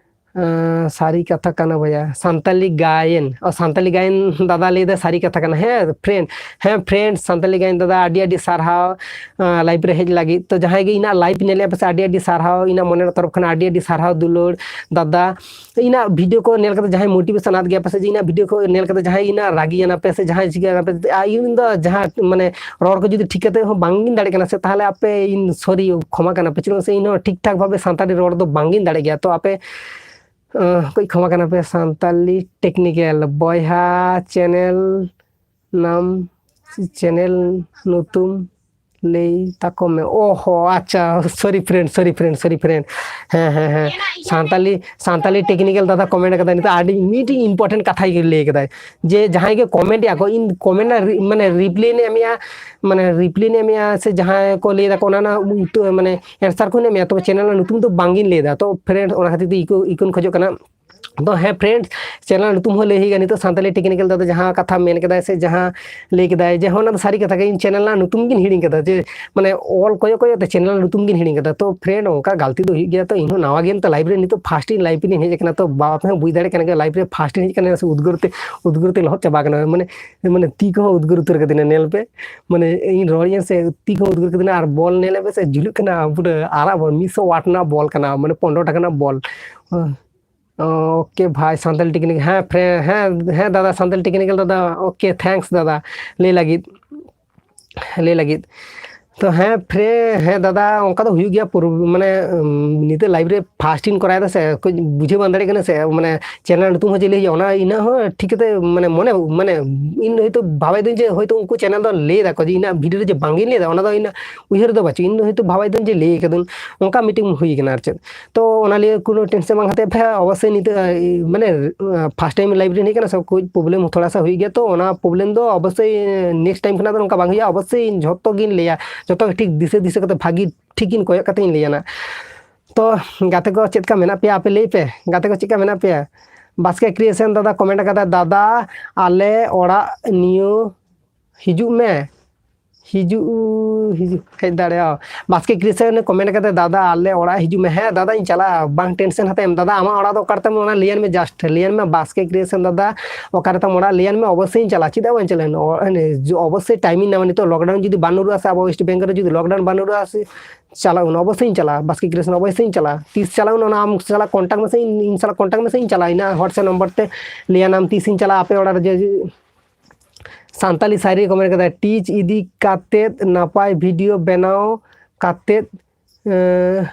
ᱟᱸ, ᱥᱟᱹᱨᱤ ᱠᱟᱛᱷᱟ ᱠᱟᱱᱟ ᱵᱚᱭᱟ, ᱥᱟᱱᱛᱟᱞᱤ ᱜᱟᱭᱟᱱ, ᱚ, ᱥᱟᱱᱛᱟᱞᱤ ᱜᱟᱭᱟᱱ ᱫᱟᱫᱟ ᱞᱟᱹᱭ ᱫᱟ ᱥᱟᱹᱨᱤ ᱠᱟᱛᱷᱟ ᱠᱟᱱᱟ᱾ ᱦᱮᱸ friend, ᱦᱮᱸ friend, ᱥᱟᱱᱛᱟᱞᱤ ᱜᱟᱭᱟᱱ ᱫᱟᱫᱟ ᱟᱹᱰᱤ ᱟᱹᱰᱤ ᱥᱟᱨᱦᱟᱣ, ᱟᱸ, live ᱨᱮ ᱦᱮᱡ ᱞᱟᱹᱜᱤᱫ᱾ ᱛᱚ ᱡᱟᱦᱟᱸᱭ ᱜᱮ ᱤᱧᱟᱹᱜ live ᱧᱮᱞᱮᱫ ᱯᱮᱥᱮ ᱟᱹᱰᱤ ᱟᱹᱰᱤ ᱥᱟᱨᱦᱟᱣ, ᱤᱧᱟᱹᱜ ᱢᱚᱱᱮᱨ ᱛᱚᱨᱚᱯ ᱠᱷᱚᱱ ᱟᱹᱰᱤ ᱟᱹᱰᱤ ᱥᱟᱨᱦᱟᱣ ᱫᱩᱞᱟᱹᱲ ᱫᱟᱫᱟ᱾ ᱤᱧᱟᱹᱜ ᱵᱷᱤᱰᱤᱭᱳ ᱠᱚ ᱧᱮᱞ ᱠᱟᱛᱮ ᱡᱟᱦᱟᱸᱭ ᱢᱳᱴᱤᱵᱷᱮᱥᱚᱱ ᱟᱫ ᱜᱮᱭᱟ ᱯᱮᱥᱮ, ᱡᱮ ᱤᱧᱟᱹᱜ ᱵᱷᱤᱰᱤᱭᱳ ᱠᱚ ᱧᱮᱞ ᱠᱟᱛᱮ ᱡᱟᱦᱟᱸᱭ ᱤᱧᱟᱹᱜ ᱨᱟᱹᱜᱤᱭᱟᱱᱟ ᱯᱮ ᱥᱮ ᱡᱟᱦᱟᱸᱭ ᱪᱤᱠᱟᱹᱭᱟᱱᱟ ᱯᱮ, ᱟᱨ ᱤᱧ ᱫᱚ ᱡᱟᱦᱟᱸ ᱢᱟᱱᱮ ᱨᱚᱲ ᱠᱚ ᱡᱩᱫᱤ ᱴᱷᱤᱠ ᱠᱟᱛᱮ ᱦᱚᱸ ᱵᱟᱝ ᱤᱧ ᱫᱟᱲᱮᱭᱟᱜ ᱠᱟᱱᱟ ᱥᱮ, ᱛᱟᱦᱚᱞᱮ ᱟᱯᱮ ᱤᱧ sorry ᱠᱷᱚᱢᱟ ᱠᱟᱱᱟ ᱯᱮ, ᱪᱮᱫᱟᱜ ᱥᱮ ᱤᱧ ᱦᱚᱸ ᱴᱷᱤᱠ ᱴᱷᱟᱠ ᱵᱷᱟᱵᱮ ᱥᱟᱱᱛᱟᱲᱤ ᱨᱚᱲ ᱫᱚ ᱵᱟᱝ ᱤᱧ ᱫᱟᱲᱮᱭᱟᱜ ᱜᱮᱭᱟ᱾ ᱛᱚ ᱟᱯᱮ, ᱟᱸ, ᱠᱟᱹᱡ ᱠᱷᱚᱢᱟ ᱠᱟᱱᱟ ᱯᱮ᱾ ᱥᱟᱱᱛᱟᱞᱤ ᱴᱮᱠᱱᱤᱠᱮᱞ ᱵᱚᱭᱦᱟ ᱪᱮᱱᱮᱞ ᱱᱟᱢ, ᱪᱮᱱᱮᱞ ᱧᱩᱛᱩᱢ ᱞᱟᱹᱭ ᱛᱟᱠᱚ ᱢᱮ᱾ ᱚ ᱦᱚ, ᱟᱪᱪᱷᱟ, sorry friend, sorry friend, sorry friend᱾ ᱦᱮᱸ, ᱦᱮᱸ, ᱦᱮᱸ᱾ ᱥᱟᱱᱛᱟᱞᱤ, ᱥᱟᱱᱛᱟᱞᱤ technical ᱫᱟᱫᱟ comment ᱠᱟᱫᱟᱭ, ᱱᱤᱛᱚᱜ ᱟᱹᱰᱤ ᱢᱤᱫᱴᱤᱡ important ᱠᱟᱛᱷᱟ ᱜᱮ ᱞᱟᱹᱭ ᱠᱟᱫᱟᱭ, ᱡᱮ ᱡᱟᱦᱟᱸᱭ ᱜᱮ comment ᱮᱜᱼᱟ ᱠᱚ, ᱤᱧ comment ᱨᱮᱱᱟᱜ ᱨᱤ-, ᱢᱟᱱᱮ reply ᱤᱧ ᱮᱢᱮᱜᱼᱟ, ᱢᱟᱱᱮ reply ᱤᱧ ᱮᱢᱮᱜᱼᱟ, ᱥᱮ ᱡᱟᱦᱟᱸᱭ ᱠᱚ ᱞᱟᱹᱭ ᱫᱟᱠᱚ ᱚᱱᱟ ᱨᱮᱱᱟᱜ ᱩᱛᱛᱚ-, ᱢᱟᱱᱮ answer ᱠᱚᱧ ᱮᱢᱮᱜᱼᱟ, ᱛᱚᱵᱮ channel ᱨᱮᱱᱟᱜ ᱧᱩᱛᱩᱢ ᱫᱚ ᱵᱟᱝᱜᱤᱧ ᱞᱟᱹᱭ ᱮᱫᱟ᱾ ᱛᱚ friend, ᱚᱱᱟ ᱠᱷᱟᱹᱛᱤᱨ ᱛᱮ ᱤᱠᱟᱹ, ᱤᱠᱟᱹᱧ ᱠᱷᱚᱡᱚᱜ ᱠᱟᱱᱟ᱾ ᱛᱚ ᱦᱮᱸ friend, channel ᱧᱩᱛᱩᱢ ᱦᱚᱸ ᱞᱟᱹᱭ ᱦᱩᱭᱩᱜᱼᱟ᱾ ᱱᱤᱛᱚᱜ ᱥᱟᱱᱛᱟᱞᱤ technical ᱫᱟᱫᱟ ᱡᱟᱦᱟᱸ ᱠᱟᱛᱷᱟ ᱢᱮᱱ ᱠᱮᱫᱟᱭ ᱥᱮ ᱡᱟᱦᱟᱸ ᱞᱟᱹᱭ ᱠᱮᱫᱟᱭ, ᱡᱮ ᱦᱚᱸ, ᱚᱱᱟ ᱫᱚ ᱥᱟᱹᱨᱤ ᱠᱟᱛᱷᱟ ᱜᱮ, ᱤᱧ channel ᱨᱮᱱᱟᱜ ᱧᱩᱛᱩᱢ ᱜᱤᱧ ᱦᱤᱲᱤᱧ ᱠᱟᱫᱟ, ᱡᱮ ᱢᱟᱱᱮ ᱚᱞ ᱠᱚᱭᱚᱜ ᱠᱚᱭᱚᱜ ᱛᱮ channel ᱨᱮᱱᱟᱜ ᱧᱩᱛᱩᱢ ᱜᱤᱧ ᱦᱤᱲᱤᱧ ᱠᱟᱫᱟ᱾ ᱛᱚ friend, ᱚᱱᱠᱟ ᱜᱟᱞᱛᱤ ᱫᱚ ᱦᱩᱭᱩᱜ ᱜᱮᱭᱟ᱾ ᱛᱚ ᱤᱧ ᱦᱚᱸ ᱱᱟᱣᱟ ᱜᱮ ᱱᱤᱛᱚᱜ live ᱨᱮ, ᱱᱤᱛᱚᱜ first ᱤᱧ live ᱤᱧ ᱦᱮᱡ ᱟᱠᱟᱱᱟ᱾ ᱛᱚ ᱵᱟᱯᱮ ᱦᱚᱸ ᱵᱩᱡᱽ ᱫᱟᱲᱮᱭᱟᱜ ᱠᱟᱱ ᱜᱮᱭᱟ, live ᱨᱮ first ᱤᱧ ᱦᱮᱡ ᱟᱠᱟᱱᱟ, ᱥᱮ ᱩᱫᱽᱜᱟᱹᱨ ᱛᱮ, ᱩᱫᱽᱜᱟᱹᱨ ᱛᱮ ᱞᱚᱦᱚᱫ ᱪᱟᱵᱟ ᱠᱟᱱᱟ, ᱢᱟᱱᱮ, ᱢᱟᱱᱮ ᱛᱤ ᱠᱚᱦᱚᱸ ᱩᱫᱽᱜᱟᱹᱨ ᱩᱛᱟᱹᱨ ᱠᱟᱫᱤᱧᱟ᱾ ᱧᱮᱞ ᱯᱮ, ᱢᱟᱱᱮ ᱤᱧ ᱨᱚᱲ ᱤᱧ ᱥᱮ ᱛᱤ ᱠᱚᱦᱚᱸ ᱩᱫᱽᱜᱟᱹᱨ ᱠᱟᱫᱤᱧᱟ᱾ ᱟᱨ ᱵᱚᱞ ᱧᱮᱞ ᱯᱮ ᱥᱮ, ᱡᱷᱩᱞᱩᱜ ᱠᱟᱱᱟ ᱯᱩᱨᱟᱹ ᱟᱨᱟᱜ ᱵᱚᱞ, ᱢᱤᱫᱥᱚ watt ᱨᱮᱱᱟᱜ ᱵᱚᱞ ᱠᱟᱱᱟ, ᱢᱟᱱᱮ ᱯᱚᱱᱨᱚ ᱴᱟᱠᱟ ᱨᱮᱱᱟᱜ ᱵᱚᱞ᱾ ᱳᱠᱮ ᱵᱷᱟᱭ, ᱥᱟᱱᱛᱟᱞᱤ technical, ᱦᱮᱸ friend, ᱦᱮᱸ, ᱦᱮᱸ ᱫᱟᱫᱟ, ᱥᱟᱱᱛᱟᱞᱤ technical ᱫᱟᱫᱟ, ᱳᱠᱮ, thanks ᱫᱟᱫᱟ, ᱞᱟᱹᱭ ᱞᱟᱹᱜᱤᱫ, ᱞᱟᱹᱭ ᱞᱟᱹᱜᱤᱫ᱾ ᱛᱚ ᱦᱮᱸ friend, ᱦᱮᱸ ᱫᱟᱫᱟ, ᱚᱱᱠᱟ ᱫᱚ ᱦᱩᱭᱩᱜ ᱜᱮᱭᱟ᱾ ᱯᱩᱨ-, ᱢᱟᱱᱮ, ᱩᱢ, ᱱᱤᱛᱚᱜ live ᱨᱮ first ᱤᱧ ᱠᱚᱨᱟᱣ ᱮᱫᱟ ᱥᱮ, ᱠᱟᱹᱡ ᱵᱩᱡᱷᱟᱹᱣ ᱵᱟᱝ ᱫᱟᱲᱮᱭᱟᱜ ᱠᱟᱱᱟ ᱥᱮ, ᱢᱟᱱᱮ channel ᱧᱩᱛᱩᱢ ᱦᱚᱸ ᱪᱮᱫ ᱞᱟᱹᱭ ᱦᱩᱭᱩᱜᱼᱟ, ᱚᱱᱟ ᱤᱱᱟᱹ ᱦᱚᱸ ᱴᱷᱤᱠ ᱠᱟᱛᱮ, ᱢᱟᱱᱮ ᱢᱚᱱᱮ, ᱢᱟᱱᱮ ᱤᱧ ᱫᱚ ᱦᱚᱭᱛᱳ ᱵᱷᱟᱵᱟᱭ ᱫᱟᱹᱧ ᱡᱮ ᱦᱚᱭᱛᱳ ᱩᱱᱠᱩ channel ᱫᱚ ᱞᱟᱹᱭ ᱫᱟᱠᱚ ᱡᱮ ᱤᱧᱟᱹᱜ video ᱨᱮ ᱡᱮ ᱵᱟᱝ ᱤᱧ ᱞᱟᱹᱭ ᱮᱫᱟ, ᱚᱱᱟ ᱫᱚ ᱤᱧᱟᱹᱜ ᱩᱭᱦᱟᱹᱨ ᱫᱚ ᱵᱟᱹᱪᱩᱜ᱾ ᱤᱧ ᱫᱚ ᱦᱚᱭᱛᱳ ᱵᱷᱟᱵᱟᱭ ᱫᱟᱹᱧ ᱡᱮ ᱞᱟᱹᱭ ᱠᱟᱫᱟᱹᱧ, ᱚᱱᱠᱟ ᱢᱤᱫᱴᱮᱱ ᱦᱩᱭ ᱠᱟᱱᱟ ᱟᱨ ᱪᱮᱫ᱾ ᱛᱚ ᱚᱱᱟ ᱞᱤᱭᱮ ᱠᱳᱱᱳ tension ᱵᱟᱝ ᱦᱟᱛᱟᱣ ᱯᱮ, ᱚᱵᱚᱥᱥᱳᱭ ᱱᱤᱛᱚᱜ, ᱮ, ᱢᱟᱱᱮ, ᱮ, first time live ᱨᱮ ᱦᱮᱡ ᱠᱟᱱᱟ ᱥᱮ, ᱠᱩᱪ problem ᱛᱷᱚᱲᱟ ᱥᱟ ᱦᱩᱭ ᱜᱮᱭᱟ, ᱛᱚ ᱚᱱᱟ problem ᱫᱚ ᱚᱵᱚᱥᱥᱳᱭ next time ᱠᱷᱚᱱᱟᱜ ᱫᱚ ᱱᱚᱝᱠᱟ ᱵᱟᱝ ᱦᱩᱭᱩᱜᱼᱟ᱾ ᱚᱵᱚᱥᱥᱳᱭ ᱡᱷᱚᱛᱚ ᱜᱤᱧ ᱞᱟᱹᱭᱟ, ᱡᱷᱚᱛᱚ ᱜᱮ ᱴᱷᱤᱠ ᱫᱤᱥᱟᱹ ᱫᱤᱥᱟᱹ ᱠᱟᱛᱮ ᱵᱷᱟᱹᱜᱤ ᱴᱷᱤᱠ ᱜᱤᱧ ᱠᱚᱭᱚᱜ ᱠᱟᱛᱮ ᱤᱧ ᱞᱟᱹᱭᱟ ᱱᱟᱜ᱾ ᱛᱚ ᱜᱟᱛᱮ ᱠᱚ ᱪᱮᱫ ᱞᱮᱠᱟ ᱢᱮᱱᱟᱜ ᱯᱮᱭᱟ ᱟᱯᱮ ᱞᱟᱹᱭ ᱯᱮ, ᱜᱟᱛᱮ ᱠᱚ ᱪᱮᱫ ᱞᱮᱠᱟ ᱢᱮᱱᱟᱜ ᱯᱮᱭᱟ? ᱵᱟᱥᱠᱮ Creation ᱫᱟᱫᱟ comment ᱠᱟᱫᱟ, "ᱫᱟᱫᱟ ᱟᱞᱮ ᱚᱲᱟᱜ ᱱᱤᱭᱟᱹ ᱦᱤᱡᱩᱜ ᱢᱮ, ᱦᱤᱡᱩᱜ, ᱦᱤᱡᱩᱜ, ᱦᱮᱡ ᱫᱟᱲᱮᱭᱟᱜᱼᱟ᱾" ᱵᱟᱥᱠᱮ Creation comment ᱠᱟᱛᱮ, "ᱫᱟᱫᱟ ᱟᱞᱮ ᱚᱲᱟᱜ ᱦᱤᱡᱩᱜ ᱢᱮ᱾" ᱦᱮᱸ ᱫᱟᱫᱟᱧ ᱪᱟᱞᱟᱜᱼᱟ, ᱵᱟᱝ tension ᱦᱟᱛᱟᱣ ᱮᱢ᱾ ᱫᱟᱫᱟ ᱟᱢᱟᱜ ᱚᱲᱟᱜ ᱫᱚ ᱚᱠᱟ ᱨᱮᱛᱟᱢ, ᱚᱱᱟ ᱞᱟᱹᱭᱟᱹᱧ ᱢᱮ, just ᱞᱟᱹᱭᱟᱹᱧ ᱢᱮ᱾ ᱵᱟᱥᱠᱮ Creation ᱫᱟᱫᱟ, ᱚᱠᱟ ᱨᱮᱛᱟᱢ ᱚᱲᱟᱜ ᱞᱟᱹᱭᱟᱹᱧ ᱢᱮ, ᱚᱵᱚᱥᱥᱳᱭ ᱤᱧ ᱪᱟᱞᱟᱜᱼᱟ᱾ ᱪᱮᱫᱟᱜ ᱵᱟᱹᱧ ᱪᱟᱞᱟᱜᱼᱟ? ᱚ-, ᱚᱵᱚᱥᱥᱳᱭ time ᱤᱧ ᱧᱟᱢᱟ᱾ ᱱᱤᱛᱚᱜ lockdown ᱡᱩᱫᱤ ᱵᱟᱝ ᱧᱩᱨᱩᱜᱼᱟ ᱥᱮ ᱟᱵᱚ West Bengal ᱨᱮ ᱡᱩᱫᱤ lockdown ᱵᱟᱝ ᱧᱩᱨᱩᱜᱼᱟ ᱥᱮ, ᱪᱟᱞᱟᱜ ᱩᱱ ᱚᱵᱚᱥᱥᱳᱭ ᱤᱧ ᱪᱟᱞᱟᱜᱼᱟ᱾ ᱵᱟᱥᱠᱮ Creation ᱚᱵᱚᱥᱥᱳᱭ ᱤᱧ ᱪᱟᱞᱟᱜᱼᱟ᱾ ᱛᱤᱥ ᱪᱟᱞᱟᱜ ᱩᱱ ᱚᱱᱟ ᱟᱢ ᱥᱟᱞᱟᱜ contact ᱢᱮᱥᱮ, ᱤᱧ, ᱤᱧ ᱥᱟᱞᱟᱜ contact ᱢᱮᱥᱮ, ᱤᱧ ᱪᱟᱞᱟᱜᱼᱟ᱾ ᱤᱧᱟᱹᱜ WhatsApp number ᱛᱮ ᱞᱟᱹᱭᱟᱱᱟᱢ ᱛᱤᱥ ᱤᱧ ᱪᱟᱞᱟᱜᱼᱟ ᱟᱯᱮ ᱚᱲᱟᱜ ᱨᱮ᱾ ᱡᱮ, ᱥᱟᱱᱛᱟᱞᱤ ᱥᱟᱭᱨᱤ comment ᱠᱟᱫᱟᱭ, teach ᱤᱫᱤ ᱠᱟᱛᱮᱫ ᱱᱟᱯᱟᱭ video ᱵᱮᱱᱟᱣ ᱠᱟᱛᱮᱫ, ᱮᱸ,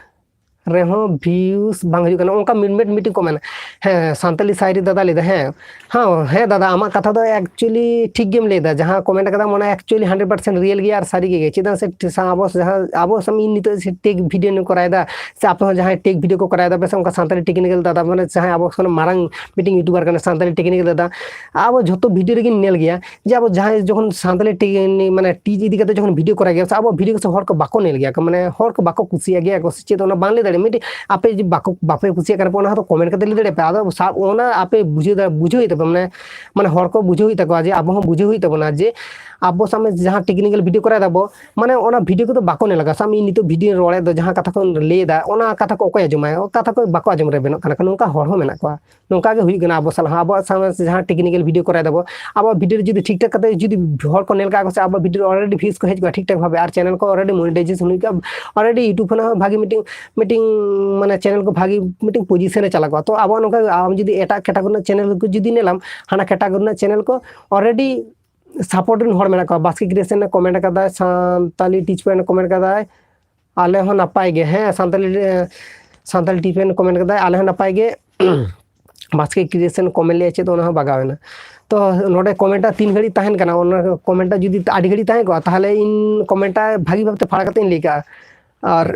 ᱨᱮᱦᱚᱸ ᱵᱷᱤᱭᱩᱥ ᱵᱟᱝ ᱦᱤᱡᱩᱜ ᱠᱟᱱᱟ, ᱚᱱᱠᱟ ᱢᱤᱫ ᱢᱤᱫ ᱢᱤᱫᱴᱤᱡ ᱠᱚ ᱢᱮᱱᱟ᱾ ᱦᱮᱸ, ᱥᱟᱱᱛᱟᱞᱤ ᱥᱟᱭᱨᱤ ᱫᱟᱫᱟ ᱞᱟᱹᱭᱫᱟ, ᱦᱮᱸ, ᱦᱮᱸ, ᱦᱮᱸ ᱫᱟᱫᱟ, ᱟᱢᱟᱜ ᱠᱟᱛᱷᱟ ᱫᱚ actually ᱴᱷᱤᱠ ᱜᱮᱢ ᱞᱟᱹᱭᱫᱟ, ᱡᱟᱦᱟᱸ ᱠᱚᱢᱮᱱᱴ ᱠᱟᱫᱟᱢ ᱚᱱᱟ actually hundred percent real ᱜᱮᱭᱟ ᱟᱨ ᱥᱟᱹᱨᱤ ᱜᱮ, ᱪᱮᱫᱟᱜ ᱥᱮ ᱥᱟ-, ᱟᱵᱚ ᱡᱟᱦᱟᱸ, ᱟᱵᱚ ᱥᱟᱢ-, ᱤᱧ ᱱᱤᱛᱚᱜ ᱥᱮ ᱴᱮᱠ ᱵᱷᱤᱰᱤᱭᱳ ᱠᱚᱨᱟᱣᱫᱟ, ᱥᱮ ᱟᱯᱮ ᱦᱚᱸ ᱡᱟᱦᱟᱸᱭ ᱴᱮᱠ ᱵᱷᱤᱰᱤᱭᱳ ᱠᱚ ᱠᱚᱨᱟᱣᱫᱟ, ᱵᱮᱥ ᱚᱱᱠᱟ ᱥᱟᱱᱛᱟᱞᱤ ᱴᱮᱠᱱᱤᱠᱮᱞ ᱫᱟᱫᱟ, ᱢᱟᱱᱮ ᱡᱟᱦᱟᱸᱭ ᱟᱵᱚ ᱠᱷᱚᱱ ᱢᱟᱨᱟᱝ ᱢᱤᱫᱴᱤᱝ ᱭᱩᱴᱩᱵᱟᱨ ᱠᱟᱱᱟ, ᱥᱟᱱᱛᱟᱞᱤ ᱴᱮᱠᱱᱤᱠᱮᱞ ᱫᱟᱫᱟ, ᱟᱵᱚ ᱡᱷᱚᱛᱚ ᱵᱷᱤᱰᱤᱭᱳ ᱨᱮᱜᱮᱧ ᱧᱮᱞ ᱜᱮᱭᱟ, ᱡᱮ ᱟᱵᱚ ᱡᱟᱦᱟᱸᱭ ᱡᱚᱠᱷᱚᱱ ᱥᱟᱱᱛᱟᱞᱤ ᱴᱤ-, ᱢᱟᱱᱮ ᱴᱤᱪ ᱤᱫᱤ ᱠᱟᱛᱮ ᱡᱚᱠᱷᱚᱱ ᱵᱷᱤᱰᱤᱭᱳ ᱠᱚᱨᱟᱣ ᱜᱮᱭᱟ, ᱥᱮ ᱟᱵᱚ ᱵᱷᱤᱰᱤᱭᱳ ᱠᱚ ᱥᱮ ᱦᱚᱲ ᱠᱚ ᱵᱟᱠᱚ ᱧᱮᱞ ᱜᱮᱭᱟ ᱠᱚ, ᱢᱟᱱᱮ ᱦᱚᱲ ᱠᱚ ᱵᱟᱠᱚ ᱠᱩᱥᱤᱭᱟᱜ ᱜᱮᱭᱟ ᱠᱚ ᱥᱮ ᱪᱮᱫ, ᱚᱱᱟ ᱵᱟᱝ ᱞᱟᱹᱭ ᱫᱟᱲᱮᱭᱟᱜᱼᱟ᱾ ᱢᱤᱫᱴᱤᱡ ᱟᱯᱮ ᱡᱩᱫᱤ ᱵᱟᱠᱚ, ᱵᱟᱯᱮ ᱠᱩᱥᱤᱭᱟᱜ ᱠᱟᱱᱟ ᱯᱮ, ᱚᱱᱟ ᱦᱚᱸᱛᱚ ᱠᱚᱢᱮᱱᱴ ᱠᱟᱛᱮ ᱞᱟᱹᱭ ᱫᱟᱲᱮᱭᱟᱜ ᱯᱮ᱾ ᱟᱫᱚ ᱥᱟᱵ, ᱚᱱᱟ ᱟᱯᱮ ᱵᱩᱡᱷᱟᱹᱣ ᱫᱟ-, ᱵᱩᱡᱷᱟᱹᱣ ᱦᱩᱭᱩᱜ ᱛᱟᱯᱮ, ᱢᱟᱱᱮ, ᱢᱟᱱᱮ ᱦᱚᱲ ᱠᱚ ᱵᱩᱡᱷᱟᱹᱣ ᱦᱩᱭᱩᱜ ᱛᱟᱠᱚᱣᱟ ᱡᱮ ᱟᱵᱚ ᱦᱚᱸ ᱵᱩᱡᱷᱟᱹᱣ ᱦᱩᱭᱩᱜ ᱛᱟᱵᱚᱱᱟ ᱡᱮ ᱟᱵᱚ ᱥᱟᱢ-, ᱡᱟᱦᱟᱸ ᱴᱮᱠᱱᱤᱠᱮᱞ ᱵᱷᱤᱰᱤᱭᱳ ᱠᱚᱨᱟᱣ ᱫᱟᱵᱚ, ᱢᱟᱱᱮ ᱚᱱᱟ ᱵᱷᱤᱰᱤᱭᱳ ᱠᱚᱫᱚ ᱵᱟᱠᱚ ᱧᱮᱞ ᱟᱠᱟᱫᱟ᱾ ᱥᱟᱵ ᱢᱮ ᱤᱧ ᱱᱤᱛᱚᱜ ᱵᱷᱤᱰᱤᱭᱳ ᱨᱚᱲᱮᱫ ᱫᱚ, ᱡᱟᱦᱟᱸ ᱠᱟᱛᱷᱟ ᱠᱚᱧ ᱞᱟᱹᱭ ᱮᱫᱟ, ᱚᱱᱟ ᱠᱟᱛᱷᱟ ᱠᱚ ᱚᱠᱚᱭ ᱟᱸᱡᱚᱢᱟᱭ? ᱠᱟᱛᱷᱟ ᱠᱚ ᱵᱟᱠᱚ ᱟᱸᱡᱚᱢ ᱨᱮᱵᱮᱱᱚᱜ ᱠᱟᱱᱟ, ᱱᱚᱝᱠᱟ ᱦᱚᱲ ᱦᱚᱸ ᱢᱮᱱᱟᱜ ᱠᱚᱣᱟ᱾ ᱱᱚᱝᱠᱟ ᱜᱮ ᱦᱩᱭᱩᱜ ᱠᱟᱱᱟ ᱟᱵᱚ ᱥᱟᱞᱟᱜ ᱦᱚᱸ, ᱟᱵᱚᱣᱟᱜ ᱥᱟᱶ ᱡᱟᱦᱟᱸ ᱴᱮᱠᱱᱤᱠᱮᱞ ᱵᱷᱤᱰᱤᱭᱳ ᱠᱚᱨᱟᱣ ᱫᱟᱵᱚ, ᱟᱵᱚᱣᱟᱜ ᱵᱷᱤᱰᱤᱭᱳ ᱨᱮ ᱡᱩᱫᱤ ᱴᱷᱤᱠ ᱴᱷᱟᱠ ᱠᱟᱛᱮ ᱡᱩᱫᱤ ᱦᱚᱲ ᱠᱚ ᱧᱮᱞ ᱠᱟᱜ ᱠᱚ ᱥᱮ, ᱟᱵᱚᱣᱟᱜ ᱵᱷᱤᱰᱤᱭᱳ ᱨᱮ already views ᱠᱚ ᱦᱮᱡ ᱠᱚᱜᱼᱟ ᱴᱷᱤᱠ ᱴᱷᱟᱠ ᱵᱷᱟᱵᱮ, ᱟᱨ ᱪᱮᱱᱮᱞ ᱠᱚ already monetization ᱦᱩᱭ ᱠᱚᱜᱼᱟ, already YouTube ᱠᱷᱚᱱᱟᱜ ᱦᱚᱸ ᱵᱷᱟᱜᱮ ᱢᱤᱫᱴᱤᱝ, ᱢᱤᱫᱴᱤᱝ, ᱢᱟᱱᱮ ᱪᱮᱱᱮᱞ ᱠᱚ ᱵᱷᱟᱜᱮ ᱢᱤᱫᱴᱤᱝ ᱯᱚᱡᱤᱥᱚᱱ ᱨᱮ ᱪᱟᱞᱟᱣ ᱠᱚᱜᱼᱟ᱾ ᱛᱚ ᱟᱵᱚ ᱱᱚᱝᱠᱟ ᱟᱢ ᱡᱩᱫᱤ ᱮᱴᱟᱜ category ᱨᱮᱱᱟᱜ ᱪᱮᱱᱮᱞ ᱠᱚ ᱡᱩᱫᱤ ᱧᱮᱞᱟᱢ, ᱦᱟᱱᱟ category ᱨᱮᱱᱟᱜ ᱪᱮᱱᱮᱞ ᱠᱚ already support ᱨᱮᱱ ᱦᱚᱲ ᱢᱮᱱᱟᱜ ᱠᱚᱣᱟ᱾ ᱵᱟᱥᱠᱮ ᱠᱨᱤᱭᱮᱥᱚᱱ ᱮ ᱠᱚᱢᱮᱱᱴ ᱠᱟᱫᱟᱭ, ᱥᱟᱱᱛᱟᱞᱤ ᱴᱤᱪ ᱯᱚᱭᱮᱱᱴ ᱮ ᱠᱚᱢᱮᱱᱴ ᱠᱟᱫᱟᱭ, ᱟᱞᱮ ᱦᱚᱸ ᱱᱟᱯᱟᱭ ᱜᱮ᱾ ᱦᱮᱸ, Santali, Santali teach point comment ᱠᱟᱫᱟᱭ, ᱟᱞᱮ ᱦᱚᱸ ᱱᱟᱯᱟᱭ ᱜᱮ᱾ ᱵᱟᱥᱠᱮ ᱠᱨᱤᱭᱮᱥᱚᱱ ᱠᱚᱢᱮᱱᱴ ᱞᱮᱫᱼᱟ ᱪᱮᱫ, ᱚᱱᱟ ᱦᱚᱸ ᱵᱟᱜᱟᱣ ᱮᱱᱟ᱾ ᱛᱚ ᱱᱚᱰᱮ ᱠᱚᱢᱮᱱᱴᱟ ᱛᱤᱱ ᱜᱷᱟᱹᱲᱤᱡ ᱛᱟᱦᱮᱱ ᱠᱟᱱᱟ, ᱚᱱᱟ ᱠᱚᱢᱮᱱᱴᱟ ᱡᱩᱫᱤ ᱟᱹᱰᱤ ᱜᱷᱟᱹᱲᱤᱡ ᱛᱟᱦᱮᱸ ᱠᱚᱜᱼᱟ, ᱛᱟᱦᱚᱞᱮ ᱤᱧ ᱠᱚᱢᱮᱱᱴᱟ ᱵᱷᱟᱹᱜᱤ ᱵᱷᱟᱵᱛᱮ ᱯᱷᱟᱲᱟ ᱠᱟᱛᱮ ᱤᱧ ᱞᱟᱹᱭ ᱠᱟᱜᱼᱟ᱾ ᱟᱨ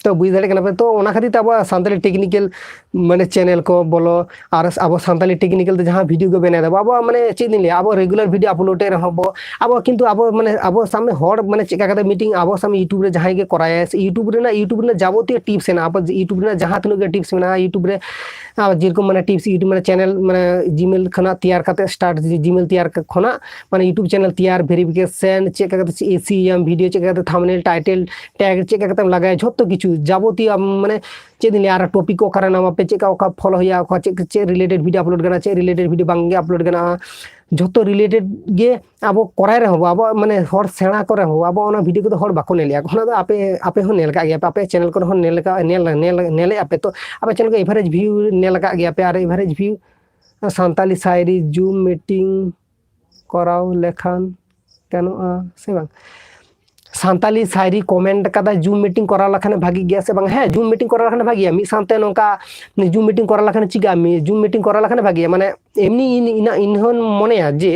ᱛᱚ ᱵᱩᱡᱽ ᱫᱟᱲᱮᱭᱟᱜ ᱠᱟᱱᱟ ᱯᱮ, ᱛᱚ ᱚᱱᱟ ᱠᱷᱟᱹᱛᱤᱨ ᱛᱮ ᱟᱵᱚᱣᱟᱜ ᱥᱟᱱᱛᱟᱞᱤ ᱴᱮᱠᱱᱤᱠᱮᱞ ᱢᱟᱱᱮ ᱪᱮᱱᱮᱞ ᱠᱚ ᱵᱚᱞᱚ, ᱟᱨ ᱟᱵᱚ ᱥᱟᱱᱛᱟᱞᱤ ᱴᱮᱠᱱᱤᱠᱮᱞ ᱛᱮ ᱡᱟᱦᱟᱸ ᱵᱷᱤᱰᱤᱭᱳ ᱠᱚ ᱵᱮᱱᱟᱣ ᱫᱟᱵᱚ, ᱟᱵᱚᱣᱟᱜ ᱢᱟᱱᱮ ᱪᱮᱫ ᱤᱧ ᱞᱟᱹᱭᱟ, ᱟᱵᱚ ᱨᱮᱜᱩᱞᱟᱨ ᱵᱷᱤᱰᱤᱭᱳ ᱟᱯᱞᱳᱰ ᱮᱫ ᱨᱮᱦᱚᱸ ᱵᱚ, ᱟᱵᱚ ᱠᱤᱱᱛᱩ ᱟᱵᱚ ᱢᱟᱱᱮ ᱟᱵᱚ ᱥᱟᱢᱱᱮ ᱦᱚᱲ ᱢᱟᱱᱮ ᱪᱮᱫ ᱞᱮᱠᱟ ᱠᱟᱛᱮ ᱢᱤᱴᱤᱝ, ᱟᱵᱚ ᱥᱟᱢᱱᱮ YouTube ᱨᱮ ᱡᱟᱦᱟᱸᱭ ᱜᱮ ᱠᱚᱨᱟᱭᱟ, ᱥᱮ YouTube ᱨᱮᱱᱟᱜ, YouTube ᱨᱮᱱᱟᱜ ᱡᱟᱵᱚᱛᱤᱭᱚ ᱴᱤᱯᱥ ᱦᱮᱱᱟᱜᱼᱟ, ᱟᱵᱚ YouTube ᱨᱮᱱᱟᱜ ᱡᱟᱦᱟᱸ ᱛᱤᱱᱟᱹᱜ ᱜᱮ ᱴᱤᱯᱥ ᱢᱮᱱᱟᱜᱼᱟ, YouTube ᱨᱮ ᱟᱨ ᱡᱮᱨᱚᱠᱚᱢ ᱢᱟᱱᱮ ᱴᱤᱯᱥ YouTube ᱢᱟᱱᱮ ᱪᱮᱱᱮᱞ ᱢᱟᱱᱮ ᱡᱤᱢᱮᱞ ᱠᱷᱚᱱᱟᱜ ᱛᱮᱭᱟᱨ ᱠᱟᱛᱮ start, ᱡᱤᱢᱮᱞ ᱛᱮᱭᱟᱨ ᱠᱷᱚᱱᱟᱜ ᱢᱟᱱᱮ YouTube ᱪᱮᱱᱮᱞ ᱛᱮᱭᱟᱨ, ᱵᱷᱮᱨᱤᱯᱷᱤᱠᱮᱥᱚᱱ, ᱪᱮᱫ ᱞᱮᱠᱟ ᱠᱟᱛᱮ ᱮᱥᱤᱭᱟᱢ ᱵᱷᱤᱰᱤᱭᱳ, ᱪᱮᱫ ᱞᱮᱠᱟ ᱠᱟᱛᱮ ᱛᱷᱟᱢᱵᱱᱮᱞ, ᱴᱟᱭᱴᱮᱞ ᱴᱮᱜᱽ, ᱪᱮᱫ ᱞᱮᱠᱟ ᱠᱟᱛᱮᱢ ᱞᱟᱜᱟᱭᱟ, ᱡᱷᱚᱛᱚ ᱠᱤᱪᱷᱩ ᱡᱟᱵᱚᱛᱤᱭᱚ ᱟᱢ ᱢᱟᱱᱮ ᱪᱮᱫ ᱤᱧ ᱞᱟᱹᱭᱟ, ᱟᱨ ᱴᱚᱯᱤᱠ ᱠᱚ ᱚᱠᱟᱨᱮ ᱱᱟᱢᱟ ᱯᱮ, ᱪᱮᱫ ᱞᱮᱠᱟ ᱚᱠᱟ ᱯᱷᱚᱞᱳ ᱦᱩᱭᱩᱜᱼᱟ, ᱚᱠᱟ ᱪᱮᱫ, ᱪᱮᱫ ᱨᱤᱞᱮᱴᱮᱰ ᱵᱷᱤᱰᱤᱭᱳ ᱟᱯᱞᱳᱰ ᱜᱟᱱᱚᱜᱼᱟ, ᱪᱮᱫ ᱨᱤᱞᱮᱴᱮᱰ ᱵᱷᱤᱰᱤᱭᱳ ᱵᱟᱝ ᱜᱮ ᱟᱯᱞᱳᱰ ᱜᱟᱱᱚᱜᱼᱟ, ᱡᱷᱚᱛᱚ ᱨᱤᱞᱮᱴᱮᱰ ᱜᱮ ᱟᱵᱚ ᱠᱚᱨᱟᱣ ᱨᱮᱦᱚᱸ ᱵᱚ, ᱟᱵᱚᱣᱟᱜ ᱢᱟᱱᱮ ᱦᱚᱲ ᱥᱮᱬᱟ ᱠᱚ ᱨᱮᱦᱚᱸ ᱟᱵᱚ ᱚᱱᱟ ᱵᱷᱤᱰᱤᱭᱳ ᱠᱚᱫᱚ ᱦᱚᱲ ᱵᱟᱠᱚ ᱧᱮᱞᱮᱜᱼᱟ᱾ ᱚᱱᱟ ᱫᱚ ᱟᱯᱮ, ᱟᱯᱮ ᱦᱚᱸ ᱧᱮᱞ ᱠᱟᱜ ᱜᱮᱭᱟ ᱯᱮ, ᱟᱯᱮ ᱪᱮᱱᱮᱞ ᱠᱚᱨᱮ ᱦᱚᱸ ᱧᱮᱞ ᱠᱟᱜ, ᱧᱮᱞ, ᱧᱮᱞ, ᱧᱮᱞᱮᱜᱼᱟ ᱯᱮ᱾ ᱛᱚ ᱟᱯᱮ ᱪᱮᱱᱮᱞ ᱠᱚ ᱮᱵᱷᱟᱨᱮᱡᱽ ᱵᱷᱤᱭᱩ ᱧᱮᱞ ᱠᱟᱜ ᱜᱮᱭᱟ ᱯᱮ, ᱟᱨ ᱮᱵᱷᱟᱨᱮᱡᱽ ᱵᱷᱤᱭᱩ ᱥᱟᱱᱛᱟᱞᱤ ᱥᱟᱭᱨᱤ ᱡᱩᱢ ᱢᱤᱴᱤᱝ ᱠᱚᱨᱟᱣ ᱞᱮᱠᱷᱟᱱ ᱜᱟᱱᱚᱜᱼᱟ ᱥᱮ ᱵᱟᱝ? ᱥᱟᱱᱛᱟᱞᱤ ᱥᱟᱭᱨᱤ ᱠᱚᱢᱮᱱᱴ ᱠᱟᱫᱟ, ᱡᱩᱢ ᱢᱤᱴᱤᱝ ᱠᱚᱨᱟᱣ ᱞᱮᱠᱷᱟᱱ ᱵᱷᱟᱜᱤ ᱜᱮᱭᱟ ᱥᱮ ᱵᱟᱝ? ᱦᱮᱸ, ᱡᱩᱢ ᱢᱤᱴᱤᱝ ᱠᱚᱨᱟᱣ ᱞᱮᱠᱷᱟᱱ ᱵᱷᱟᱜᱤᱭᱟ᱾ ᱢᱤᱫ ᱥᱟᱶᱛᱮ ᱱᱚᱝᱠᱟ ᱡᱩᱢ ᱢᱤᱴᱤᱝ ᱠᱚᱨᱟᱣ ᱞᱮᱠᱷᱟᱱ ᱪᱤᱠᱟᱹᱜᱼᱟ? ᱢᱤ- ᱡᱩᱢ ᱢᱤᱴᱤᱝ ᱠᱚᱨᱟᱣ ᱞᱮᱠᱷᱟᱱ ᱵᱷᱟᱜᱤᱭᱟ᱾ ᱢᱟᱱᱮ ᱮᱢᱱᱤ ᱤᱧ ᱤᱧᱟᱹᱜ ᱤᱧ ᱦᱚᱸᱧ ᱢᱚᱱᱮᱭᱟ ᱡᱮ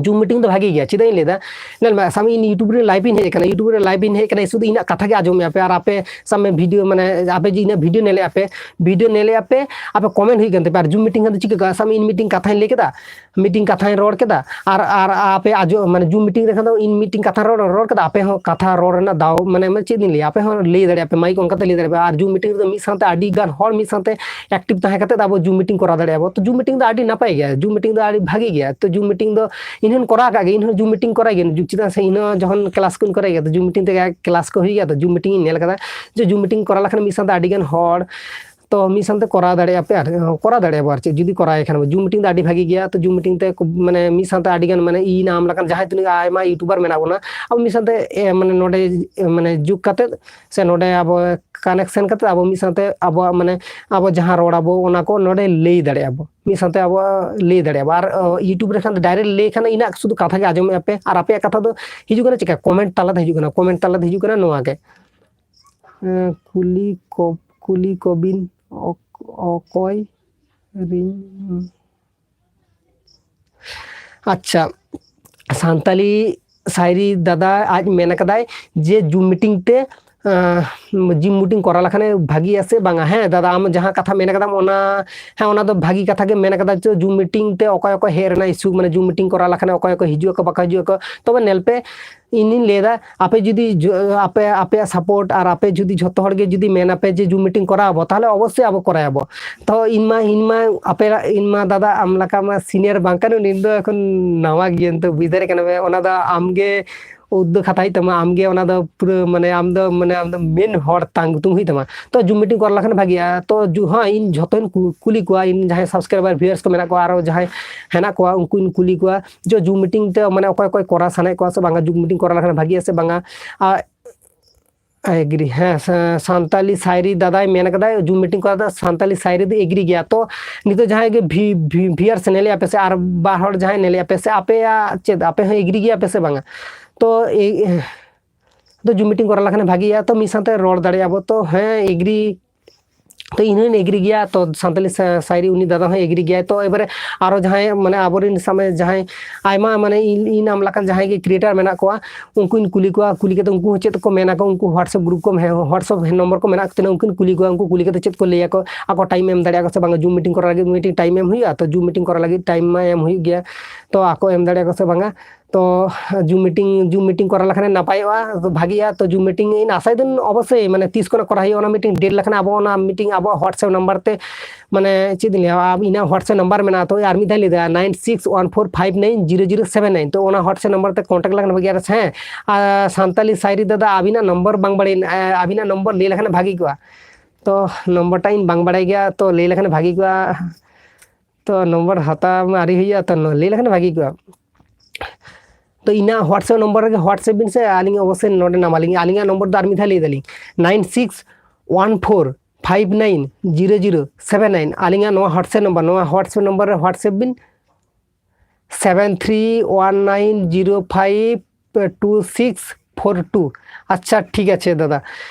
ᱡᱩᱢ ᱢᱤᱴᱤᱝ ᱫᱚ ᱵᱷᱟᱜᱤ ᱜᱮᱭᱟ᱾ ᱪᱮᱫᱟᱜ ᱤᱧ ᱞᱟᱹᱭᱫᱟ? ᱧᱮᱞ ᱢᱮ, ᱥᱟᱵ ᱢᱮ ᱤᱧ YouTube ᱨᱮ ᱞᱟᱭᱤᱵᱷ ᱤᱧ ᱦᱮᱡ ᱟᱠᱟᱱᱟ, YouTube ᱨᱮ ᱞᱟᱭᱤᱵᱷ ᱤᱧ ᱦᱮᱡ ᱟᱠᱟᱱᱟ, ᱥᱩᱫᱷᱩ ᱤᱧᱟᱹᱜ ᱠᱟᱛᱷᱟ ᱜᱮ ᱟᱸᱡᱚᱢᱮᱜᱼᱟ ᱯᱮ, ᱟᱨ ᱟᱯᱮ ᱥᱟᱵ ᱢᱮ ᱵᱷᱤᱰᱤᱭᱳ, ᱢᱟᱱᱮ ᱟᱯᱮ ᱡᱮ ᱤᱧᱟᱹᱜ ᱵᱷᱤᱰᱤᱭᱳ ᱧᱮᱞᱮᱜᱼᱟ ᱯᱮ, ᱵᱷᱤᱰᱤᱭᱳ ᱧᱮᱞᱮᱜᱼᱟ ᱯᱮ, ᱟᱯᱮ ᱠᱚᱢᱮᱱᱴ ᱦᱩᱭᱩᱜ ᱠᱟᱱ ᱛᱟᱯᱮ᱾ ᱟᱨ ᱡᱩᱢ ᱢᱤᱴᱤᱝ ᱠᱷᱟᱱ ᱫᱚ ᱪᱤᱠᱟᱹᱜᱼᱟ? ᱥᱟᱵ ᱢᱮ ᱤᱧ ᱢᱤᱫᱴᱤᱝ ᱠᱟᱛᱷᱟᱧ ᱞᱟᱹᱭ ᱠᱮᱫᱟ, ᱢᱤᱫᱴᱤᱝ ᱠᱟᱛᱷᱟᱧ ᱨᱚᱲ ᱠᱮᱫᱟ, ᱟᱨ ᱟᱨ ᱟᱯᱮ ᱟᱸᱡᱚᱢ, ᱢᱟᱱᱮ ᱡᱩᱢ ᱢᱤᱴᱤᱝ ᱨᱮ ᱠᱷᱟᱱ ᱫᱚ ᱤᱧ ᱢᱤᱫᱴᱤᱝ ᱠᱟᱛᱷᱟ ᱨᱚᱲ ᱨᱚᱲ ᱠᱮᱫᱟ, ᱟᱯᱮ ᱦᱚᱸ ᱠᱟᱛᱷᱟ ᱨᱚᱲ ᱨᱮᱱᱟᱜ ᱫᱟᱣ, ᱢᱟᱱᱮ ᱢᱟᱱᱮ ᱪᱮᱫ ᱤᱧ ᱞᱟᱹᱭᱟ, ᱟᱯᱮ ᱦᱚᱸ ᱞᱟᱹᱭ ᱫᱟᱲᱮᱭᱟᱜᱼᱟ ᱯᱮ, ᱢᱟᱭᱤᱠ ᱚᱱᱠᱟᱛᱮ ᱞᱟᱹᱭ ᱫᱟᱲᱮᱭᱟᱜᱼᱟ ᱯᱮ᱾ ᱟᱨ ᱡᱩᱢ ᱢᱤᱴᱤᱝ ᱨᱮᱫᱚ ᱢᱤᱫ ᱥᱟᱶᱛᱮ ᱟᱹᱰᱤ ᱜᱟᱱ ᱦᱚᱲ ᱢᱤᱫ ᱥᱟᱶᱛᱮ ᱮᱠᱴᱤᱵᱷ ᱛᱟᱦᱮᱸ ᱠᱟᱛᱮ ᱟᱵᱚ ᱡᱩᱢ ᱢᱤᱴᱤᱝ ᱠᱚᱨᱟᱣ ᱫᱟᱲᱮᱭᱟᱜᱼᱟ ᱵᱚ᱾ ᱛᱚ ᱡᱩᱢ ᱢᱤᱴᱤᱝ ᱫᱚ ᱟᱹᱰᱤ ᱱᱟᱯᱟᱭ ᱜᱮᱭᱟ, ᱡᱩᱢ ᱢᱤᱴᱤᱝ ᱫᱚ ᱟᱹᱰᱤ ᱵᱷᱟᱜᱤ ᱜᱮᱭᱟ᱾ ᱛᱚ ᱡᱩᱢ ᱢᱤᱴᱤᱝ ᱫᱚ ᱤᱧ ᱦᱚᱸᱧ ᱠᱚᱨᱟᱣ ᱟᱠᱟᱫ ᱜᱮᱭᱟ, ᱤᱧ ᱦᱚᱸ ᱡᱩᱢ ᱢᱤᱴᱤᱝ ᱠᱚᱨᱟᱣ ᱜᱮᱭᱟ, ᱪᱮᱫᱟᱜ ᱥᱮ ᱤᱧ ᱦᱚᱸ ᱡᱚᱠᱷᱚᱱ ᱠᱞᱟᱥ ᱠᱚᱧ ᱠᱚᱨᱟᱣ ᱜᱮᱭᱟ, ᱛᱚ ᱡᱩᱢ ᱢᱤᱴᱤᱝ ᱛᱮᱜᱮ ᱠᱞᱟᱥ ᱠᱚ ᱦᱩᱭᱩᱜ ᱜᱮᱭᱟ᱾ ᱛᱚ ᱡᱩᱢ ᱢᱤᱴᱤᱝ ᱤᱧ ᱧᱮᱞ ᱠᱟᱫᱟ ᱡᱮ ᱡᱩᱢ ᱢᱤᱴᱤᱝ ᱠᱚᱨᱟᱣ ᱞᱮᱠᱷᱟᱱ ᱢᱤᱫ ᱥᱟᱶᱛᱮ ᱟᱹᱰᱤ ᱜᱟᱱ ᱦᱚᱲ, ᱛᱚ ᱢᱤᱫ ᱥᱟᱶᱛᱮ ᱠᱚᱨᱟᱣ ᱫᱟᱲᱮᱭᱟᱜᱼᱟ ᱯᱮ, ᱟᱨ ᱠᱚᱨᱟᱣ ᱫᱟᱲᱮᱭᱟᱜᱼᱟ ᱵᱚ᱾ ᱟᱨ ᱪᱮᱫ ᱡᱩᱫᱤ ᱠᱚᱨᱟᱣ ᱠᱷᱟᱱ ᱵᱚ, ᱡᱩᱢ ᱢᱤᱴᱤᱝ ᱫᱚ ᱟᱹᱰᱤ ᱵᱷᱟᱜᱤ ᱜᱮᱭᱟ᱾ ᱛᱚ ᱡᱩᱢ ᱢᱤᱴᱤᱝ ᱛᱮ ᱠᱚ-, ᱢᱟᱱᱮ ᱢᱤᱫ ᱥᱟᱶᱛᱮ ᱟᱹᱰᱤ ᱜᱟᱱ, ᱢᱟᱱᱮ ᱤᱧ ᱟᱢ ᱞᱮᱠᱟᱱ ᱡᱟᱦᱟᱸᱭ ᱛᱤᱱᱟᱹᱜ ᱟᱭᱢᱟ ᱤᱭᱩᱴᱩᱵᱟᱨ ᱢᱮᱱᱟᱜ ᱵᱚᱱᱟ, ᱟᱵᱚ ᱢᱤᱫ ᱥᱟᱶᱛᱮ, ᱮ, ᱢᱟᱱᱮ ᱱᱚᱰᱮ, ᱮ, ᱢᱟᱱᱮ ᱡᱩᱜᱽ ᱠᱟᱛᱮ ᱥᱮ ᱱᱚᱰᱮ ᱟᱵᱚ ᱠᱟᱱᱮᱠᱥᱮᱱ ᱠᱟᱛᱮ ᱟᱵᱚ ᱢᱤᱫ ᱥᱟᱶᱛᱮ ᱟᱵᱚᱣᱟᱜ, ᱢᱟᱱᱮ ᱟᱵᱚ ᱡᱟᱦᱟᱸ ᱨᱚᱲ ᱟᱵᱚ ᱚᱱᱟ ᱠᱚ ᱱᱚᱰᱮ ᱞᱟᱹᱭ ᱫᱟᱲᱮᱭᱟᱜᱼᱟ ᱵᱚ, ᱢᱤᱫ ᱥᱟᱶᱛᱮ ᱟᱵᱚ ᱞᱟᱹᱭ ᱫᱟᱲᱮᱭᱟᱜᱼᱟ ᱵᱚ᱾ ᱟᱨ, ᱚ, ᱤᱭᱩᱴᱩᱵ ᱨᱮ ᱠᱷᱟᱱ ᱫᱚ ᱰᱟᱭᱨᱮᱠᱴ ᱞᱟᱹᱭ ᱠᱷᱟᱱ ᱤᱧᱟᱹᱜ ᱥᱩᱫᱷᱩ ᱠᱟᱛᱷᱟ ᱜᱮ ᱟᱸᱡᱚᱢᱮᱜᱼᱟ ᱯᱮ, ᱟᱨ ᱟᱯᱮᱭᱟᱜ ᱠᱟᱛᱷᱟ ᱫᱚ ᱦᱤᱡᱩᱜ ᱠᱟᱱᱟ ᱪᱮᱠᱟ? ᱠᱚᱢᱮᱱᱴ ᱛᱟᱞᱟᱛᱮ ᱦᱤᱡᱩᱜ ᱠᱟᱱᱟ, ᱠᱚᱢᱮᱱᱴ ᱛᱟᱞᱟᱛᱮ ᱦᱤᱡᱩᱜ ᱠᱟᱱᱟ ᱱᱚᱣᱟ ᱜᱮ᱾ ᱮᱸ, ᱠᱩᱞᱤ ᱠᱚ, ᱠᱩᱞᱤ ᱠᱚᱵᱤᱱ ᱚᱠ-, ᱚᱠᱚᱭ ᱨᱤᱧ, ᱟᱪᱪᱷᱟ, ᱥᱟᱱᱛᱟᱞᱤ ᱥᱟᱭᱨᱤ ᱫᱟᱫᱟ ᱟᱡ ᱢᱮᱱ ᱠᱟᱫᱟᱭ ᱡᱮ ᱡᱩᱢ ᱢᱤᱴᱤᱝ ᱛᱮ, ᱟᱸ, ᱡᱩᱢ ᱢᱤᱴᱤᱝ ᱠᱚᱨᱟᱣ ᱞᱮᱠᱷᱟᱱ ᱵᱷᱟᱜᱤᱭᱟ ᱥᱮ ᱵᱟᱝᱟ? ᱦᱮᱸ ᱫᱟᱫᱟ, ᱟᱢ ᱡᱟᱦᱟᱸ ᱠᱟᱛᱷᱟ ᱢᱮᱱ ᱠᱟᱫᱟᱢ ᱚᱱᱟ, ᱦᱮᱸ, ᱚᱱᱟ ᱫᱚ ᱵᱷᱟᱜᱤ ᱠᱟᱛᱷᱟ ᱜᱮ ᱢᱮᱱ ᱠᱟᱫᱟ᱾ ᱡᱮ ᱡᱩᱢ ᱢᱤᱴᱤᱝ ᱛᱮ ᱚᱠᱚᱭ ᱚᱠᱚᱭ ᱦᱮᱡ ᱨᱮᱱᱟᱜ ᱤᱥᱩ, ᱢᱟᱱᱮ ᱡᱩᱢ ᱢᱤᱴᱤᱝ ᱠᱚᱨᱟᱣ ᱞᱮᱠᱷᱟᱱ ᱚᱠᱚᱭ ᱚᱠᱚᱭ ᱦᱤᱡᱩᱜ ᱟᱠᱚ ᱵᱟᱠᱚ ᱦᱤᱡᱩᱜ ᱟᱠᱚ, ᱛᱚᱵᱮ ᱧᱮᱞ ᱯᱮ, ᱤᱧᱤᱧ ᱞᱟᱹᱭᱫᱟ, ᱟᱯᱮ ᱡᱩᱫᱤ ᱡᱚ-, ᱟᱯᱮ, ᱟᱯᱮᱭᱟᱜ ᱥᱟᱯᱳᱨᱴ ᱟᱨ ᱟᱯᱮ ᱡᱩᱫᱤ ᱡᱷᱚᱛᱚ ᱦᱚᱲ ᱜᱮ ᱡᱩᱫᱤ ᱢᱮᱱ ᱟᱯᱮ ᱡᱮ ᱡᱩᱢ ᱢᱤᱴᱤᱝ ᱠᱚᱨᱟᱣ ᱟᱵᱚ, ᱛᱟᱦᱚᱞᱮ ᱚᱵᱚᱥᱥᱳᱭ ᱟᱵᱚ ᱠᱚᱨᱟᱣ ᱟᱵᱚ᱾ ᱛᱚ ᱤᱧ ᱢᱟ, ᱤᱧ ᱢᱟ ᱟᱯᱮ, ᱤᱧ ᱢᱟ ᱫᱟᱫᱟ ᱟᱢ ᱞᱮᱠᱟ ᱢᱟ ᱥᱤᱱᱤᱭᱟᱨ ᱵᱟᱝ ᱠᱟᱹᱱᱟᱹᱧ, ᱤᱧ ᱫᱚ ᱮᱠᱷᱚᱱ ᱱᱟᱣᱟ ᱜᱤᱭᱟᱹᱧ᱾ ᱛᱚ ᱵᱩᱡᱽ ᱫᱟᱲᱮᱭᱟᱜ ᱠᱟᱱᱟ ᱯᱮ, ᱚᱱᱟ ᱫᱚ ᱟᱢ ᱜᱮ ᱩᱫᱽᱫᱳᱜᱽ ᱦᱟᱛᱟᱣ ᱦᱩᱭᱩᱜ ᱛᱟᱢᱟ, ᱟᱢ ᱜᱮ ᱚᱱᱟ ᱫᱚ ᱯᱩᱨᱟᱹ, ᱢᱟᱱᱮ ᱟᱢ ᱫᱚ, ᱢᱟᱱᱮ ᱟᱢ ᱫᱚ ᱢᱮᱱ ᱦᱚᱲ ᱛᱟᱝ ᱜᱩᱛᱩᱢ ᱦᱩᱭᱩᱜ ᱛᱟᱢᱟ᱾ ᱛᱚ ᱡᱩᱢ ᱢᱤᱴᱤᱝ ᱠᱚᱨᱟᱣ ᱞᱮᱠᱷᱟᱱ ᱵᱷᱟᱜᱤᱜᱼᱟ᱾ ᱛᱚ ᱡᱩ-, ᱦᱚᱸ, ᱤᱧ ᱡᱷᱚᱛᱚᱧ ᱠᱩ-, ᱠᱩᱞᱤ ᱠᱚᱣᱟ, ᱤᱧ ᱡᱟᱦᱟᱸᱭ ᱥᱟᱵᱥᱠᱨᱟᱭᱵᱟᱨ, ᱵᱷᱤᱭᱩᱣᱟᱨᱥ ᱠᱚ ᱢᱮᱱᱟᱜ ᱠᱚᱣᱟ, ᱟᱨᱚ ᱡᱟᱦᱟᱸᱭ ᱦᱮᱱᱟᱜ ᱠᱚᱣᱟ, ᱩᱱᱠᱩᱧ ᱠᱩᱞᱤ ᱠᱚᱣᱟ ᱡᱮ ᱡᱩᱢ ᱢᱤᱴᱤᱝ ᱛᱮ, ᱢᱟᱱᱮ ᱚᱠᱚᱭ ᱚᱠᱚᱭ ᱠᱚᱨᱟᱣ ᱥᱟᱱᱟᱭᱮᱫ ᱠᱚᱣᱟ ᱥᱮ ᱵᱟᱝᱟ, ᱡᱩᱢ ᱢᱤᱴᱤᱝ ᱠᱚᱨᱟᱣ ᱞᱮᱠᱷᱟᱱ ᱵᱷᱟᱜᱤᱜᱼᱟ ᱥᱮ ᱵᱟᱝᱟ᱾ ᱟᱨ ᱮᱜᱽᱨᱤ, ᱦᱮᱸ, ᱥᱟ-, ᱥᱟᱱᱛᱟᱞᱤ ᱥᱟᱭᱨᱤ ᱫᱟᱫᱟᱭ ᱢᱮᱱ ᱠᱟᱫᱟᱭ, ᱡᱩᱢ ᱢᱤᱴᱤᱝ ᱠᱚᱨᱟᱣ ᱫᱚ ᱥᱟᱱᱛᱟᱞᱤ ᱥᱟᱭᱨᱤ ᱫᱚ ᱮᱜᱽᱨᱤ ᱜᱮᱭᱟ᱾ ᱛᱚ ᱱᱤᱛᱚᱜ ᱡᱟᱦᱟᱸᱭ ᱜᱮ ᱵᱷᱤ-, ᱵᱷᱤ-, ᱵᱷᱤᱭᱟᱨᱥ ᱧᱮᱞᱮᱜᱼᱟ ᱯᱮ ᱥᱮ ᱟᱨ ᱵᱟᱨ ᱦᱚᱲ ᱡᱟᱦᱟᱸᱭ ᱧᱮᱞᱮᱜᱼᱟ ᱯᱮ ᱥᱮ, ᱟᱯᱮᱭᱟᱜ ᱪᱮᱫ, ᱟᱯᱮ ᱦᱚᱸ ᱮᱜᱽᱨᱤ ᱜᱮᱭᱟ ᱯᱮ ᱥᱮ ᱵᱟᱝᱟ? ᱛᱚ ᱮ-, ᱛᱚ ᱡᱩᱢ ᱢᱤᱴᱤᱝ ᱠᱚᱨᱟᱣ ᱞᱮᱠᱷᱟᱱ ᱵᱷᱟᱜᱤᱜᱼᱟ᱾ ᱛᱚ ᱢᱤᱫ ᱥᱟᱶᱛᱮ ᱨᱚᱲ ᱫᱟᱲᱮᱭᱟᱜᱼᱟ ᱵᱚ᱾ ᱛᱚ ᱦᱮᱸ, ᱮᱜᱽᱨᱤ, ᱛᱚ ᱤᱧ ᱦᱚᱸᱧ ᱮᱜᱽᱨᱤ ᱜᱮᱭᱟ᱾ ᱛᱚ ᱥᱟᱱᱛᱟᱞᱤ ᱥᱟ- ᱥᱟᱭᱨᱤ ᱩᱱᱤ ᱫᱟᱫᱟ ᱦᱚᱸᱭ ᱮᱜᱽᱨᱤ ᱜᱮᱭᱟᱭ᱾ ᱛᱚ ᱮᱵᱟᱨᱮ ᱟᱨᱚ ᱡᱟᱦᱟᱸᱭ, ᱢᱟᱱᱮ, ᱟᱵᱚᱨᱮᱱ ᱥᱟᱢᱮ ᱡᱟᱦᱟᱸᱭ ᱟᱭᱢᱟ, ᱢᱟᱱᱮ, ᱤᱧ, ᱤᱧ ᱟᱢ ᱞᱮᱠᱟᱱ ᱡᱟᱦᱟᱸᱭ ᱜᱮ ᱠᱨᱤᱭᱮᱴᱟᱨ ᱢᱮᱱᱟᱜ ᱠᱚᱣᱟ, ᱩᱱᱠᱩᱧ ᱠᱩᱞᱤ ᱠᱚᱣᱟ᱾ ᱠᱩᱞᱤ ᱠᱟᱛᱮ ᱩᱱᱠᱩ ᱦᱚᱸ ᱪᱮᱫ ᱠᱚ ᱢᱮᱱᱟ ᱠᱚ, ᱩᱱᱠᱩ WhatsApp ᱜᱨᱩᱯ ᱠᱚ, ᱦᱮᱸ, WhatsApp ᱱᱚᱢᱵᱚᱨ ᱠᱚ ᱢᱮᱱᱟᱜ ᱛᱟᱹᱠᱤᱱᱟ, ᱩᱱᱠᱤᱱ ᱠᱩᱞᱤ ᱠᱚᱣᱟ᱾ ᱩᱱᱠᱩ ᱠᱩᱞᱤ ᱠᱟᱛᱮ ᱪᱮᱫ ᱠᱚ ᱞᱟᱹᱭᱟ ᱠᱚ, ᱟᱠᱚ ᱴᱟᱭᱤᱢ ᱮᱢ ᱫᱟᱲᱮᱭᱟᱜᱼᱟ ᱠᱚ ᱥᱮ ᱵᱟᱝᱟ᱾ ᱡᱩᱢ ᱢᱤᱴᱤᱝ ᱠᱚᱨᱟᱣ ᱞᱟᱹᱜᱤᱫ ᱢᱤᱫᱴᱤᱝ ᱴᱟᱭᱤᱢ ᱮᱢ ᱦᱩᱭᱩᱜᱼᱟ᱾ ᱛᱚ ᱡᱩᱢ ᱢᱤᱴᱤᱝ ᱠᱚᱨᱟᱣ ᱞᱟᱹᱜᱤᱫ ᱴᱟᱭᱤᱢ ᱢᱟ ᱮᱢ ᱦᱩᱭᱩᱜ ᱜᱮᱭᱟ᱾ ᱛᱚ ᱟᱠᱚ ᱮᱢ ᱫᱟᱲᱮᱭᱟᱜᱼᱟ ᱠᱚ ᱥᱮ ᱵᱟᱝᱟ᱾ ᱛᱚ ᱡᱩᱢ ᱢᱤᱴᱤᱝ, ᱡᱩᱢ ᱢᱤᱴᱤᱝ ᱠᱚᱨᱟᱣ ᱞᱮᱠᱷᱟᱱ ᱱᱟᱯᱟᱭᱚᱜᱼᱟ, ᱵᱷᱟᱜᱤᱜᱼᱟ᱾ ᱛᱚ ᱡᱩᱢ ᱢᱤᱴᱤᱝ ᱤᱧ ᱟᱥᱟᱭ ᱫᱟᱹᱧ ᱚᱵᱚᱥᱥᱳᱭ, ᱢᱟᱱᱮ, ᱛᱤᱥ ᱠᱷᱚᱱᱟᱜ ᱠᱚᱨᱟᱣ ᱦᱩᱭᱩᱜᱼᱟ ᱚᱱᱟ ᱢᱤᱴᱤᱝ ᱰᱮᱴ ᱞᱮᱠᱷᱟᱱ ᱟᱵᱚ ᱚᱱᱟ ᱢᱤᱴᱤᱝ ᱟᱵᱚᱣᱟᱜ WhatsApp ᱱᱟᱢᱵᱟᱨ ᱛᱮ, ᱢᱟᱱᱮ, ᱪᱮᱫ ᱤᱧ ᱞᱟᱹᱭᱟ, ᱟᱵ-, ᱤᱧᱟᱹᱜ WhatsApp ᱱᱟᱢᱵᱟᱨ ᱢᱮᱱᱟᱜᱼᱟ᱾ ᱛᱚ ᱟᱨ ᱢᱤᱫ ᱫᱷᱟᱣ ᱞᱟᱹᱭ ᱫᱟ, nine six one four five nine zero zero seven nine᱾ ᱛᱚ ᱚᱱᱟ WhatsApp ᱱᱟᱢᱵᱟᱨ ᱛᱮ ᱠᱚᱱᱴᱟᱠᱴ ᱞᱮᱠᱷᱟᱱ ᱵᱷᱟᱜᱤᱜᱼᱟ᱾ ᱟᱨ ᱦᱮᱸ, ᱟᱨ ᱥᱟᱱᱛᱟᱞᱤ ᱥᱟᱭᱨᱤ ᱫᱟᱫᱟ, ᱟᱹᱵᱤᱱᱟᱜ ᱱᱚᱢᱵᱚᱨ ᱵᱟᱝ ᱵᱟᱲᱟᱭ, ᱟᱹᱵᱤᱱᱟᱜ ᱱᱚᱢᱵᱚᱨ ᱞᱟᱹᱭ ᱞᱮᱠᱷᱟᱱ ᱵᱷᱟᱜᱤ ᱠᱚᱜᱼᱟ᱾ ᱛᱚ ᱱᱚᱢᱵᱚᱨ ᱴᱟᱜ ᱤᱧ ᱵᱟᱝ ᱵᱟᱲᱟᱭ ᱜᱮᱭᱟ, ᱛᱚ ᱞᱟᱹᱭ ᱞᱮᱠᱷᱟᱱ ᱵᱷᱟᱜᱤ ᱠᱚᱜᱼᱟ᱾ ᱛᱚ ᱱᱚᱢᱵᱚᱨ ᱦᱟᱛᱟᱣ ᱢᱟ ᱟᱹᱣᱨᱤ ᱦᱩᱭᱩᱜᱼᱟ, ᱛᱚ ᱞᱟᱹᱭ ᱞᱮᱠᱷᱟᱱ ᱵᱷᱟᱜᱤ ᱠᱚᱜᱼᱟ᱾ ᱛᱚ ᱤᱧᱟᱹᱜ WhatsApp ᱱᱚᱢᱵᱚᱨ ᱨᱮᱜᱮ WhatsApp ᱵᱤᱱ ᱥᱮ, ᱟᱹᱞᱤᱧ ᱚᱵᱚᱥᱥᱳᱭ ᱱᱚᱰᱮ ᱱᱟᱢᱟᱞᱤᱧ᱾ ᱟᱹᱞᱤᱧᱟᱜ ᱱᱚᱢᱵᱚᱨ ᱫᱚ ᱟᱨ ᱢᱤᱫ ᱫᱷᱟᱣ ᱞᱟᱹᱭ ᱫᱟᱞᱤᱧ, nine six one four five nine zero zero seven nine᱾ ᱟᱹᱞᱤᱧᱟᱜ ᱱᱚᱣᱟ WhatsApp ᱱᱚᱢᱵᱚᱨ, ᱱᱚᱣᱟ WhatsApp ᱱᱚᱢᱵᱚᱨ ᱨᱮ WhatsApp ᱵᱤᱱ, seven three one nine zero five two six four two᱾ ᱟᱪᱪᱷᱟ, ᱴᱷᱤᱠ ᱟᱪᱷᱮ ᱫᱟᱫᱟ,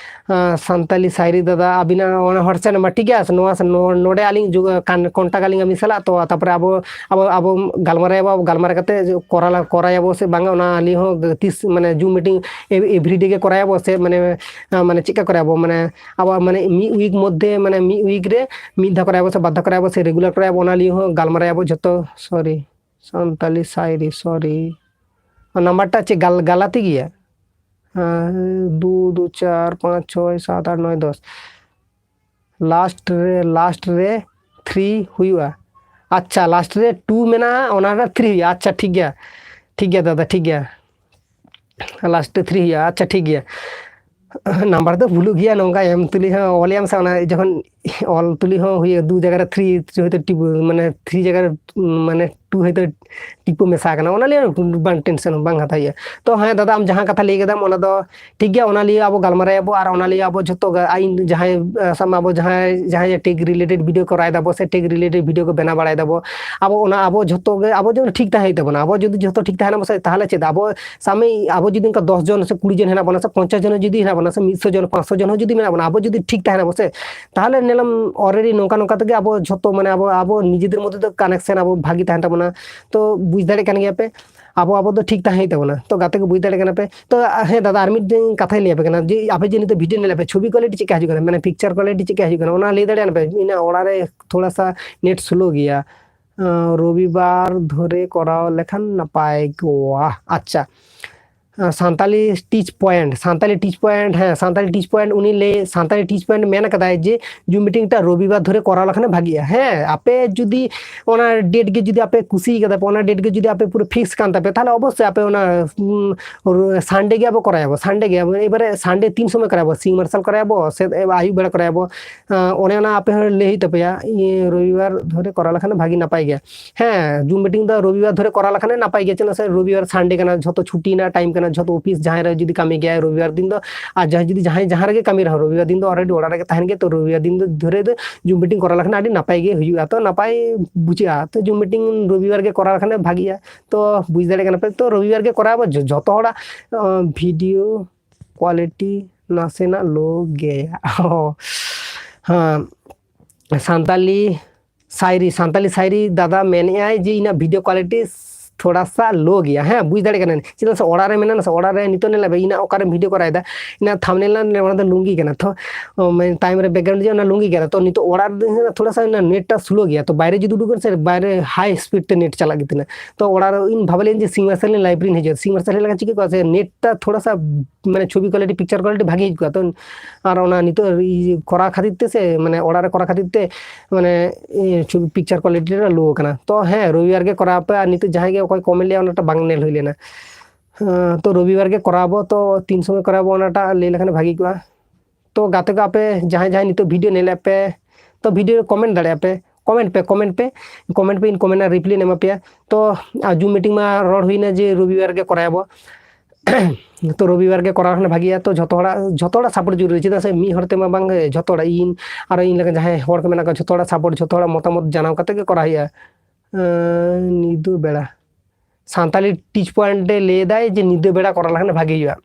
ᱟᱸ, ᱥᱟᱱᱛᱟᱞᱤ ᱥᱟᱭᱨᱤ ᱫᱟᱫᱟ, ᱟᱹᱵᱤᱱᱟᱜ ᱚᱱᱟ WhatsApp ᱱᱟᱢᱵᱟᱨ, ᱴᱷᱤᱠ ᱜᱮᱭᱟ, ᱱᱚᱣᱟ ᱥᱮ, ᱱᱚ-, ᱱᱚᱰᱮ ᱟᱹᱞᱤᱧ ᱡᱳᱜᱟ-, ᱠᱟᱱ-, ᱠᱚᱱᱴᱟᱠᱴ ᱟᱹᱞᱤᱧ ᱟᱹᱵᱤᱱ ᱥᱟᱞᱟᱜ᱾ ᱛᱚ ᱛᱟᱯᱚᱨᱮ ᱟᱵᱚ, ᱟᱵᱚ, ᱟᱵᱚ ᱜᱟᱞᱢᱟᱨᱟᱣ ᱟᱵᱚ, ᱜᱟᱞᱢᱟᱨᱟᱣ ᱠᱟᱛᱮ ᱠᱚᱨᱟᱣ ᱞᱟ-, ᱠᱚᱨᱟᱣ ᱟᱵᱚ ᱥᱮ ᱵᱟᱝᱟ, ᱚᱱᱟ ᱟᱹᱞᱤᱧ ᱦᱚᱸ ᱛᱤᱥ, ᱢᱟᱱᱮ, ᱡᱩᱢ ᱢᱤᱴᱤᱝ ᱮ-, ᱮᱵᱷᱨᱤᱰᱮ ᱜᱮ ᱠᱚᱨᱟᱣ ᱟᱵᱚ ᱥᱮ, ᱢᱟᱱᱮ, ᱟᱸ, ᱢᱟᱱᱮ, ᱪᱮᱫ ᱞᱮᱠᱟ ᱠᱚᱨᱟᱣ ᱟᱵᱚ, ᱢᱟᱱᱮ, ᱟᱵᱚᱣᱟᱜ, ᱢᱟᱱᱮ, ᱢᱤᱫ ᱩᱭᱤᱠ ᱢᱚᱫᱽᱫᱷᱮ, ᱢᱟᱱᱮ, ᱢᱤᱫ ᱩᱭᱤᱠ ᱨᱮ ᱢᱤᱫ ᱫᱷᱟᱣ ᱠᱚᱨᱟᱣ ᱟᱵᱚ ᱥᱮ ᱵᱟᱨ ᱫᱷᱟᱣ ᱠᱚᱨᱟᱣ ᱟᱵᱚ ᱥᱮ ᱨᱮᱜᱩᱞᱟᱨ ᱠᱚᱨᱟᱣ ᱟᱵᱚ, ᱚᱱᱟ ᱟᱹᱞᱤᱧ ᱦᱚᱸ ᱜᱟᱞᱢᱟᱨᱟᱣ ᱟᱵᱚ ᱡᱷᱚᱛᱚ᱾ ᱥᱚᱨᱤ, ᱥᱟᱱᱛᱟᱞᱤ ᱥᱟᱭᱨᱤ, ᱥᱚᱨᱤ᱾ ᱱᱟᱢᱵᱟᱨ ᱴᱟᱜ ᱪᱮᱫ ᱜᱟᱞ-, ᱜᱟᱞᱟᱛᱤ ᱜᱮᱭᱟ? ᱦᱮᱸ, ᱫᱩ, ᱫᱩ, ᱪᱟᱨ, ᱯᱟᱸᱪ, ᱪᱷᱚᱭ, ᱥᱟᱛ, ᱟᱴ, ᱱᱚᱭ, ᱫᱚᱥ᱾ ᱞᱟᱥᱴ ᱨᱮ, ᱞᱟᱥᱴ ᱨᱮ ᱛᱷᱨᱤ ᱦᱩᱭᱩᱜᱼᱟ᱾ ᱟᱪᱪᱷᱟ, ᱞᱟᱥᱴ ᱨᱮ ᱴᱩ ᱢᱮᱱᱟᱜᱼᱟ, ᱚᱱᱟ ᱨᱮ ᱛᱷᱨᱤ ᱦᱩᱭᱩᱜᱼᱟ᱾ ᱟᱪᱪᱷᱟ, ᱴᱷᱤᱠ ᱜᱮᱭᱟ, ᱴᱷᱤᱠ ᱜᱮᱭᱟ ᱫᱟᱫᱟ, ᱴᱷᱤᱠ ᱜᱮᱭᱟ᱾ ᱞᱟᱥᱴ ᱨᱮ ᱛᱷᱨᱤ ᱦᱩᱭᱩᱜᱼᱟ᱾ ᱟᱪᱪᱷᱟ, ᱴᱷᱤᱠ ᱜᱮᱭᱟ᱾ ᱱᱟᱢᱵᱟᱨ ᱫᱚ ᱵᱷᱩᱞᱩᱜ ᱜᱮᱭᱟ, ᱱᱚᱝᱠᱟ ᱮᱢ ᱛᱩᱞᱩᱡ ᱦᱚᱸ, ᱚᱞ ᱮᱢ ᱥᱮ, ᱚᱱᱟ ᱡᱚᱠᱷᱚᱱ ᱚᱞ ᱛᱩᱞᱩᱡ ᱦᱚᱸ ᱦᱩᱭᱩᱜᱼᱟ, ᱫᱩ ᱡᱟᱭᱜᱟ ᱨᱮ ᱛᱷᱨᱤ, ᱦᱚᱭᱛᱳ ᱴᱤ-, ᱢᱟᱱᱮ, ᱛᱷᱨᱤ ᱡᱟᱭᱜᱟ ᱨᱮ, ᱢᱟᱱᱮ, ᱮᱠᱴᱩ ᱦᱚᱭᱛᱳ ᱴᱤᱯᱟᱹ ᱢᱮᱥᱟ ᱟᱠᱟᱱᱟ, ᱚᱱᱟ ᱞᱤᱭᱮ ᱵᱟᱝ ᱴᱮᱱᱥᱚᱱ ᱵᱟᱝ ᱦᱟᱛᱟᱣ ᱦᱩᱭᱩᱜᱼᱟ᱾ ᱛᱚ ᱦᱮᱸ ᱫᱟᱫᱟ, ᱟᱢ ᱡᱟᱦᱟᱸ ᱠᱟᱛᱷᱟ ᱞᱟᱹᱭ ᱠᱮᱫᱟᱢ ᱚᱱᱟ ᱫᱚ ᱴᱷᱤᱠ ᱜᱮᱭᱟ, ᱚᱱᱟ ᱞᱤᱭᱮ ᱟᱵᱚ ᱜᱟᱞᱢᱟᱨᱟᱣ ᱟᱵᱚ, ᱟᱨ ᱚᱱᱟ ᱞᱤᱭᱮ ᱟᱵᱚ ᱡᱷᱚᱛᱚ ᱜᱮ, ᱟᱭᱤᱱ ᱡᱟᱦᱟᱸᱭ, ᱟᱸ, ᱥᱟᱵ ᱢᱮ ᱟᱵᱚ ᱡᱟᱦᱟᱸᱭ, ᱡᱟᱦᱟᱸᱭ tech related video ᱠᱚᱨᱟᱣ ᱫᱟᱵᱚ ᱥᱮ tech related video ᱠᱚ ᱵᱮᱱᱟᱣ ᱵᱟᱲᱟᱭ ᱫᱟᱵᱚ, ᱟᱵᱚ ᱚᱱᱟ ᱟᱵᱚ ᱡᱷᱚᱛᱚ ᱜᱮ, ᱟᱵᱚ ᱡᱮᱢᱚᱱ ᱴᱷᱤᱠ ᱛᱟᱦᱮᱸ ᱦᱩᱭᱩᱜ ᱛᱟᱵᱚᱱᱟ᱾ ᱟᱵᱚ ᱡᱩᱫᱤ ᱡᱷᱚᱛᱚ ᱴᱷᱤᱠ ᱛᱟᱦᱮᱱᱟ ᱵᱚ ᱥᱮ, ᱛᱟᱦᱚᱞᱮ ᱪᱮᱫ ᱟᱵᱚ ᱥᱟᱵ ᱢᱮ ᱟᱵᱚ ᱡᱩᱫᱤ ᱚᱱᱠᱟ ᱫᱚᱥ ᱡᱚᱱ ᱥᱮ ᱠᱩᱲᱤ ᱡᱚᱱ ᱦᱮᱱᱟᱜ ᱵᱚᱱᱟ ᱥᱮ ᱯᱚᱧᱪᱟᱥ ᱡᱚᱱ ᱦᱚᱸ ᱡᱩᱫᱤ ᱦᱮᱱᱟᱜ ᱵᱚᱱᱟ ᱥᱮ ᱢᱤᱫᱥᱚ ᱡᱚᱱ, ᱯᱟᱸᱪᱥᱚ ᱡᱚᱱ ᱦᱚᱸ ᱡᱩᱫᱤ ᱢᱮᱱᱟᱜ ᱵᱚᱱᱟ, ᱟᱵᱚ ᱡᱩᱫᱤ ᱴᱷᱤᱠ ᱛᱟᱦᱮᱱᱟ ᱵᱚ ᱥᱮ, ᱛᱟᱦᱚᱞᱮ ᱧᱮᱞᱟᱢ already ᱱᱚᱝᱠᱟ ᱱᱚᱝᱠᱟ ᱛᱮᱜᱮ ᱟᱵᱚ ᱡᱷᱚᱛᱚ ᱢᱟᱱᱮ ᱟᱵᱚ, ᱟᱵᱚ ᱱᱤᱡᱮᱫᱮᱨ ᱢᱚᱫᱽᱫᱷᱮ ᱫᱚ connection ᱟᱵᱚ ᱵᱷᱟᱜᱤ ᱛᱟᱦᱮᱱ ᱛᱟᱵᱚᱱᱟ᱾ ᱛᱚ ᱵᱩᱡᱽ ᱫᱟᱲᱮᱭᱟᱜ ᱠᱟᱱ ᱜᱮᱭᱟ ᱯᱮ, ᱟᱵᱚ, ᱟᱵᱚ ᱫᱚ ᱴᱷᱤᱠ ᱛᱟᱦᱮᱸ ᱦᱩᱭᱩᱜ ᱛᱟᱵᱚᱱᱟ᱾ ᱛᱚ ᱜᱟᱛᱮ ᱠᱚ ᱵᱩᱡᱽ ᱫᱟᱲᱮᱭᱟᱜ ᱠᱟᱱᱟ ᱯᱮ᱾ ᱛᱚ ᱦᱮᱸ ᱫᱟᱫᱟ, ᱟᱨ ᱢᱤᱫᱴᱮᱱ ᱠᱟᱛᱷᱟᱧ ᱞᱟᱹᱭ ᱟᱯᱮ ᱠᱟᱱᱟ ᱡᱮ ᱟᱯᱮ ᱡᱮ ᱱᱤᱛᱚᱜ video ᱧᱮᱞ ᱟᱯᱮ, ᱪᱷᱚᱵᱤ quality ᱪᱮᱫ ᱞᱮᱠᱟ ᱦᱤᱡᱩᱜ ᱠᱟᱱᱟ, ᱢᱟᱱᱮ picture quality ᱪᱮᱫ ᱞᱮᱠᱟ ᱦᱤᱡᱩᱜ ᱠᱟᱱᱟ, ᱚᱱᱟ ᱞᱟᱹᱭ ᱫᱟᱲᱮᱭᱟᱜ ᱠᱟᱱᱟ ᱯᱮ? ᱤᱧᱟᱹᱜ ᱚᱲᱟᱜ ᱨᱮ ᱛᱷᱚᱲᱟ ᱥᱟ net slow ᱜᱮᱭᱟ᱾ ᱟᱸ, ᱨᱚᱵᱤᱵᱟᱨ ᱫᱷᱚᱨᱮ ᱠᱚᱨᱟᱣ ᱞᱮᱠᱷᱟᱱ ᱱᱟᱯᱟᱭ ᱠᱚᱜᱼᱟ᱾ ᱟᱪᱪᱷᱟ, ᱟᱸ, Santali teach point, Santali teach point, ᱦᱮᱸ, ᱥᱟᱱᱛᱟᱞᱤ teach point ᱩᱱᱤ ᱞᱟᱹᱭ, ᱥᱟᱱᱛᱟᱞᱤ teach point ᱢᱮᱱ ᱠᱟᱫᱟᱭ ᱡᱮ Zoom meeting ᱴᱟᱜ ᱨᱚᱵᱤᱵᱟᱨ ᱫᱷᱚᱨᱮ ᱠᱚᱨᱟᱣ ᱞᱮᱠᱷᱟᱱ ᱵᱷᱟᱜᱤᱜᱼᱟ᱾ ᱦᱮᱸ, ᱟᱯᱮ ᱡᱩᱫᱤ ᱚᱱᱟ date ᱜᱮ ᱡᱩᱫᱤ ᱟᱯᱮ ᱠᱩᱥᱤ ᱠᱟᱫᱟ ᱯᱮ, ᱚᱱᱟ date ᱜᱮ ᱡᱩᱫᱤ ᱟᱯᱮ ᱯᱩᱨᱟᱹ fix ᱠᱟᱱ ᱛᱟᱯᱮ, ᱛᱟᱦᱞᱮ ᱚᱵᱚᱥᱥᱳᱭ ᱟᱯᱮ ᱚᱱᱟ, ᱩᱸ, Sunday ᱜᱮ ᱟᱵᱚ ᱠᱚᱨᱟᱣ ᱟᱵᱚ, Sunday ᱜᱮ ᱟᱵᱚ᱾ ᱮᱵᱟᱨᱮ Sunday ᱛᱤᱱ ᱥᱚᱢᱚᱭ ᱠᱚᱨᱟᱣ ᱟᱵᱚ? ᱥᱤᱧ ᱢᱟᱨᱥᱟᱞ ᱠᱚᱨᱟᱣ ᱟᱵᱚ ᱥᱮ ᱟᱹᱭᱩᱵ ᱵᱮᱲᱟ ᱠᱚᱨᱟᱣ ᱟᱵᱚ? ᱟᱸ, ᱚᱱᱮ ᱚᱱᱟ ᱟᱯᱮ ᱦᱚᱸ ᱞᱟᱹᱭ ᱦᱩᱭᱩᱜ ᱛᱟᱯᱮᱭᱟ, ᱤᱭᱟᱹ, ᱨᱚᱵᱤᱵᱟᱨ ᱫᱷᱚᱨᱮ ᱠᱚᱨᱟᱣ ᱞᱮᱠᱷᱟᱱ ᱵᱷᱟᱜᱤ ᱱᱟᱯᱟᱭ ᱜᱮᱭᱟ᱾ ᱦᱮᱸ, Zoom meeting ᱫᱚ ᱨᱚᱵᱤᱵᱟᱨ ᱫᱷᱚᱨᱮ ᱠᱚᱨᱟᱣ ᱞᱮᱠᱷᱟᱱ ᱱᱟᱯᱟᱭ ᱜᱮᱭᱟ, ᱪᱮᱫᱟᱜ ᱥᱮ ᱨᱚᱵᱤᱵᱟᱨ Sunday ᱠᱟᱱᱟ, ᱡᱷᱚᱛᱚ ᱪᱷᱩᱴᱤ ᱨᱮᱱᱟᱜ time ᱠᱟᱱᱟ, ᱡᱷᱚᱛᱚ office ᱡᱟᱦᱟᱸᱭ ᱨᱮ ᱡᱩᱫᱤ ᱠᱟᱹᱢᱤ ᱜᱮᱭᱟᱭ ᱨᱚᱵᱤᱵᱟᱨ ᱫᱤᱱ ᱫᱚ, ᱟᱨ ᱡᱟᱦᱟᱸᱭ ᱡᱩᱫᱤ ᱡᱟᱦᱟᱸᱭ ᱡᱟᱦᱟᱸ ᱨᱮᱜᱮ ᱠᱟᱹᱢᱤ ᱨᱮᱦᱚᱸ ᱨᱚᱵᱤᱵᱟᱨ ᱫᱤᱱ ᱫᱚ already ᱚᱲᱟᱜ ᱨᱮᱜᱮ ᱛᱟᱦᱮᱱ ᱜᱮᱭᱟ, ᱛᱚ ᱨᱚᱵᱤᱵᱟᱨ ᱫᱤᱱ ᱫᱚ ᱫᱷᱚᱨᱮ ᱫᱚ Zoom meeting ᱠᱚᱨᱟᱣ ᱞᱮᱠᱷᱟᱱ ᱟᱹᱰᱤ ᱱᱟᱯᱟᱭ ᱜᱮ ᱦᱩᱭᱩᱜᱼᱟ, ᱛᱚ ᱱᱟᱯᱟᱭ ᱵᱩᱡᱷᱟᱹᱜᱼᱟ᱾ ᱛᱚ Zoom meeting ᱨᱚᱵᱤᱵᱟᱨ ᱜᱮ ᱠᱚᱨᱟᱣ ᱞᱮᱠᱷᱟᱱ ᱵᱷᱟᱜᱤᱜᱼᱟ᱾ ᱛᱚ ᱵᱩᱡᱽ ᱫᱟᱲᱮᱭᱟᱜ ᱠᱟᱱᱟ ᱯᱮ, ᱛᱚ ᱨᱚᱵᱤᱵᱟᱨ ᱜᱮ ᱠᱚᱨᱟᱣ ᱟᱵᱚ᱾ ᱡᱚ-, ᱡᱚᱛᱚ ᱦᱚᱲᱟᱜ, ᱟᱸ, video quality ᱱᱟᱥᱮᱱᱟᱜ low ᱜᱮᱭᱟ᱾ ᱚ, ᱦᱮᱸ, ᱥᱟᱱᱛᱟᱞᱤ ᱥᱟᱭᱨᱤ, ᱥᱟᱱᱛᱟᱞᱤ ᱥᱟᱭᱨᱤ ᱫᱟᱫᱟ ᱢᱮᱱᱮᱫᱼᱟᱭ ᱡᱮ ᱤᱧᱟᱹᱜ video quality ᱛᱷᱚᱲᱟ ᱥᱟ low ᱜᱮᱭᱟ᱾ ᱦᱮᱸ, ᱵᱩᱡᱽ ᱫᱟᱲᱮᱭᱟᱜ ᱠᱟᱱᱟᱹᱧ, ᱪᱮᱫᱟᱜ ᱥᱮ ᱚᱲᱟᱜ ᱨᱮ ᱢᱮᱱᱟᱜᱼᱟ ᱥᱮ, ᱚᱲᱟᱜ ᱨᱮ ᱱᱤᱛᱚᱜ ᱧᱮᱞ ᱢᱮ ᱤᱧᱟᱹᱜ ᱚᱠᱟᱨᱮ video ᱠᱚᱨᱟᱣ ᱮᱫᱟ, ᱤᱧᱟᱹᱜ thumbnail ᱨᱮ ᱚᱱᱟ ᱫᱚ ᱞᱩᱝᱜᱤ ᱠᱟᱱᱟ, ᱛᱚ ᱚ, ᱢᱟᱱᱮ ᱛᱟᱭᱚᱢ ᱨᱮ background ᱡᱮ ᱚᱱᱟ ᱞᱩᱝᱜᱤ ᱠᱟᱱᱟ, ᱛᱚ ᱱᱤᱛᱚᱜ ᱚᱲᱟᱜ ᱨᱮ ᱛᱷᱚᱲᱟ ᱥᱟ ᱚᱱᱟ net ᱴᱟ slow ᱜᱮᱭᱟ, ᱛᱚ ᱵᱟᱭᱨᱮ ᱡᱩᱫᱤ ᱩᱰᱩᱠ ᱥᱮ ᱵᱟᱭᱨᱮ high speed ᱛᱮ net ᱪᱟᱞᱟᱜ ᱜᱮ ᱛᱤᱧᱟ᱾ ᱛᱚ ᱚᱲᱟᱜ ᱨᱮ ᱤᱧ ᱵᱷᱟᱵᱽ ᱞᱮᱫᱟᱹᱧ ᱡᱮ ᱥᱤᱧ ᱢᱟᱨᱥᱟᱞ ᱞᱤᱧ live ᱨᱤᱧ ᱦᱤᱡᱩᱜᱼᱟ, ᱥᱤᱧ ᱢᱟᱨᱥᱟᱞ ᱦᱮᱡ ᱞᱮᱱᱠᱷᱟᱱ ᱪᱤᱠᱟᱹ ᱠᱚᱜᱼᱟ ᱥᱮ net ᱴᱟ ᱛᱷᱚᱲᱟ ᱥᱟ ᱢᱟᱱᱮ ᱪᱷᱚᱵᱤ quality, picture quality ᱵᱷᱟᱜᱮ ᱦᱤᱡᱩᱜᱼᱟ᱾ ᱛᱚ ᱟᱨ ᱚᱱᱟ ᱱᱤᱛᱚᱜ ᱤᱭᱟᱹ ᱠᱚᱨᱟᱣ ᱠᱷᱟᱹᱛᱤᱨ ᱛᱮ ᱥᱮ ᱢᱟᱱᱮ ᱚᱲᱟᱜ ᱨᱮ ᱠᱚᱨᱟᱣ ᱠᱷᱟᱹᱛᱤᱨ ᱛᱮ ᱢᱟᱱᱮ ᱤᱭᱟᱹ ᱪᱷᱚᱵᱤ picture quality ᱨᱮ low ᱠᱟᱱᱟ᱾ ᱛᱚ ᱦᱮᱸ, ᱨᱚᱵᱤᱵᱟᱨ ᱜᱮ ᱠᱚᱨᱟᱣ ᱯᱮ, ᱟᱨ ᱱᱤᱛᱚᱜ ᱡᱟᱦᱟᱸᱭ ᱜᱮ ᱚᱠᱚᱭ comment ᱞᱮᱜᱼᱟ ᱚᱱᱟᱴᱟᱜ ᱵᱟᱝ ᱧᱮᱞ ᱦᱩᱭ ᱞᱮᱱᱟ᱾ ᱦᱮᱸ, ᱛᱚ ᱨᱚᱵᱤᱵᱟᱨ ᱜᱮ ᱠᱚᱨᱟᱣ ᱟᱵᱚ, ᱛᱚ ᱛᱤᱱ ᱥᱚᱢᱚᱭ ᱠᱚᱨᱟᱣ ᱟᱵᱚ ᱚᱱᱟᱴᱟᱜ ᱞᱟᱹᱭ ᱞᱮᱠᱷᱟᱱ ᱵᱷᱟᱜᱤ ᱠᱚᱜᱼᱟ᱾ ᱛᱚ ᱜᱟᱛᱮ ᱠᱚ ᱟᱯᱮ ᱡᱟᱦᱟᱸᱭ ᱡᱟᱦᱟᱸᱭ ᱱᱤᱛᱚᱜ video ᱧᱮᱞᱮᱫ ᱯᱮ, ᱛᱚ video ᱨᱮ comment ᱫᱟᱲᱮᱭᱟᱜᱼᱟ ᱯᱮ, ᱠᱚᱢᱮᱱᱴ ᱯᱮ, ᱠᱚᱢᱮᱱᱴ ᱯᱮ, ᱠᱚᱢᱮᱱᱴ ᱯᱮ, ᱤᱧ ᱠᱚᱢᱮᱱᱴ ᱨᱮᱱᱟᱜ ᱨᱤᱯᱞᱟᱭ ᱮᱢᱟ ᱯᱮᱭᱟ᱾ ᱛᱚ ᱟᱨ ᱡᱩᱢ ᱢᱤᱴᱤᱝ ᱢᱟ ᱨᱚᱲ ᱦᱩᱭᱱᱟ ᱡᱮ ᱨᱚᱵᱤᱵᱟᱨ ᱜᱮ ᱠᱚᱨᱟᱭᱟᱵᱚ᱾ ᱛᱚ ᱨᱚᱵᱤᱵᱟᱨ ᱜᱮ ᱠᱚᱨᱟᱣ ᱞᱮᱠᱷᱟᱱ ᱵᱷᱟᱜᱤᱜᱼᱟ᱾ ᱛᱚ ᱡᱷᱚᱛᱚ ᱦᱚᱲᱟᱜ ᱡᱷᱚᱛᱚ ᱦᱚᱲᱟᱜ ᱥᱟᱯᱳᱨᱴ ᱡᱚᱨᱩᱨᱤ, ᱪᱮᱫᱟᱜ ᱥᱮ ᱢᱤᱫ ᱦᱚᱲ ᱛᱮᱢᱟ ᱵᱟᱝ, ᱡᱷᱚᱛᱚ ᱦᱚᱲᱟᱜ, ᱤᱧ ᱟᱨᱚ ᱤᱧ ᱞᱮᱠᱟ ᱡᱟᱦᱟᱸᱭ ᱦᱚᱲ ᱠᱚ ᱢᱮᱱᱟᱜ ᱠᱚᱣᱟ, ᱡᱷᱚᱛᱚ ᱦᱚᱲᱟᱜ ᱥᱟᱯᱳᱨᱴ, ᱡᱷᱚᱛᱚ ᱦᱚᱲᱟᱜ ᱢᱚᱛᱟᱢᱚᱛ ᱡᱟᱱᱟᱣ ᱠᱟᱛᱮ ᱜᱮ ᱠᱚᱨᱟᱣ ᱦᱩᱭᱩᱜᱼᱟ᱾ ᱟᱸ, ᱧᱤᱫᱟᱹ ᱵᱮᱲᱟ ᱥᱟᱱᱛᱟᱞᱤ ᱴᱤᱪ ᱯᱚᱭᱮᱱᱴ ᱮ ᱞᱟᱹᱭ ᱮᱫᱟᱭ ᱡᱮ ᱧᱤᱫᱟᱹ ᱵᱮᱲᱟ ᱠᱚᱨᱟᱣ ᱞᱮᱠᱷᱟᱱ ᱵᱷᱟᱜᱮ ᱦᱩᱭᱩᱜᱼᱟ᱾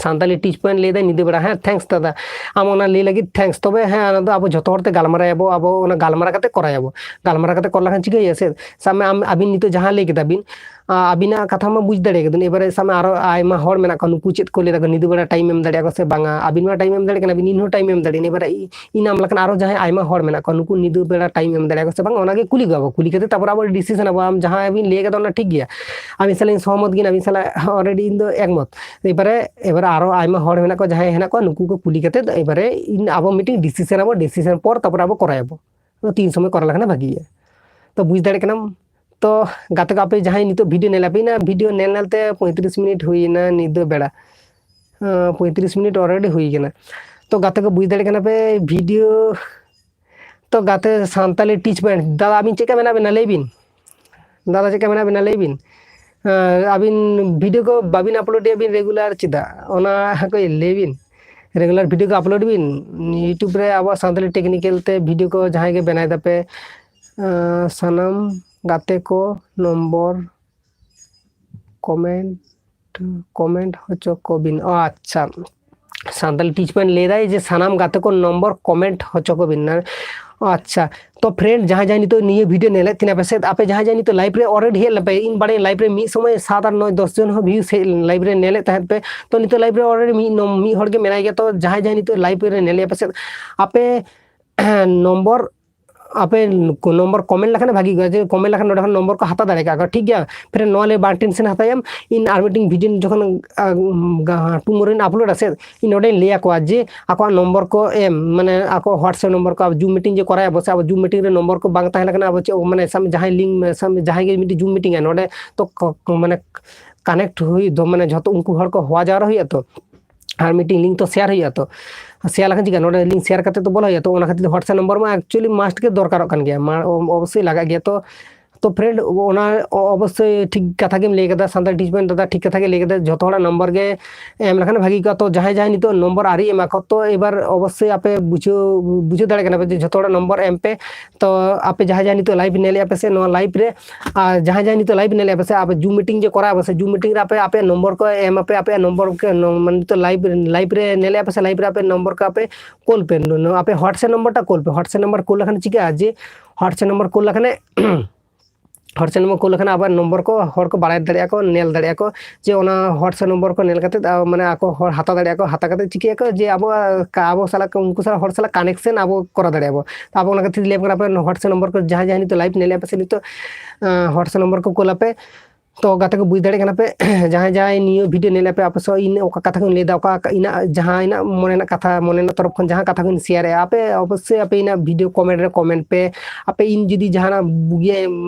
ᱥᱟᱱᱛᱟᱞᱤ ᱴᱤᱪ ᱯᱚᱭᱮᱱᱴ ᱞᱟᱹᱭ ᱮᱫᱟᱭ ᱧᱤᱫᱟᱹ ᱵᱮᱲᱟ᱾ ᱦᱮᱸ, ᱛᱷᱮᱝᱠᱥ ᱫᱟᱫᱟ, ᱟᱢ ᱚᱱᱟ ᱞᱟᱹᱭ ᱞᱟᱹᱜᱤᱫ ᱛᱷᱮᱝᱠᱥ᱾ ᱛᱚᱵᱮ ᱦᱮᱸ, ᱚᱱᱟ ᱫᱚ ᱟᱵᱚ ᱡᱷᱚᱛᱚ ᱦᱚᱲ ᱛᱮ ᱜᱟᱞᱢᱟᱨᱟᱣ ᱟᱵᱚ, ᱟᱵᱚ ᱚᱱᱟ ᱜᱟᱞᱢᱟᱨᱟᱣ ᱠᱟᱛᱮ ᱠᱚᱨᱟᱣ ᱟᱵᱚ᱾ ᱜᱟᱞᱢᱟᱨᱟᱣ ᱠᱟᱛᱮ ᱠᱚᱨᱟᱣ ᱞᱮᱠᱷᱟᱱ ᱪᱤᱠᱟᱹ ᱦᱩᱭᱩᱜᱼᱟ ᱥᱮ? ᱥᱟᱵ ᱢᱮ ᱟᱢ, ᱟᱹᱵᱤᱱ ᱱᱤᱛᱚᱜ ᱡᱟᱦᱟᱸ ᱞᱟᱹᱭ ᱠᱮᱫᱟ ᱵᱤᱱ, ᱟ, ᱟᱹᱵᱤᱱᱟᱜ ᱠᱟᱛᱷᱟ ᱢᱟ ᱵᱩᱡᱽ ᱫᱟᱲᱮ ᱠᱟᱫᱟᱹᱧ᱾ ᱮᱵᱟᱨᱮ ᱥᱟᱵ ᱢᱮ ᱟᱨᱚ ᱟᱭᱢᱟ ᱦᱚᱲ ᱢᱮᱱᱟᱜ ᱠᱚᱣᱟ, ᱱᱩᱠᱩ ᱪᱮᱫ ᱠᱚ ᱞᱟᱹᱭ ᱫᱟ, ᱧᱤᱫᱟᱹ ᱵᱮᱲᱟ ᱴᱟᱭᱤᱢ ᱮᱢ ᱫᱟᱲᱮᱭᱟᱜᱼᱟ ᱠᱚ ᱥᱮ ᱵᱟᱝᱟ? ᱟᱹᱵᱤᱱ ᱢᱟ ᱴᱟᱭᱤᱢ ᱮᱢ ᱫᱟᱲᱮᱭᱟᱜ ᱠᱟᱱᱟ ᱵᱤᱱ, ᱤᱧ ᱦᱚᱸ ᱴᱟᱭᱤᱢ ᱮᱢ ᱫᱟᱲᱮᱭᱟᱜᱼᱟ᱾ ᱮᱵᱟᱨᱮ ᱤ-, ᱤᱧ ᱟᱢ ᱞᱮᱠᱟᱱ ᱟᱨᱚ ᱡᱟᱦᱟᱸᱭ ᱟᱭᱢᱟ ᱦᱚᱲ ᱢᱮᱱᱟᱜ ᱠᱚᱣᱟ, ᱱᱩᱠᱩ ᱧᱤᱫᱟᱹ ᱵᱮᱲᱟ ᱴᱟᱭᱤᱢ ᱮᱢ ᱫᱟᱲᱮᱭᱟᱜᱼᱟ ᱠᱚ ᱥᱮ ᱵᱟᱝ, ᱚᱱᱟ ᱜᱮ ᱠᱩᱞᱤ ᱠᱚᱣᱟ ᱵᱚ᱾ ᱠᱩᱞᱤ ᱠᱟᱛᱮ ᱛᱟᱨᱯᱚᱨ ᱟᱵᱚ ᱰᱤᱥᱤᱥᱚᱱ ᱟᱵᱚ, ᱟᱢ ᱡᱟᱦᱟᱸ ᱵᱤᱱ ᱞᱟᱹᱭ ᱠᱟᱫᱟ ᱚᱱᱟ ᱴᱷᱤᱠ ᱜᱮᱭᱟ, ᱟᱹᱵᱤᱱ ᱥᱟᱞᱟᱜ ᱤᱧ ᱥᱚᱦᱚᱢᱚᱛ ᱜᱮᱭᱟ, ᱟᱹᱵᱤᱱ ᱥᱟᱞᱟᱜ already ᱤᱧ ᱫᱚ ᱮᱠᱢᱚᱛ᱾ ᱮᱵᱟᱨᱮ, ᱮᱵᱟᱨᱮ ᱟᱨᱚ ᱟᱭᱢᱟ ᱦᱚᱲ ᱢᱮᱱᱟᱜ ᱠᱚᱣᱟ ᱡᱟᱦᱟᱸᱭ ᱦᱮᱱᱟᱜ ᱠᱚᱣᱟ, ᱱᱩᱠᱩ ᱠᱚ ᱠᱩᱞᱤ ᱠᱟᱛᱮ ᱮᱵᱟᱨᱮ ᱤᱧ, ᱟᱵᱚ ᱢᱤᱫᱴᱤᱝ ᱰᱤᱥᱤᱥᱚᱱ ᱟᱵᱚ, ᱰᱤᱥᱤᱥᱚᱱ ᱯᱚᱨ ᱛᱟᱨᱯᱚᱨ ᱟᱵᱚ ᱠᱚᱨᱟᱭᱟᱵᱚ᱾ ᱛᱤᱱ ᱥᱚᱢᱚᱭ ᱠᱚᱨᱟᱣ ᱞᱮᱠᱷᱟᱱ ᱵᱷᱟᱜᱤᱜᱼᱟ᱾ ᱛᱚ ᱵᱩᱡᱽ ᱫᱟᱲᱮᱭᱟᱜ ᱠᱟᱱᱟᱢ᱾ ᱛᱚ ᱜᱟᱛᱮ ᱠᱚ ᱟᱯᱮ ᱡᱟᱦᱟᱸᱭ ᱱᱤᱛᱚᱜ ᱵᱷᱤᱰᱤᱭᱳ ᱧᱮᱞ, ᱟᱯᱮ ᱤᱧᱟᱹᱜ ᱵᱷᱤᱰᱤᱭᱳ ᱧᱮᱞ ᱧᱮᱞ ᱛᱮ ᱯᱚᱸᱭᱛᱨᱤᱥ ᱢᱤᱱᱤᱴ ᱦᱩᱭᱱᱟ ᱧᱤᱫᱟᱹ ᱵᱮᱲᱟ᱾ ᱦᱮᱸ, ᱯᱚᱸᱭᱛᱨᱤᱥ ᱢᱤᱱᱤᱴ already ᱦᱩᱭ ᱠᱟᱱᱟ᱾ ᱛᱚ ᱜᱟᱛᱮ ᱠᱚ ᱵᱩᱡᱽ ᱫᱟᱲᱮᱭᱟᱜ ᱠᱟᱱᱟ ᱯᱮ ᱵᱷᱤᱰᱤᱭᱳ, ᱛᱚ ᱜᱟᱛᱮ ᱥᱟᱱᱛᱟᱞᱤ ᱴᱤᱪ ᱯᱚᱭᱮᱱᱴ, ᱫᱟᱫᱟ ᱟᱹᱵᱤᱱ ᱪᱮᱫ ᱞᱮᱠᱟ ᱢᱮᱱᱟᱜ ᱵᱤᱱᱟ ᱞᱟᱹᱭ ᱵᱤᱱ? ᱫᱟᱫᱟ ᱪᱮᱫ ᱞᱮᱠᱟ ᱢᱮᱱᱟᱜ ᱵᱤᱱᱟ ᱞᱟᱹᱭ ᱵᱤᱱ? ᱟᱸ, ᱟᱹᱵᱤᱱ ᱵᱷᱤᱰᱤᱭᱳ ᱠᱚ ᱵᱟᱵᱤᱱ ᱟᱯᱞᱳᱰ ᱮᱫᱟ ᱵᱤᱱ ᱨᱮᱜᱩᱞᱟᱨ ᱪᱮᱫᱟᱜ? ᱚᱱᱟ ᱠᱚ ᱞᱟᱹᱭ ᱵᱤᱱ᱾ ᱨᱮᱜᱩᱞᱟᱨ ᱵᱷᱤᱰᱤᱭᱳ ᱠᱚ ᱟᱯᱞᱳᱰ ᱵᱤᱱ YouTube ᱨᱮ, ᱟᱵᱚᱣᱟᱜ ᱥᱟᱱᱛᱟᱞᱤ ᱴᱮᱠᱱᱤᱠᱮᱞ ᱛᱮ ᱵᱷᱤᱰᱤᱭᱳ ᱠᱚ ᱡᱟᱦᱟᱸᱭ ᱜᱮ ᱵᱮᱱᱟᱣ ᱫᱟᱯᱮ, ᱟᱸ, ᱥᱟᱱᱟᱢ ᱜᱟᱛᱮ ᱠᱚ ᱱᱚᱢᱵᱚᱨ ᱠᱚᱢᱮᱱᱴ, ᱠᱚᱢᱮᱱᱴ ᱦᱚᱪᱚ ᱠᱚᱵᱤᱱ᱾ ᱚ, ᱟᱪᱪᱷᱟ, ᱥᱟᱱᱛᱟᱞᱤ ᱴᱤᱪ ᱯᱚᱭᱮᱱᱴ ᱞᱟᱹᱭ ᱫᱟᱭ ᱡᱮ ᱥᱟᱱᱟᱢ ᱜᱟᱛᱮ ᱠᱚ ᱱᱚᱢᱵᱚᱨ ᱠᱚᱢᱮᱱᱴ ᱦᱚᱪᱚ ᱠᱚᱵᱤᱱ᱾ ᱚ, ᱟᱪᱪᱷᱟ, ᱛᱚ ᱯᱷᱨᱮᱱᱰ, ᱡᱟᱦᱟᱸᱭ ᱡᱟᱦᱟᱸᱭ ᱱᱤᱛᱚᱜ ᱱᱤᱭᱟᱹ ᱵᱷᱤᱰᱤᱭᱳ ᱧᱮᱞᱮᱫ ᱛᱟᱦᱮᱱᱟ ᱯᱮ ᱥᱮ, ᱟᱯᱮ ᱡᱟᱦᱟᱸᱭ ᱡᱟᱦᱟᱸᱭ ᱱᱤᱛᱚᱜ ᱞᱟᱭᱤᱵᱷ ᱨᱮ already ᱦᱮᱡ ᱞᱮᱯᱮ, ᱤᱧ ᱵᱟᱲᱟᱭᱟᱹᱧ ᱞᱟᱭᱤᱵᱷ ᱨᱮ ᱢᱤᱫ ᱥᱚᱢᱚᱭ ᱥᱟᱛ ᱟᱴ ᱱᱚᱭ ᱫᱚᱥ ᱡᱚᱱ ᱦᱚᱸ ᱵᱷᱤᱭᱩ ᱦᱮᱡ ᱞᱟᱭᱤᱵᱷ ᱨᱮ ᱧᱮᱞᱮᱫ ᱛᱟᱦᱮᱸᱫ ᱯᱮ᱾ ᱛᱚ ᱱᱤᱛᱚᱜ ᱞᱟᱭᱤᱵᱷ ᱨᱮ already ᱢᱤᱫ ᱱᱚᱢ-, ᱢᱤᱫ ᱦᱚᱲ ᱜᱮ ᱢᱮᱱᱟᱭ ᱜᱮᱭᱟ᱾ ᱛᱚ ᱡᱟᱦᱟᱸᱭ ᱡᱟᱦᱟᱸᱭ ᱱᱤᱛᱚᱜ ᱞᱟᱭᱤᱵᱷ ᱨᱮ ᱧᱮᱞᱮᱫ ᱯᱮ ᱥᱮ, ᱟᱯᱮ ᱱᱚᱢᱵᱚᱨ, ᱟᱯᱮ ᱱᱚᱢᱵᱚᱨ ᱠᱚᱢᱮᱱᱴ ᱞᱮᱠᱷᱟᱱ ᱵᱷᱟᱜᱤ ᱠᱚᱜᱼᱟ, ᱡᱮ ᱠᱚᱢᱮᱱᱴ ᱞᱮᱠᱷᱟᱱ ᱱᱚᱰᱮ ᱠᱷᱚᱱ ᱱᱚᱢᱵᱚᱨ ᱠᱚ ᱦᱟᱛᱟᱣ ᱫᱟᱲᱮ ᱠᱟᱜᱼᱟ ᱠᱚ, ᱴᱷᱤᱠ ᱜᱮᱭᱟ? ᱯᱷᱤᱨ ᱱᱚᱣᱟ ᱞᱟᱹᱭ ᱵᱟᱝ ᱴᱮᱱᱥᱮᱱ ᱦᱟᱛᱟᱣ ᱮᱢ, ᱤᱧ ᱟᱨ ᱢᱤᱫᱴᱮᱱ ᱵᱷᱤᱰᱤᱭᱳ ᱡᱚᱠᱷᱚᱱ, ᱟ, ᱜᱟ-, tomorrow ᱤᱧ ᱟᱯᱞᱳᱰᱟ ᱥᱮ, ᱤᱧ ᱱᱚᱰᱮᱧ ᱞᱟᱹᱭ ᱟᱠᱚᱣᱟ ᱡᱮ ᱟᱠᱚᱣᱟᱜ ᱱᱚᱢᱵᱚᱨ ᱠᱚ ᱮᱢ, ᱢᱟᱱᱮ ᱟᱠᱚ WhatsApp ᱱᱚᱢᱵᱚᱨ ᱠᱚ, ᱟᱵᱚ ᱡᱩᱢ ᱢᱤᱴᱤᱝ ᱡᱮ ᱠᱚᱨᱟᱭᱟᱵᱚ ᱥᱮ, ᱟᱵᱚ ᱡᱩᱢ ᱢᱤᱴᱤᱝ ᱨᱮ ᱱᱚᱢᱵᱚᱨ ᱠᱚ ᱵᱟᱝ ᱛᱟᱦᱮᱸ ᱞᱮᱠᱷᱟᱱ ᱟᱵᱚ ᱪᱮᱫ, ᱢᱟᱱᱮ ᱥᱟᱵ ᱡᱟᱦᱟᱸᱭ ᱞᱤᱝᱠ, ᱥᱟᱵ ᱡᱟᱦᱟᱸᱭ ᱜᱮ ᱢᱤᱫᱴᱤᱡ ᱡᱩᱢ ᱢᱤᱴᱤᱝ ᱟᱭ, ᱱᱚᱰᱮ ᱛᱚ ᱠᱚ-, ᱠᱚ-, ᱢᱟᱱᱮ ᱠᱟᱱᱮᱠᱴ ᱦᱩᱭᱩᱜ ᱫᱚ, ᱢᱟᱱᱮ ᱡᱷᱚᱛᱚ ᱩᱱᱠᱩ ᱦᱚᱲ ᱠᱚ ᱦᱚᱦᱚ ᱡᱟᱣᱨᱟ ᱦᱩᱭᱩᱜᱼᱟ ᱛᱚ, ᱟᱨ ᱢᱤᱫᱴᱤᱡ ᱞᱤᱝᱠ ᱛᱚ ᱥᱮᱭᱟᱨ ᱦᱩᱭᱩᱜᱼᱟ ᱛᱚ᱾ ᱥᱮᱭᱟᱨ ᱞᱮᱠᱷᱟᱱ ᱪᱤᱠᱟ, ᱱᱚᱰᱮ ᱞᱤᱝᱠ ᱥᱮᱭᱟᱨ ᱠᱟᱛᱮ ᱛᱚ ᱵᱚᱞᱚ ᱦᱩᱭᱩᱜᱼᱟ᱾ ᱛᱚ ᱚᱱᱟ ᱠᱷᱟᱹᱛᱤᱨ ᱛᱮ WhatsApp ᱱᱚᱢᱵᱚᱨ ᱢᱟ ᱮᱠᱪᱩᱭᱮᱞᱤ ᱢᱟᱥᱴ ᱜᱮ ᱫᱚᱨᱠᱟᱨᱚᱜ ᱠᱟᱱ ᱜᱮᱭᱟ, ᱢᱟ ᱚ- ᱚᱵᱚᱥᱥᱳᱭ ᱞᱟᱜᱟᱜ ᱜᱮᱭᱟ᱾ ᱛᱚ ᱛᱚ ᱯᱷᱨᱮᱱᱰ, ᱚᱱᱟ ᱚ- ᱚᱵᱚᱥᱥᱳᱭ ᱴᱷᱤᱠ ᱠᱟᱛᱷᱟ ᱜᱮᱢ ᱞᱟᱹᱭ ᱠᱟᱫᱟ, ᱥᱟᱱᱛᱟᱲ ᱴᱤᱪ ᱯᱚᱭᱮᱱᱴ ᱫᱟᱫᱟ ᱴᱷᱤᱠ ᱠᱟᱛᱷᱟ ᱜᱮ ᱞᱟᱹᱭ ᱠᱟᱫᱟ, ᱡᱷᱚᱛᱚ ᱦᱚᱲᱟᱜ ᱱᱚᱢᱵᱚᱨ ᱜᱮ ᱮᱢ ᱞᱮᱠᱷᱟᱱ ᱵᱷᱟᱜᱤ ᱠᱚᱜᱼᱟ᱾ ᱛᱚ ᱡᱟᱦᱟᱸᱭ ᱡᱟᱦᱟᱸᱭ ᱱᱤᱛᱚᱜ ᱱᱚᱢᱵᱚᱨ ᱟᱹᱣᱨᱤ ᱮᱢᱟ ᱠᱚ, ᱛᱚ ᱮᱵᱟᱨ ᱚᱵᱚᱥᱥᱳᱭ ᱟᱯᱮ ᱵᱩᱡᱷᱟᱹᱣ ᱵᱩᱡᱷᱟᱹᱣ ᱫᱟᱲᱮᱭᱟᱜ ᱠᱟᱱᱟ ᱯᱮ ᱡᱮ ᱡᱷᱚᱛᱚ ᱦᱚᱲᱟᱜ ᱱᱚᱢᱵᱚᱨ ᱮᱢ ᱯᱮ᱾ ᱛᱚ ᱟᱯᱮ ᱡᱟᱦᱟᱸᱭ ᱡᱟᱦᱟᱸᱭ ᱱᱤᱛᱚᱜ ᱞᱟᱭᱤᱵᱷ ᱧᱮᱞᱮᱫᱼᱟ ᱯᱮ ᱥᱮ ᱱᱚᱣᱟ ᱞᱟᱭᱤᱵᱷ ᱨᱮ, ᱟᱨ ᱡᱟᱦᱟᱸᱭ ᱡᱟᱦᱟᱸᱭ ᱱᱤᱛᱚᱜ ᱞᱟᱭᱤᱵᱷ ᱧᱮᱞᱮᱫᱼᱟ ᱯᱮ ᱥᱮ, ᱟᱯᱮ ᱡᱩᱢ ᱢᱤᱴᱤᱝ ᱡᱮ ᱠᱚᱨᱟᱣ ᱟᱯᱮ ᱥᱮ, ᱡᱩᱢ ᱢᱤᱴᱤᱝ ᱨᱮ ᱟᱯᱮ ᱟᱯᱮᱭᱟᱜ ᱱᱚᱢᱵᱚᱨ ᱠᱚ ᱮᱢ ᱟᱯᱮ, ᱟᱯᱮᱭᱟᱜ ᱱᱚᱢᱵᱚᱨ ᱠᱚ ᱱᱚ- ᱢᱟᱱᱮ ᱱᱤᱛᱚᱜ ᱞᱟᱭᱤᱵᱷ ᱞᱟᱭᱤᱵᱷ ᱨᱮ ᱧᱮᱞᱮᱫᱼᱟ ᱯᱮ ᱥᱮ, ᱞᱟᱭᱤᱵᱷ ᱨᱮ ᱟᱯᱮ ᱱᱚᱢᱵᱚᱨ ᱠᱚ ᱟᱯᱮ ᱠᱚᱞ ᱯᱮ, ᱱᱚ- ᱱᱚ- ᱟᱯᱮ WhatsApp ᱱᱚᱢᱵᱚᱨ ᱴᱟ ᱠᱚᱞ ᱯᱮ᱾ WhatsApp ᱱᱚᱢᱵᱚᱨ ᱠᱚᱞ ᱞᱮᱠᱷᱟᱱ ᱪᱤᱠᱟᱹᱜᱼᱟ ᱡᱮ WhatsApp ᱱᱚᱢᱵᱚᱨ ᱠᱚᱞ ᱞᱮᱠᱷᱟᱱ WhatsApp ᱱᱚᱢᱵᱚᱨ ᱠᱚᱞ ᱞᱮᱠᱷᱟᱱ ᱟᱵᱚᱣᱟᱜ ᱱᱚᱢᱵᱚᱨ ᱠᱚ ᱦᱚᱲ ᱠᱚ ᱵᱟᱲᱟᱭ ᱫᱟᱲᱮᱭᱟᱜᱼᱟ ᱠᱚ, ᱧᱮᱞ ᱫᱟᱲᱮᱭᱟᱜᱼᱟ ᱠᱚ, ᱡᱮ ᱚᱱᱟ WhatsApp ᱱᱚᱢᱵᱚᱨ ᱠᱚ ᱧᱮᱞ ᱠᱟᱛᱮ, ᱟ, ᱢᱟᱱᱮ ᱟᱠᱚ ᱦᱚᱲ ᱦᱟᱛᱟᱣ ᱫᱟᱲᱮᱭᱟᱜᱼᱟ ᱠᱚ, ᱦᱟᱛᱟᱣ ᱠᱟᱛᱮ ᱪᱤᱠᱟᱹᱭᱟᱠᱚ ᱡᱮ ᱟᱵᱚ, ᱟ, ᱠᱟ- ᱟᱵᱚ ᱥᱟᱞᱟᱜ ᱠᱚ, ᱩᱱᱠᱩ ᱥᱟᱞᱟᱜ ᱦᱚᱲ ᱥᱟᱞᱟᱜ ᱠᱟᱱᱮᱠᱥᱮᱱ ᱟᱵᱚ ᱠᱚᱨᱟᱣ ᱫᱟᱲᱮᱭᱟᱜᱼᱟ ᱵᱚ᱾ ᱛᱚ ᱟᱵᱚ ᱚᱱᱟ ᱠᱷᱟᱹᱛᱤᱨ ᱞᱟᱹᱭ ᱟᱯᱮ ᱠᱟᱱᱟ ᱯᱮ, WhatsApp ᱱᱚᱢᱵᱚᱨ ᱠᱚ ᱡᱟᱦᱟᱸᱭ ᱡᱟᱦᱟᱸᱭ ᱱᱤᱛᱚᱜ ᱞᱟᱭᱤᱵᱷ ᱧᱮᱞᱮᱫᱼᱟ ᱯᱮ ᱥᱮ ᱱᱤᱛᱚᱜ, ᱟ, WhatsApp ᱱᱚᱢᱵᱚᱨ ᱠᱚ ᱠᱩᱞ ᱟᱯᱮ᱾ ᱛᱚ ᱜᱟᱛᱮ ᱠᱚ ᱵᱩᱡᱽ ᱫᱟᱲᱮᱭᱟᱜ ᱠᱟᱱᱟ ᱯᱮ, ᱡᱟᱦᱟᱸᱭ ᱡᱟᱦᱟᱸᱭ ᱱᱤᱭᱟᱹ ᱵᱷᱤᱰᱤᱭᱳ ᱧᱮᱞᱮᱫ ᱯᱮ, ᱟᱯᱮ ᱥᱟᱶ ᱤᱧ ᱚᱠᱟ ᱠᱟᱛᱷᱟ ᱠᱚᱧ ᱞᱟᱹᱭᱫᱟ, ᱚᱠᱟ ᱤᱧᱟᱹᱜ ᱡᱟᱦᱟᱸ ᱤᱧᱟᱹᱜ ᱢᱚᱱᱮ ᱨᱮᱱᱟᱜ ᱠᱟᱛᱷᱟ, ᱢᱚᱱᱮ ᱨᱮᱱᱟᱜ ᱛᱚᱨᱚᱯ ᱠᱷᱚᱱ ᱡᱟᱦᱟᱸ ᱠᱟᱛᱷᱟ ᱠᱚᱧ ᱥᱮᱭᱟᱨᱮᱫᱼᱟ, ᱟᱯᱮ ᱚᱵᱚᱥᱥᱳᱭ ᱟᱯᱮ ᱤᱧᱟᱹᱜ ᱵᱷᱤᱰᱤᱭᱳ ᱠᱚᱢᱮᱱᱴ ᱨᱮ ᱠᱚᱢᱮᱱᱴ ᱯᱮ᱾ ᱟᱯᱮ ᱤᱧ ᱡᱩᱫᱤ ᱡᱟᱦᱟᱱᱟᱜ ᱵᱩᱜᱤ,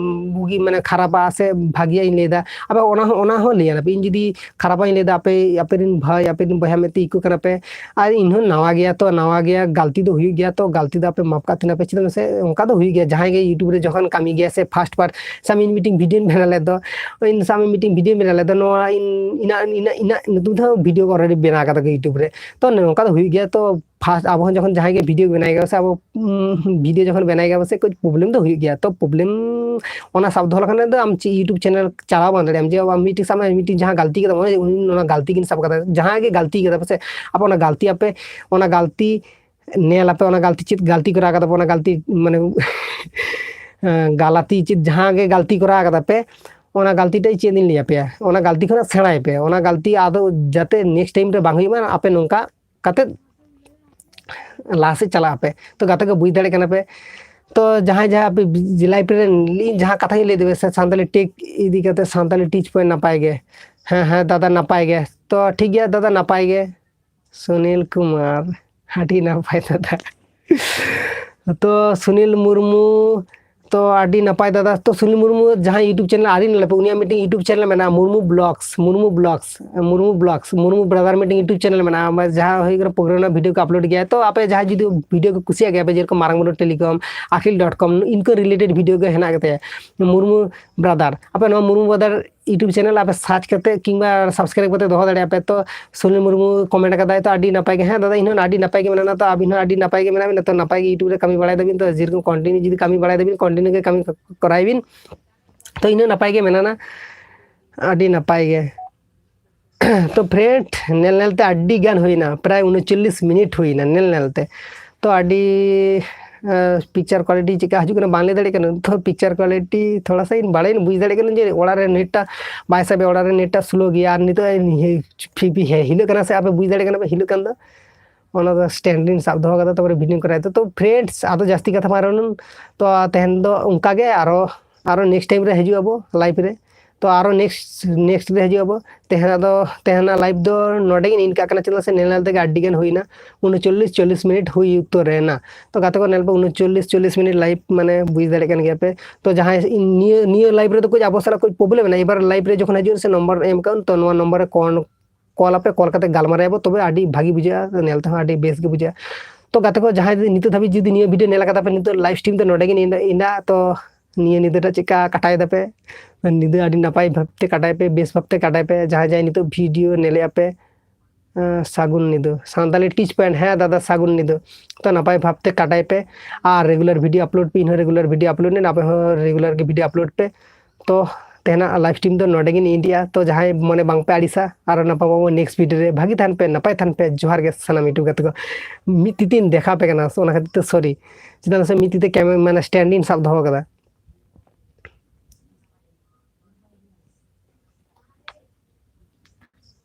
ᱵᱩᱜᱤ ᱢᱟᱱᱮ ᱠᱷᱟᱨᱟᱯᱟ ᱥᱮ ᱵᱷᱟᱜᱤᱭᱟᱜ ᱤᱧ ᱞᱟᱹᱭᱫᱟ, ᱟᱯᱮ ᱚᱱᱟ ᱦᱚᱸ, ᱚᱱᱟ ᱦᱚᱸ ᱞᱟᱹᱭ ᱟᱞᱮᱯᱮ᱾ ᱤᱧ ᱡᱩᱫᱤ ᱠᱷᱟᱨᱟᱯᱟᱜ ᱤᱧ ᱞᱟᱹᱭᱫᱟ, ᱟᱯᱮ, ᱟᱯᱮ ᱨᱮᱱ ᱵᱷᱟᱭ, ᱟᱯᱮ ᱨᱮᱱ ᱵᱚᱭᱦᱟ ᱢᱮᱱᱛᱮ ᱤᱠᱟᱹ ᱠᱟᱱᱟ ᱯᱮ, ᱟᱨ ᱤᱧ ᱦᱚᱸ ᱱᱟᱣᱟ ᱜᱮᱭᱟ, ᱛᱚ ᱱᱟᱣᱟ ᱜᱮᱭᱟ, ᱜᱟᱞᱛᱤ ᱫᱚ ᱦᱩᱭᱩᱜ ᱜᱮᱭᱟ, ᱛᱚ ᱜᱟᱞᱛᱤ ᱫᱚ ᱟᱯᱮ ᱢᱟᱯ ᱠᱟᱜ ᱛᱟᱦᱮᱱᱟ ᱯᱮ᱾ ᱪᱮᱫᱟᱜ ᱢᱟᱥᱮ ᱚᱱᱠᱟ ᱫᱚ ᱦᱩᱭᱩᱜ ᱜᱮᱭᱟ, ᱡᱟᱦᱟᱸᱭ ᱜᱮ YouTube ᱨᱮ ᱡᱚᱠᱷᱚᱱ ᱠᱟᱹᱢᱤ ᱜᱮᱭᱟ ᱥᱮ ᱯᱷᱟᱥᱴ ᱯᱟᱨᱴ, ᱥᱟᱵ ᱢᱤᱫᱴᱤᱝ ᱵᱷᱤᱰᱤᱭᱳᱧ ᱵᱮᱱᱟᱣ ᱞᱮᱫ ᱫᱚ, ᱤᱧ ᱥᱟᱵ ᱢᱤᱫᱴᱤᱝ ᱵᱷᱤᱰᱤᱭᱳᱧ ᱵᱮᱱᱟᱣ ᱞᱮᱫ ᱫᱚ, ᱱᱚᱣᱟ ᱤᱧ ᱤᱧᱟᱹᱜ, ᱤᱧᱟᱹᱜ, ᱤᱧᱟᱹᱜ ᱧᱩᱛᱩᱢ ᱛᱮᱦᱚᱸ ᱵᱷᱤᱰᱤᱭᱳ ᱠᱚ already ᱵᱮᱱᱟᱣ ᱠᱟᱫᱟ ᱠᱚ YouTube ᱨᱮ᱾ ᱛᱚ ᱱᱚᱝᱠᱟ ᱫᱚ ᱦᱩᱭᱩᱜ ᱜᱮᱭᱟ᱾ ᱛᱚ ᱯᱷᱟᱥᱴ ᱟᱵᱚ ᱦᱚᱸ ᱡᱚᱠᱷᱚᱱ ᱡᱟᱦᱟᱸᱭ ᱜᱮ ᱵᱷᱤᱰᱤᱭᱳ ᱵᱮᱱᱟᱣ ᱜᱮᱭᱟ ᱥᱮ, ᱟᱵᱚ ᱩᱢ, ᱵᱷᱤᱰᱤᱭᱳ ᱡᱚᱠᱷᱚᱱ ᱵᱮᱱᱟᱣ ᱜᱮᱭᱟ ᱥᱮ, ᱠᱟᱹᱡ ᱯᱨᱚᱵᱞᱮᱢ ᱫᱚ ᱦᱩᱭᱩᱜ ᱜᱮᱭᱟ᱾ ᱛᱚ ᱯᱨᱚᱵᱞᱮᱢ ᱚᱱᱟ ᱥᱟᱵ ᱫᱚᱦᱚ ᱞᱮᱠᱷᱟᱱ ᱫᱚ ᱟᱢ ᱪᱮᱫ YouTube ᱪᱮᱱᱮᱞ ᱪᱟᱞᱟᱣ ᱵᱟᱝ ᱫᱟᱲᱮᱭᱟᱜᱼᱟᱢ᱾ ᱡᱮ ᱟᱢ ᱢᱤᱫᱴᱤᱡ ᱥᱟᱵ ᱢᱮ, ᱢᱤᱫᱴᱤᱡ ᱡᱟᱦᱟᱸ ᱜᱟᱞᱛᱤ ᱠᱟᱫᱟ, ᱚᱱᱟ ᱩᱱᱤ ᱚᱱᱟ ᱜᱟᱞᱛᱤ ᱠᱤᱱ ᱥᱟᱵ ᱠᱟᱫᱟ, ᱡᱟᱦᱟᱸᱭ ᱜᱮ ᱜᱟᱞᱛᱤ ᱠᱟᱫᱟ ᱯᱮ ᱥᱮ, ᱟᱯᱮ ᱚᱱᱟ ᱜᱟᱞᱛᱤ ᱟᱯᱮ, ᱚᱱᱟ ᱜᱟᱞᱛᱤ ᱧᱮᱞ ᱟᱯᱮ, ᱚᱱᱟ ᱜᱟᱞᱛᱤ ᱪᱮᱫ ᱜᱟᱞᱛᱤ ᱠᱚᱨᱟᱣ ᱠᱟᱫᱟ ᱯᱮ, ᱚᱱᱟ ᱜᱟᱞᱛᱤ ᱢᱟᱱᱮ ᱜᱟᱞᱟᱛᱤ ᱪᱮᱫ, ᱡᱟᱦᱟᱸ ᱜᱮ ᱜᱟᱞᱛᱤ ᱠᱚᱨᱟᱣ ᱠᱟᱫᱟ ᱯᱮ, ᱚᱱᱟ ᱜᱟᱞᱛᱤ ᱴᱟᱜ ᱪᱮᱫ ᱤᱧ ᱞᱟᱹᱭ ᱟᱯᱮᱭᱟ, ᱚᱱᱟ ᱜᱟᱞᱛᱤ ᱠᱷᱚᱱᱟᱜ ᱥᱮᱬᱟᱭ ᱯᱮ᱾ ᱚᱱᱟ ᱜᱟᱞᱛᱤ ᱟᱫᱚ ᱡᱟᱛᱮ ᱱᱮᱠᱥᱴ ᱴᱟᱭᱤᱢ ᱨᱮ ᱵᱟᱝ ᱦᱩᱭᱩᱜ ᱢᱟ, ᱟᱯᱮ ᱱᱚᱝᱠᱟ ᱠᱟᱛᱮᱫ ᱞᱟᱦᱟ ᱥᱮᱫ ᱪᱟᱞᱟᱜ ᱟᱯᱮ᱾ ᱛᱚ ᱜᱟᱛᱮ ᱠᱚ ᱵᱩᱡᱽ ᱫᱟᱲᱮᱭᱟᱜ ᱠᱟᱱᱟ ᱯᱮ᱾ ᱛᱚ ᱡᱟᱦᱟᱸᱭ ᱡᱟᱦᱟᱸᱭ ᱟᱯᱮ ᱞᱟᱭᱤᱯᱷ ᱨᱮ ᱤᱧ ᱡᱟᱦᱟᱸ ᱠᱟᱛᱷᱟ ᱜᱤᱧ ᱞᱟᱹᱭ ᱫᱟᱲᱮᱭᱟᱜ ᱥᱮ ᱥᱟᱱᱛᱟᱞᱤ ᱴᱮᱠ ᱤᱫᱤ ᱠᱟᱛᱮ ᱥᱟᱱᱛᱟᱞᱤ ᱴᱤᱪ ᱯᱚᱭᱮᱱᱴ ᱱᱟᱯᱟᱭ ᱜᱮ᱾ ᱦᱮᱸ, ᱦᱮᱸ, ᱫᱟᱫᱟ ᱱᱟᱯᱟᱭ ᱜᱮ᱾ ᱛᱚ ᱴᱷᱤᱠ ᱜᱮᱭᱟ ᱫᱟᱫᱟ, ᱱᱟᱯᱟᱭ ᱜᱮ᱾ ᱥᱩᱱᱤᱞ ᱠᱩᱢᱟᱨ, ᱟᱹᱰᱤ ᱱᱟᱯᱟᱭ ᱫᱟᱫᱟ᱾ ᱛᱚ ᱥᱩᱱᱤᱞ ᱢᱩᱨᱢᱩ, ᱛᱚ ᱟᱹᱰᱤ ᱱᱟᱯᱟᱭ ᱫᱟᱫᱟ᱾ ᱛᱚ ᱥᱩᱱᱤᱞ ᱢᱩᱨᱢᱩ ᱡᱟᱦᱟᱸ YouTube channel ᱟᱹᱣᱨᱤ ᱧᱮᱞ ᱯᱮ, ᱩᱱᱤᱭᱟᱜ ᱢᱤᱫᱴᱮᱱ YouTube channel ᱢᱮᱱᱟᱜᱼᱟ, Murmu blogs, Murmu blogs, Murmu brother ᱢᱤᱫᱴᱮᱱ YouTube channel ᱢᱮᱱᱟᱜᱼᱟ᱾ ᱟᱢᱟᱜ ᱡᱟᱦᱟᱸ ᱦᱩᱭᱩᱜ ᱠᱟᱱᱟ program ᱨᱮᱱᱟᱜ video ᱠᱚ upload ᱜᱮᱭᱟ᱾ ᱛᱚ ᱟᱯᱮ ᱡᱟᱦᱟᱸᱭ ᱡᱩᱫᱤ video ᱠᱚ ᱠᱩᱥᱤᱭᱟᱜ ᱜᱮᱭᱟ ᱯᱮ, ᱡᱮᱨᱚᱠᱚᱢ Marang Buru telecom, Akhil dot com, ᱤᱱᱠᱩ related video ᱜᱮ ᱦᱮᱱᱟᱜ ᱠᱟᱛᱮ ᱢᱩᱨᱢᱩ ᱵᱨᱟᱫᱟᱨ, ᱟᱯᱮ ᱱᱚᱣᱟ ᱢᱩᱨᱢᱩ ᱵᱨᱟᱫᱟᱨ YouTube channel ᱟᱯᱮ search ᱠᱟᱛᱮ ᱠᱤᱝᱵᱟ subscribe ᱠᱟᱛᱮ ᱫᱚᱦᱚ ᱫᱟᱲᱮᱭᱟᱜᱼᱟ ᱯᱮ᱾ ᱛᱚ ᱥᱩᱱᱤᱞ ᱢᱩᱨᱢᱩ comment ᱟᱠᱟᱫᱟᱭ, ᱛᱚ ᱟᱹᱰᱤ ᱱᱟᱯᱟᱭ ᱜᱮ᱾ ᱦᱮᱸ ᱫᱟᱫᱟ, ᱤᱧ ᱦᱚᱸ ᱟᱹᱰᱤ ᱱᱟᱯᱟᱭ ᱜᱮ ᱢᱮᱱᱟᱜᱼᱟ᱾ ᱛᱚ ᱟᱹᱵᱤᱱ ᱦᱚᱸ ᱟᱹᱰᱤ ᱱᱟᱯᱟᱭ ᱜᱮ ᱢᱮᱱᱟᱜ ᱵᱤᱱᱟ, ᱛᱚ ᱱᱟᱯᱟᱭ ᱜᱮ YouTube ᱨᱮ ᱠᱟᱹᱢᱤ ᱵᱟᱲᱟᱭ ᱫᱟᱵᱤᱱ, ᱛᱚ ᱡᱮᱨᱚᱠᱚᱢ continue ᱡᱩᱫᱤ ᱠᱟᱹᱢᱤ ᱵᱟᱲᱟᱭ ᱫᱟᱵᱤᱱ, continue ᱜᱮ ᱠᱟᱹᱢᱤ ᱠᱚᱨᱟᱣ ᱵᱤᱱ᱾ ᱛᱚ ᱤᱱᱟᱹᱜ ᱱᱟᱯᱟᱭ ᱜᱮ ᱢᱮᱱᱟᱜᱼᱟ, ᱟᱹᱰᱤ ᱱᱟᱯᱟᱭ ᱜᱮ᱾ ᱛᱚ friend, ᱧᱮᱞ ᱧᱮᱞ ᱛᱮ ᱟᱹᱰᱤ ᱜᱟᱱ ᱦᱩᱭᱱᱟ, ᱯᱨᱟᱭ ᱩᱱᱩᱪᱚᱞᱞᱤᱥ ᱢᱤᱱᱤᱴ ᱦᱩᱭᱱᱟ ᱧᱮᱞ ᱧᱮᱞ ᱛᱮ᱾ ᱛᱚ ᱟᱹᱰᱤ picture quality ᱪᱮᱠᱟ ᱦᱤᱡᱩᱜ ᱠᱟᱱᱟ ᱵᱟᱝ ᱞᱟᱹᱭ ᱫᱟᱲᱮᱭᱟᱜ ᱠᱟᱱᱟ᱾ ᱛᱚ picture quality ᱛᱷᱚᱲᱟ ᱥᱟ ᱤᱧ ᱵᱟᱲᱟᱭ ᱵᱩᱡᱽ ᱫᱟᱲᱮᱭᱟᱜ ᱠᱟᱱᱟ ᱡᱮ ᱚᱲᱟᱜ ᱨᱮ ᱱᱮᱴ ᱴᱟ ᱵᱟᱭ ᱥᱟᱵᱮ, ᱚᱲᱟᱜ ᱨᱮ ᱱᱮᱴ ᱴᱟ slow ᱜᱮᱭᱟ᱾ ᱟᱨ ᱱᱤᱛᱚᱜ ᱯᱷᱤ ᱯᱷᱤ ᱦᱮ ᱦᱤᱞᱟᱹᱜ ᱠᱟᱱᱟ ᱥᱮ ᱟᱯᱮ ᱵᱩᱡᱽ ᱫᱟᱲᱮᱭᱟᱜ ᱠᱟᱱᱟ ᱯᱮ ᱦᱤᱞᱟᱹᱜ ᱠᱟᱱ ᱫᱚ, ᱚᱱᱟ ᱫᱚ stand ᱨᱤᱧ ᱥᱟᱵ ᱫᱚᱦᱚ ᱠᱟᱫᱟ, ᱛᱟᱨᱯᱚᱨᱮ video ᱠᱚᱨᱟᱣ ᱫᱟ᱾ ᱛᱚ friends, ᱟᱫᱚ ᱡᱟᱹᱥᱛᱤ ᱠᱟᱛᱷᱟ ᱵᱟᱝ ᱨᱚᱲ᱾ ᱛᱚ ᱛᱮᱦᱮᱧ ᱫᱚ ᱚᱱᱠᱟ ᱜᱮ, ᱟᱨᱚ ᱟᱨᱚ next time ᱨᱮ ᱦᱤᱡᱩᱜ ᱟᱵᱚ live ᱨᱮ᱾ ᱛᱚ ᱟᱨᱚ next next ᱨᱮ ᱦᱤᱡᱩᱜ ᱟᱵᱚ᱾ ᱛᱮᱦᱮᱧᱟᱜ ᱫᱚ ᱛᱮᱦᱮᱧᱟᱜ live ᱫᱚ ᱱᱚᱰᱮ ᱜᱤᱧ end ᱠᱟᱜ ᱠᱟᱱᱟ, ᱪᱮᱫᱟᱜ ᱥᱮ ᱧᱮᱞ ᱧᱮᱞ ᱛᱮᱜᱮ ᱟᱹᱰᱤ ᱜᱟᱱ ᱦᱩᱭᱱᱟ, ᱩᱱᱩᱪᱚᱞᱞᱤᱥ ᱪᱚᱞᱞᱤᱥ ᱢᱤᱱᱤᱴ ᱦᱩᱭ ᱩᱛᱟᱹᱨ ᱮᱱᱟ᱾ ᱛᱚ ᱜᱟᱛᱮ ᱠᱚ ᱧᱮᱞ ᱯᱮ, ᱩᱱᱩᱪᱚᱞᱞᱤᱥ ᱪᱚᱞᱞᱤᱥ ᱢᱤᱱᱤᱴ live ᱢᱟᱱᱮ ᱵᱩᱡᱽ ᱫᱟᱲᱮᱭᱟᱜ ᱠᱟᱱ ᱜᱮᱭᱟ ᱯᱮ᱾ ᱛᱚ ᱡᱟᱦᱟᱸᱭ ᱤᱧ ᱱᱤᱭᱟᱹ ᱱᱤᱭᱟᱹ live ᱨᱮᱫᱚ ᱠᱟᱹᱡ ᱟᱵᱚ ᱥᱟᱞᱟᱜ ᱠᱟᱹᱡ problem ᱮᱱᱟ, ᱮᱵᱟᱨ live ᱨᱮ ᱡᱚᱠᱷᱚᱱ ᱦᱤᱡᱩᱜ ᱥᱮ number ᱮᱢ ᱠᱟᱜ ᱛᱚ ᱱᱚᱣᱟ number ᱨᱮ call call ᱟᱯᱮ, call ᱠᱟᱛᱮ ᱜᱟᱞᱢᱟᱨᱟᱣ ᱟᱵᱚ, ᱛᱚᱵᱮ ᱟᱹᱰᱤ ᱵᱷᱟᱹᱜᱤ ᱵᱩᱡᱷᱟᱹᱜᱼᱟ, ᱧᱮᱞ ᱛᱮᱦᱚᱸ ᱟᱹᱰᱤ ᱵᱮᱥ ᱜᱮ ᱵᱩᱡᱷᱟᱹᱜᱼᱟ᱾ ᱛᱚ ᱜᱟᱛᱮ ᱠᱚ ᱡᱟᱦᱟᱸᱭ ᱱᱤᱛᱚᱜ ᱫᱷᱟᱹᱵᱤᱡ ᱡᱩᱫᱤ ᱱᱤᱭᱟᱹ video ᱧᱮᱞ ᱠᱟᱫᱟ ᱯᱮ, ᱱᱤᱛᱚᱜ live stream ᱫᱚ ᱱᱚᱰᱮ ᱜᱮ ᱮᱱᱟ᱾ ᱛᱚ ᱱᱤᱭᱟᱹ ᱧᱤᱫᱟᱹ ᱴᱟᱜ ᱪᱮᱫᱠᱟ ᱠᱟᱴᱟᱭ ᱫᱟᱯᱮ? ᱧᱤᱫᱟᱹ ᱟᱹᱰᱤ ᱱᱟᱯᱟᱭ ᱵᱷᱟᱵᱛᱮ ᱠᱟᱴᱟᱭ ᱯᱮ, ᱵᱮᱥ ᱵᱷᱟᱵᱛᱮ ᱠᱟᱴᱟᱭ ᱯᱮ᱾ ᱡᱟᱦᱟᱸᱭ ᱡᱟᱦᱟᱸᱭ ᱱᱤᱛᱚᱜ video ᱧᱮᱞᱮᱜᱼᱟ ᱯᱮ, ᱟᱸ, ᱥᱟᱹᱜᱩᱱ ᱧᱤᱫᱟᱹ᱾ ᱥᱟᱱᱛᱟᱞᱤ teach point, ᱦᱮᱸ ᱫᱟᱫᱟ, ᱥᱟᱹᱜᱩᱱ ᱧᱤᱫᱟᱹ᱾ ᱛᱚ ᱱᱟᱯᱟᱭ ᱵᱷᱟᱵᱛᱮ ᱠᱟᱴᱟᱭ ᱯᱮ ᱟᱨ regular video upload ᱯᱮ, ᱤᱧ ᱦᱚᱸ regular video upload ᱱᱟᱹᱧ, ᱟᱯᱮ ᱦᱚᱸ regular ᱜᱮ video upload ᱯᱮ᱾ ᱛᱚ ᱛᱮᱦᱮᱧᱟᱜ live stream ᱫᱚ ᱱᱚᱰᱮ ᱜᱤᱧ end ᱮᱜᱼᱟ᱾ ᱛᱚ ᱡᱟᱦᱟᱸᱭ ᱢᱚᱱᱮ ᱵᱟᱝ ᱯᱮ ᱟᱹᱲᱤᱥᱟ, ᱟᱨᱚ ᱱᱟᱯᱟᱭ ᱯᱟᱵᱚ next video ᱨᱮ᱾ ᱵᱷᱟᱹᱜᱤ ᱛᱟᱦᱮᱱ ᱯᱮ, ᱱᱟᱯᱟᱭ ᱛᱟᱦᱮᱱ ᱯᱮ᱾ ᱡᱚᱦᱟᱨ ᱜᱮ ᱥᱟᱱᱟᱢ YouTube ᱜᱟᱛᱮ ᱠᱚ᱾ ᱢᱤᱫ ᱛᱤ ᱛᱤᱧ ᱫᱮᱠᱷᱟᱣ ᱟᱯᱮ ᱠᱟᱱᱟ, ᱚᱱᱟ ᱠᱷᱟᱹᱛᱤᱨ ᱛᱮ sorry, ᱪᱮᱫᱟᱜ ᱥᱮ ᱢᱤᱫ ᱛᱤ ᱛᱮ camera ᱢᱟᱱᱮ stand ᱤᱧ ᱥᱟᱵ ᱫᱚᱦᱚ ᱠᱟᱫᱟ᱾